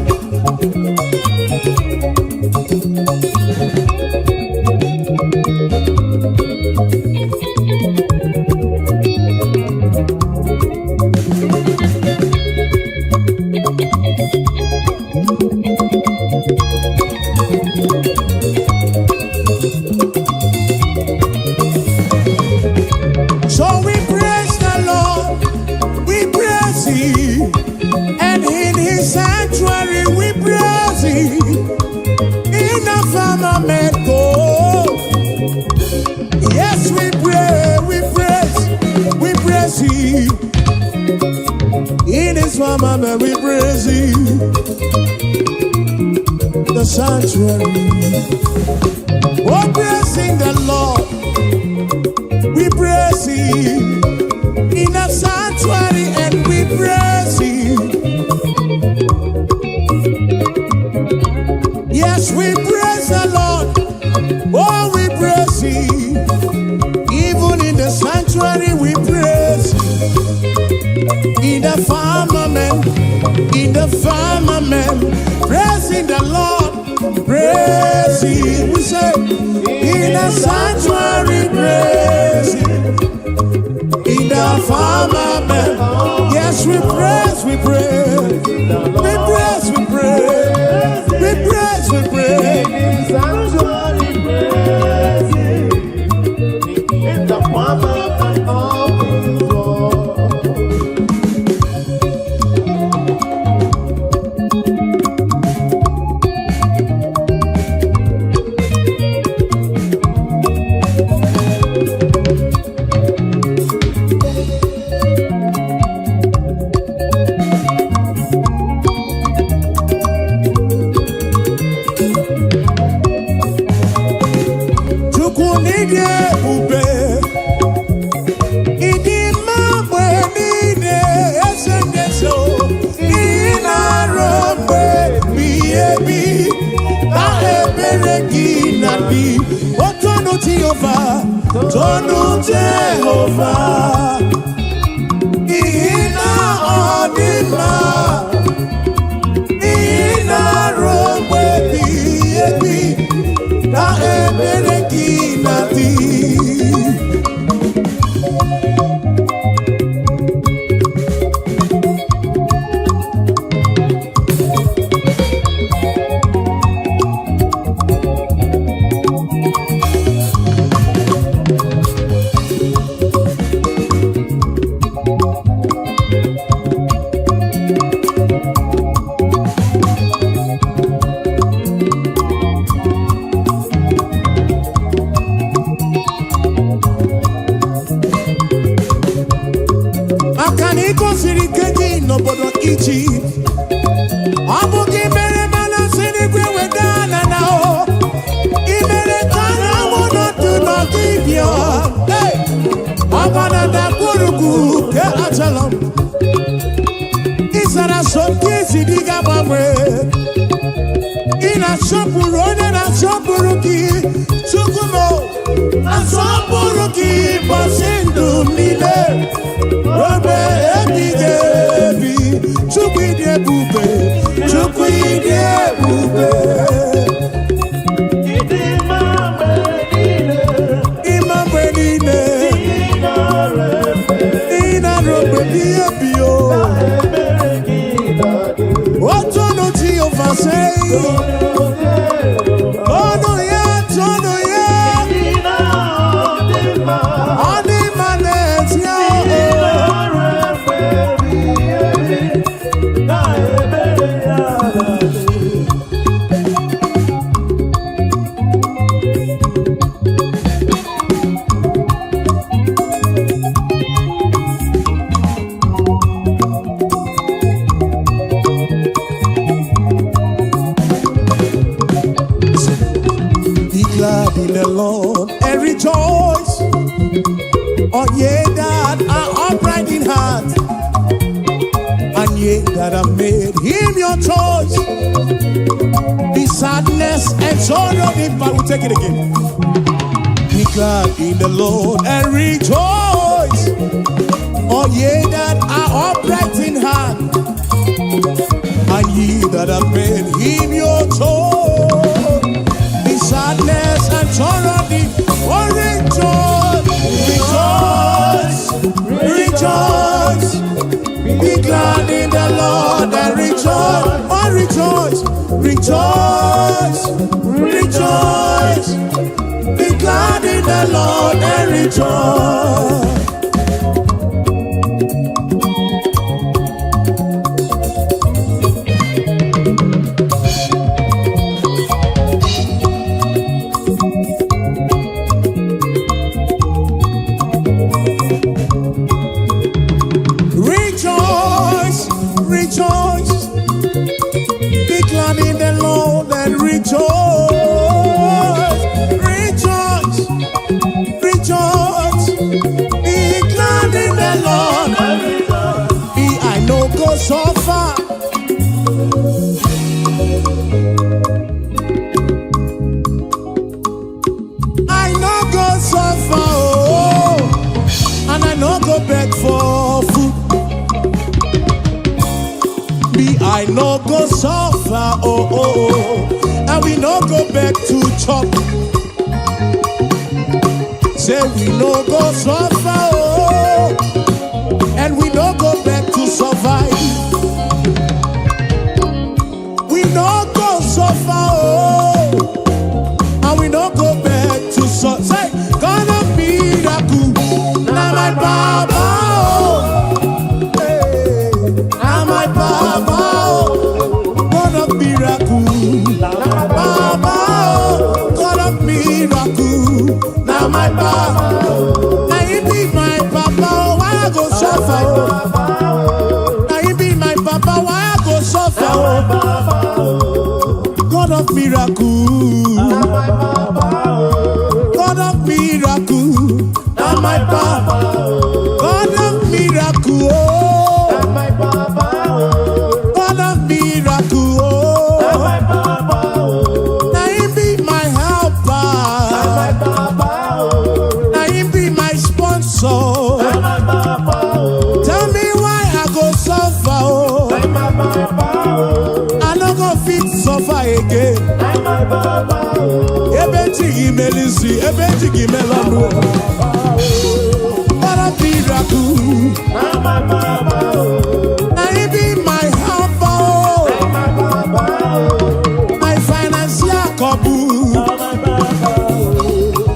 So we praise the Lord, we praise Him, and in His sanctuary we praise Him. In the firmament, oh, yes, we pray, we praise Him. In His firmament, we praise Him. The sanctuary, oh, praising the Lord, we praise Him. In the sanctuary, and we praise Him. Yes, we praise the Lord. Oh, we praise Him. Even in the sanctuary, we praise Him. In the firmament, in the firmament, praising the Lord, praise Him. We say, in the sanctuary, praise Him. In the firmament, yes, we praise, we praise, we praise, we praise, we praise, we praise. In the sanctuary, praise Him. In the firmament of His word. Chukwu n'ịdị ebube, ịdị mma mgbe niile, eze ndị eze o, ị na-arụ mgbe ebighị ebi, na ebere gị na-adị. O tonu Jehova, tonu Jehova, n'ihi na ọ dị mma, ị na-arụ mgbe ebighị ebi, na ebere gị na-adị. Maka na ị gosiri ike gị n'obodo Ijipt, ọ bụ gị mere mana si n'igwe weda na na o ị mere ka anyanwụ nọdụ n'ọdịbịa. Hey! Ọgba na ndagwurugwu nke Ajalon, ị zara so nke isi dị ga-agbanwe. Ị na-asọpụrụ onye na-asọpụrụ gị. Chukwu m, asọpụrụ gị ụbọchị ndụ m niile ruo ebighị ebi. Chukwu, ịdị ebube, Chukwu, ịdị ebube. Ịdị mma mgbe niile. Ịma mgbe niile. Ị nara efe. Ị na-arụ mgbe ebighị ebi o. Ebere gị na-adị. Tonu Jehova, sei. Tonu ya, tonu ya. Ịdị na ọ dị mma. Ọ dị mma n'ezie. Ị nara efe ebighị ebi. Na ebere ya na-adị. the Lord and rejoice. All ye that are upright in heart, and ye that have made him your choice. The sadness and sorrow depart. We'll take it again. Be glad in the Lord and rejoice. All ye that are upright in heart, and ye that have made him your choice. The sadness and sorrow depart. Oh, rejoice, rejoice, rejoice. Be glad in the Lord and rejoice. Oh, rejoice, rejoice, rejoice. Be glad in the Lord and rejoice. Rejoice, rejoice. Be glad in the Lord and rejoice. Rejoice, rejoice. Be glad in the Lord. Be I no go suffer. I no go suffer, oh, and I no go beg for food. Me, I no go suffer, oh, and we no go beg to chop. Say we no go suffer, oh, and we no go beg to survive. We no go suffer, oh, and we no go beg to suffer. Say, God of miracle, na my baba, oh, hey, na my baba, oh, God of miracle, baba, oh, God of miracle, na my baba. Na he be my papa, oh, why I go suffer? Oh? Na he be my papa, why I go suffer? Oh? God of miracle, God of miracle, na my papa. God of miracle, oh, God of miracle, oh. Na him be my helper, na him be my sponsor. Tell me why I go suffer, oh. I no go fit suffer again. Ebe chi gị melisi, ebe chi gị melọnụ. God of miracle, na him be my helper, oh. My financial couple,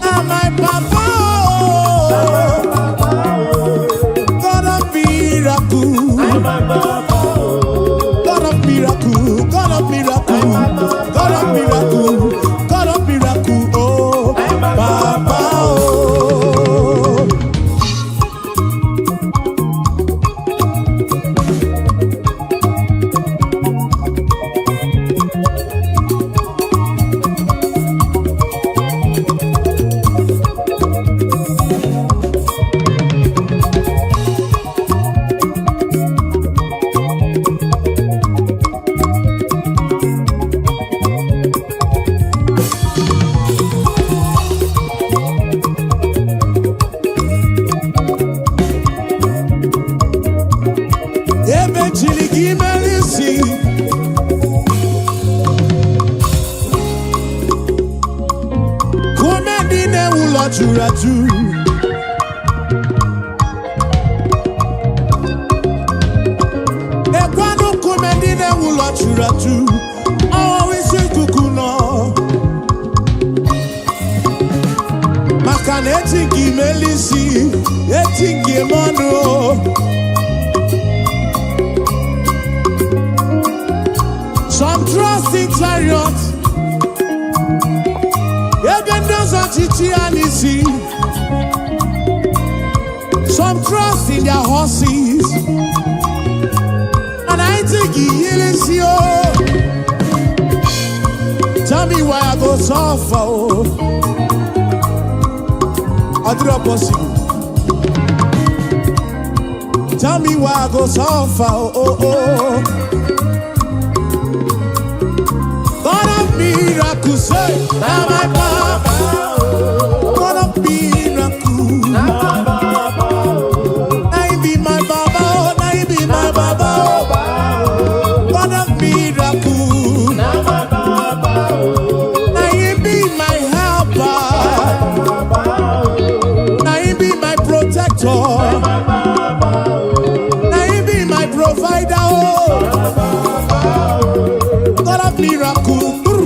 na my papa, oh. God of miracle, God of miracle, God of miracle, God of miracle, God of miracle, oh, Papa, oh. Ebe chiri gị mere isi. Kume ndị na-ewu ụlọ juru ajụ. Ekwanụ nkume ndị na-ewu ụlọ juru ajụ. Ọwụwa isi ikuku nọ. Maka na eti gị mele isi, eti gị eme ọnụ o. Some trust in chariots. Ebe ndị ọzọ chichi ya n'isi. Some trust in their horses. And I think he o. Tell me why I go suffer. Oh. Ọ dịrọ possible. Tell me why I go suffer, oh. God of miracles, say, na my papa. God of miracles, na he be my baba, oh, na he be my baba, oh. God of miracles, na he be my helper, na he be my protector, na he be my provider, oh. God of miracle. Brr.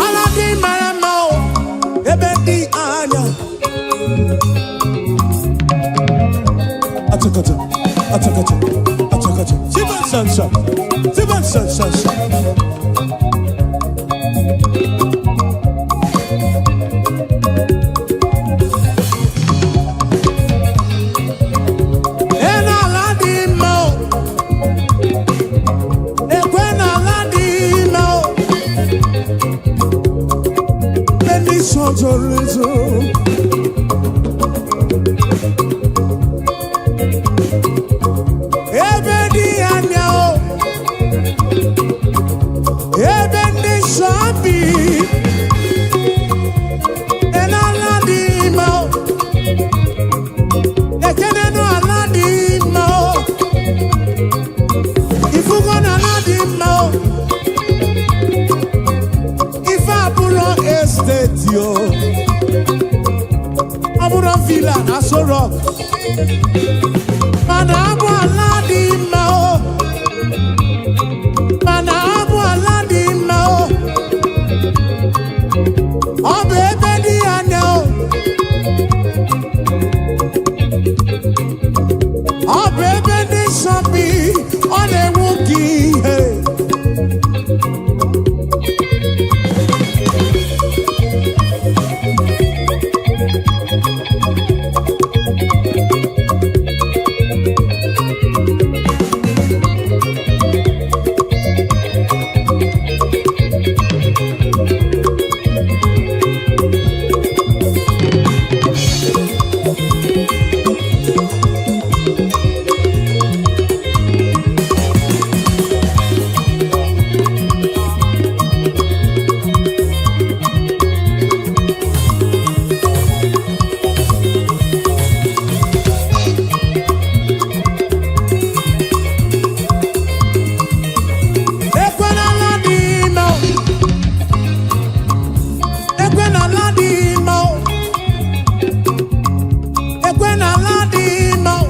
Ala dị mara mma o, ebe dị anya. Achọkọchọ, achọkọchọ, achọkọchọ. Chiba nsọ nsọ, chiba nsọ nsọ nsọ. E n'ala dị mma o, ekwe n'ala dị mma o. Ebe ndị nsọ zoro ezo. Ebe dị anya o, ebe ndị nsọ bi. E n'ala dị mma o, ekene n'ala dị mma o. Ifugo n'ala dị mma o. Ife abụrọ estate o, ọ bụrụ villa na Aso Rock, mana abụ ala dị mma o, mana abụ ala dị mma o. Ọ bụ ebe dị anya o, ọ bụ ebe ndị nsọ bi. Ọ na-enwu ka ihe. Ekwenala dị mma o. Ekwenala dị mma o. Ekwenala dị mma o.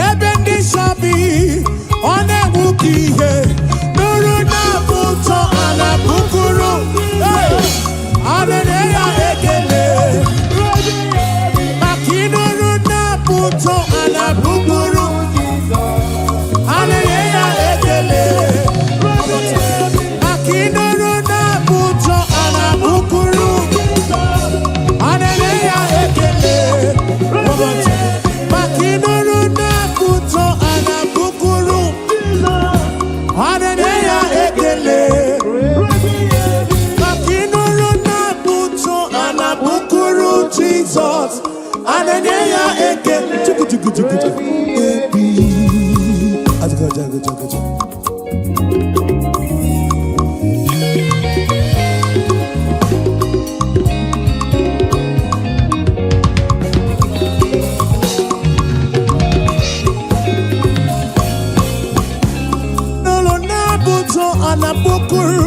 Ebe ndị nsọ bi, ọ na-enwu ka ihe. Nụrụ na-abụ ụtọ ala bukuru. Hey! Arịrị ya ekele maka ịnụrụ na-abụ ụtọ ala bukuru. Arịrị ya ekele maka ịnụrụ na-abụ ụtọ ala bukuru. Arịrị ya ekele maka ịnụrụ na-abụ ụtọ ala bukuru. Arịrị ya ekele maka ịnụrụ na-abụ ụtọ ala bukuru Jizọs. Arịrị ya ekele. Chukwu chukwu chukwu chukwu. Ebi. Ajụjụ, ajụjụ, ajụjụ. N'ụlọ na-abụ ụtọ ala bukuru.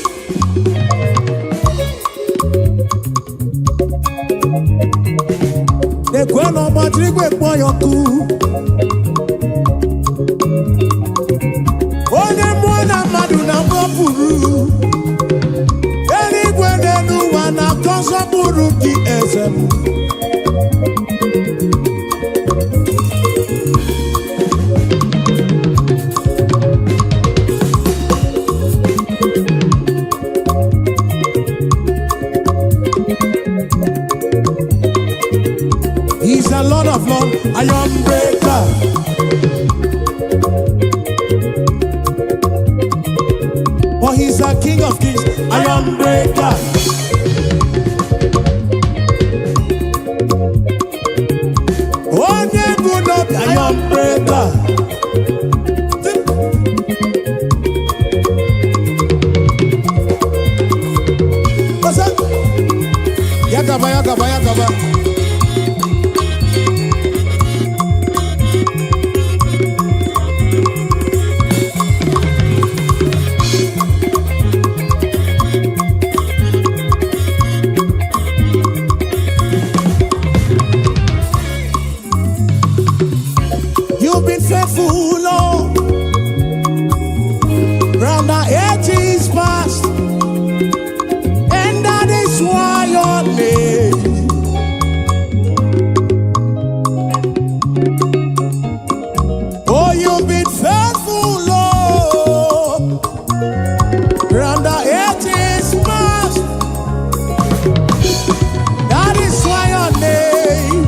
Ekwe na ọgbajiri igwe kpọọ ya ọkụ. Onye mmụọ na mmadụ na-agbapụrụ. Eluigwe n'elu ụwa na-akọ nsọpụrụ gị, eze m. He's the Lord of Lords, Iron Breaker. Oh, he's the King of Kings, Iron Breaker. Onye bụ n'obi, Iron Breaker. What's up? Yagaba, yagaba, yagaba. You've been faithful, Lord. From the ages past, and that is why your name. Oh, you've been faithful, Lord. From the ages past, that is why your name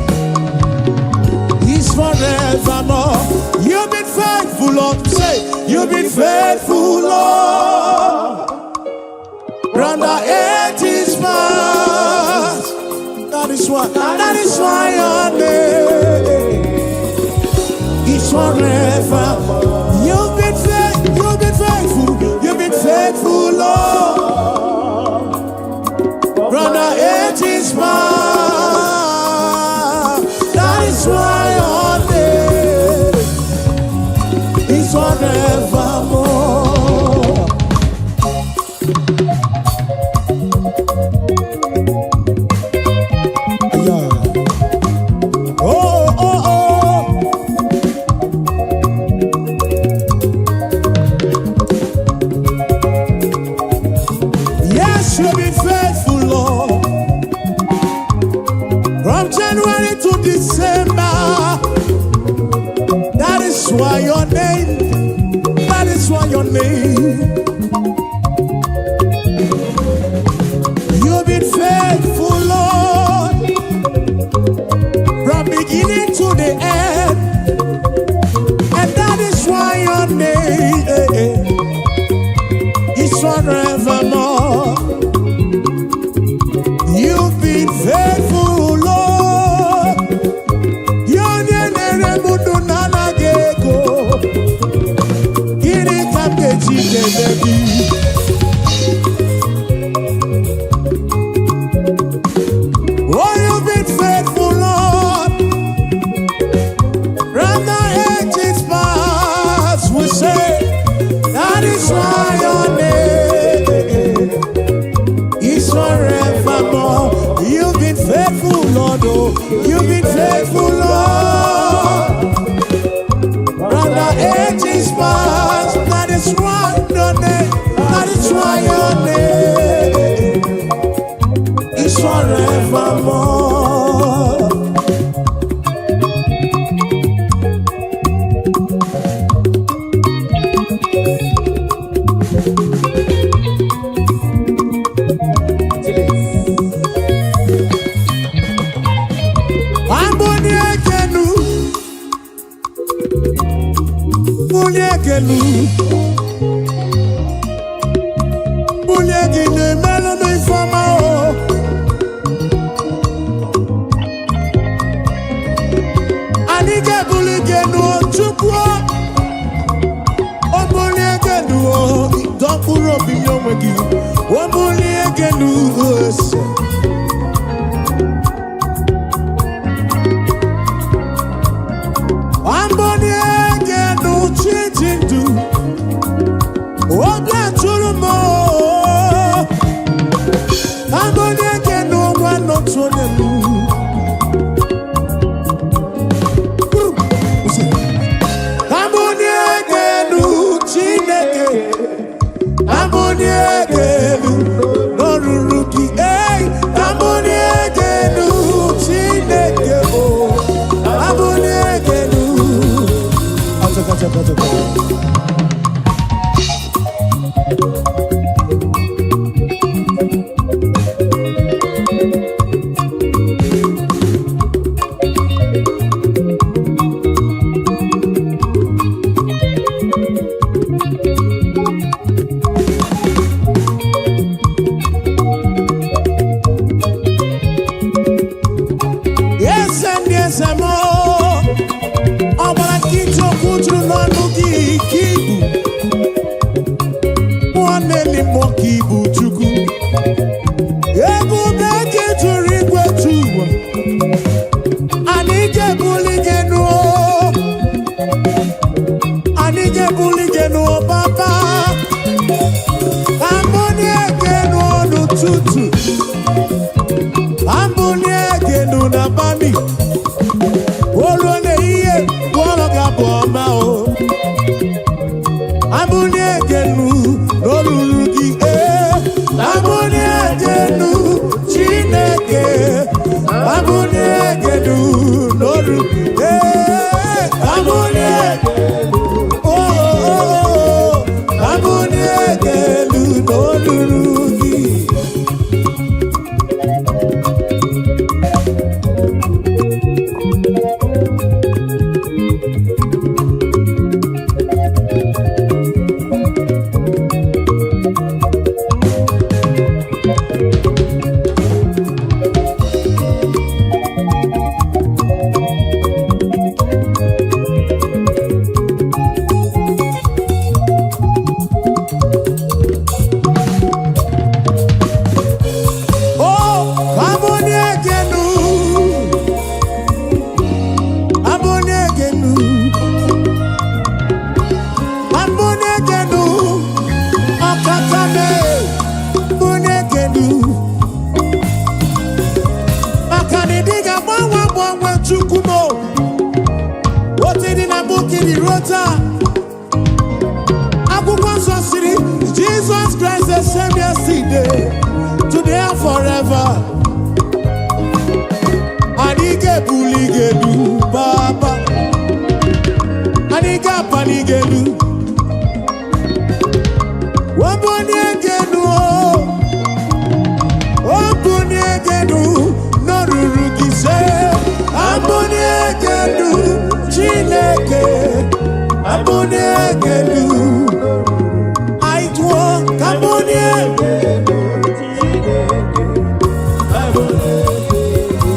is forevermore. You've been faithful, Lord. Say, you've been faithful, Lord. From the ages past. That is why your name is forever. You've been faithful, you've been faithful, Lord. From the ages past. That is why your name is forevermore. Yeah. Oh. Yes, you've been faithful, Lord. From January to December. That is why your name, that is why your name. You've been faithful, Lord. From beginning to the end. And that is why your name is forevermore. You've been faithful, Lord. Onye na-ere m ndụ na-anaghị ego. Gịnị ka m ga-eji kelee gị? Oh, you've been faithful, Lord. From the ages past, we say, that is why your name is forevermore. You've been faithful, Lord. Oh, you've been faithful, Lord. From the ages past, that is why your name, that is why your name is forevermore. Chilis. Amboni ekenu, bulie ekenu, bulie gị na-emelụ m ifeọma o. Anyị ga-ebuli gị enu o, Chukwu o. O bulie gị enu o, dọ mkpụrụ obi nye onwe gị. O bulie gị enu o, ese. Amboni ekenu chi ji ndụ. Obi atụrụ m o. Amboni ekenu nwa n'otu onye m. N'abalị o ruo n'ehihie, gụọrọ gị abụ ọma. O abụlie genu n'olulu gị, ee, abụlie genu, Chineke, abụlie genu n'olu, ee, abụlie, oh, oh, oh, abụlie genu n'olulu gị. Oh, abụlie genu, abụlie genu, abụlie genu, ọkaka me, abụlie genu. Maka na ịdị ga-agbanwe agbanwe, Chukwu m o. Otu dị na mbụ ka ịdị ruo taa. Akwụkwọ Nsọ siri, Jesus Christ the same yesterday, today and forever. Anyị ga-ebuli gị elu, Baba. Anyị ga-apali gị elu. Wabulie gị elu, o. Obulie gị elu, n'olulu gị se. Abulie gị elu, Chineke. Abulie gị elu. Anyị tụọ ka abulie. Chineke, abụlie genu.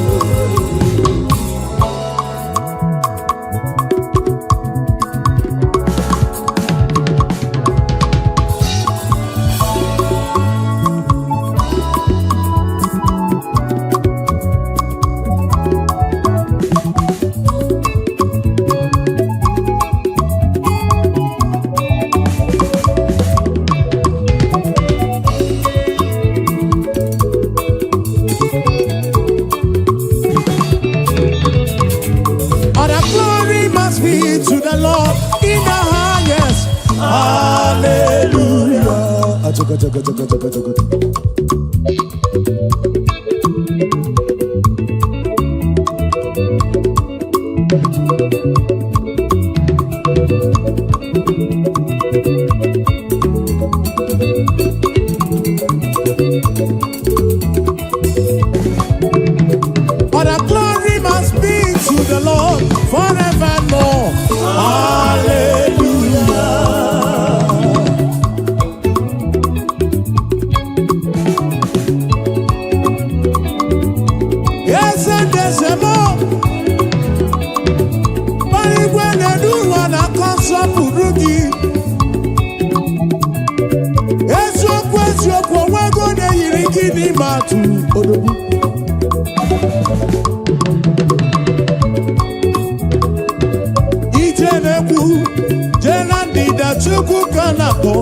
All the glory must be to the Lord in the highest. Hallelujah. Achoka, choka, choka, choka, choka. All the glory must be to the Lord forevermore. Hallelujah. Eze ndị eze m, igwe na-edu ụwa na-akọ nsọpụrụ gị. Eziokwu, eziokwu, onwego onye yiri gị n'ime atụ odogwu. Ije na-ekwu jee na ndịda, Chukwu ka na-akpọ.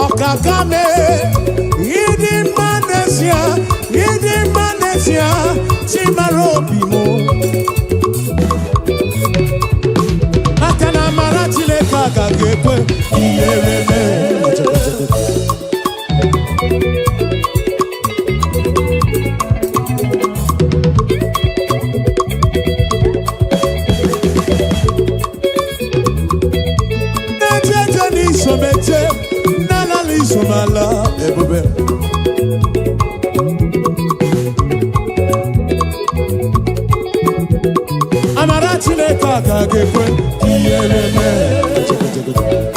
Ọkaka mee, ịdị mma n'ezie, ịdị mma n'ezie, chi mara obi m. Maka na amara Chineke agaghị ekwe ihere mee. Na-eje eje n'isomeje, na-alala isomala ebube. Amara Chineke agaghị ekwe ihere mee.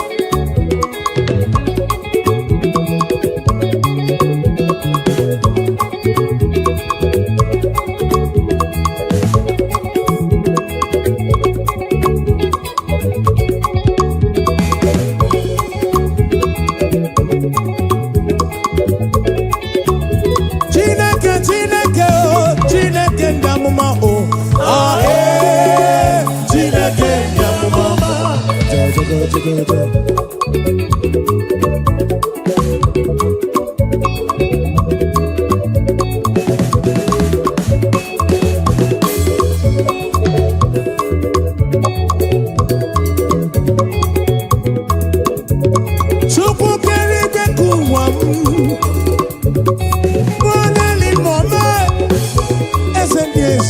Chineke, Chineke, o Chineke ndị amụma, o ah, ee, Chineke ndị amụma.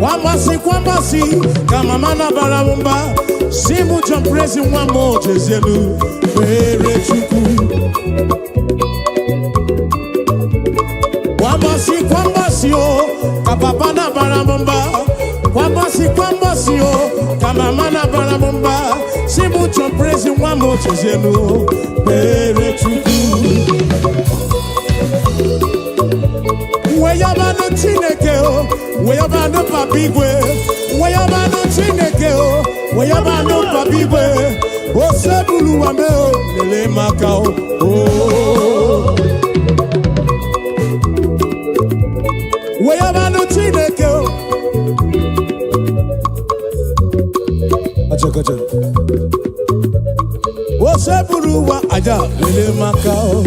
Kwa mbọsị kwa mbọsị ka mama na-abara m mba, si mụ John Prezi nwa m, jezielu kpere Chukwu. Kwa mbọsị kwa mbọsị o ka papa na-abara m mba, kwa mbọsị kwa mbọsị o ka mama na-abara m mba, si mụ John Prezi nwa m, jezielu kpere Chukwu. Weyabanụ Chineke o, weyabanụ Papa Igwe, weyabanụ Chineke o, weyabanụ Papa Igwe, osebuluwa me o, lelee maka o o. Weyabanụ Chineke o. Acha, acha. Osebuluwa aja, lelee maka o.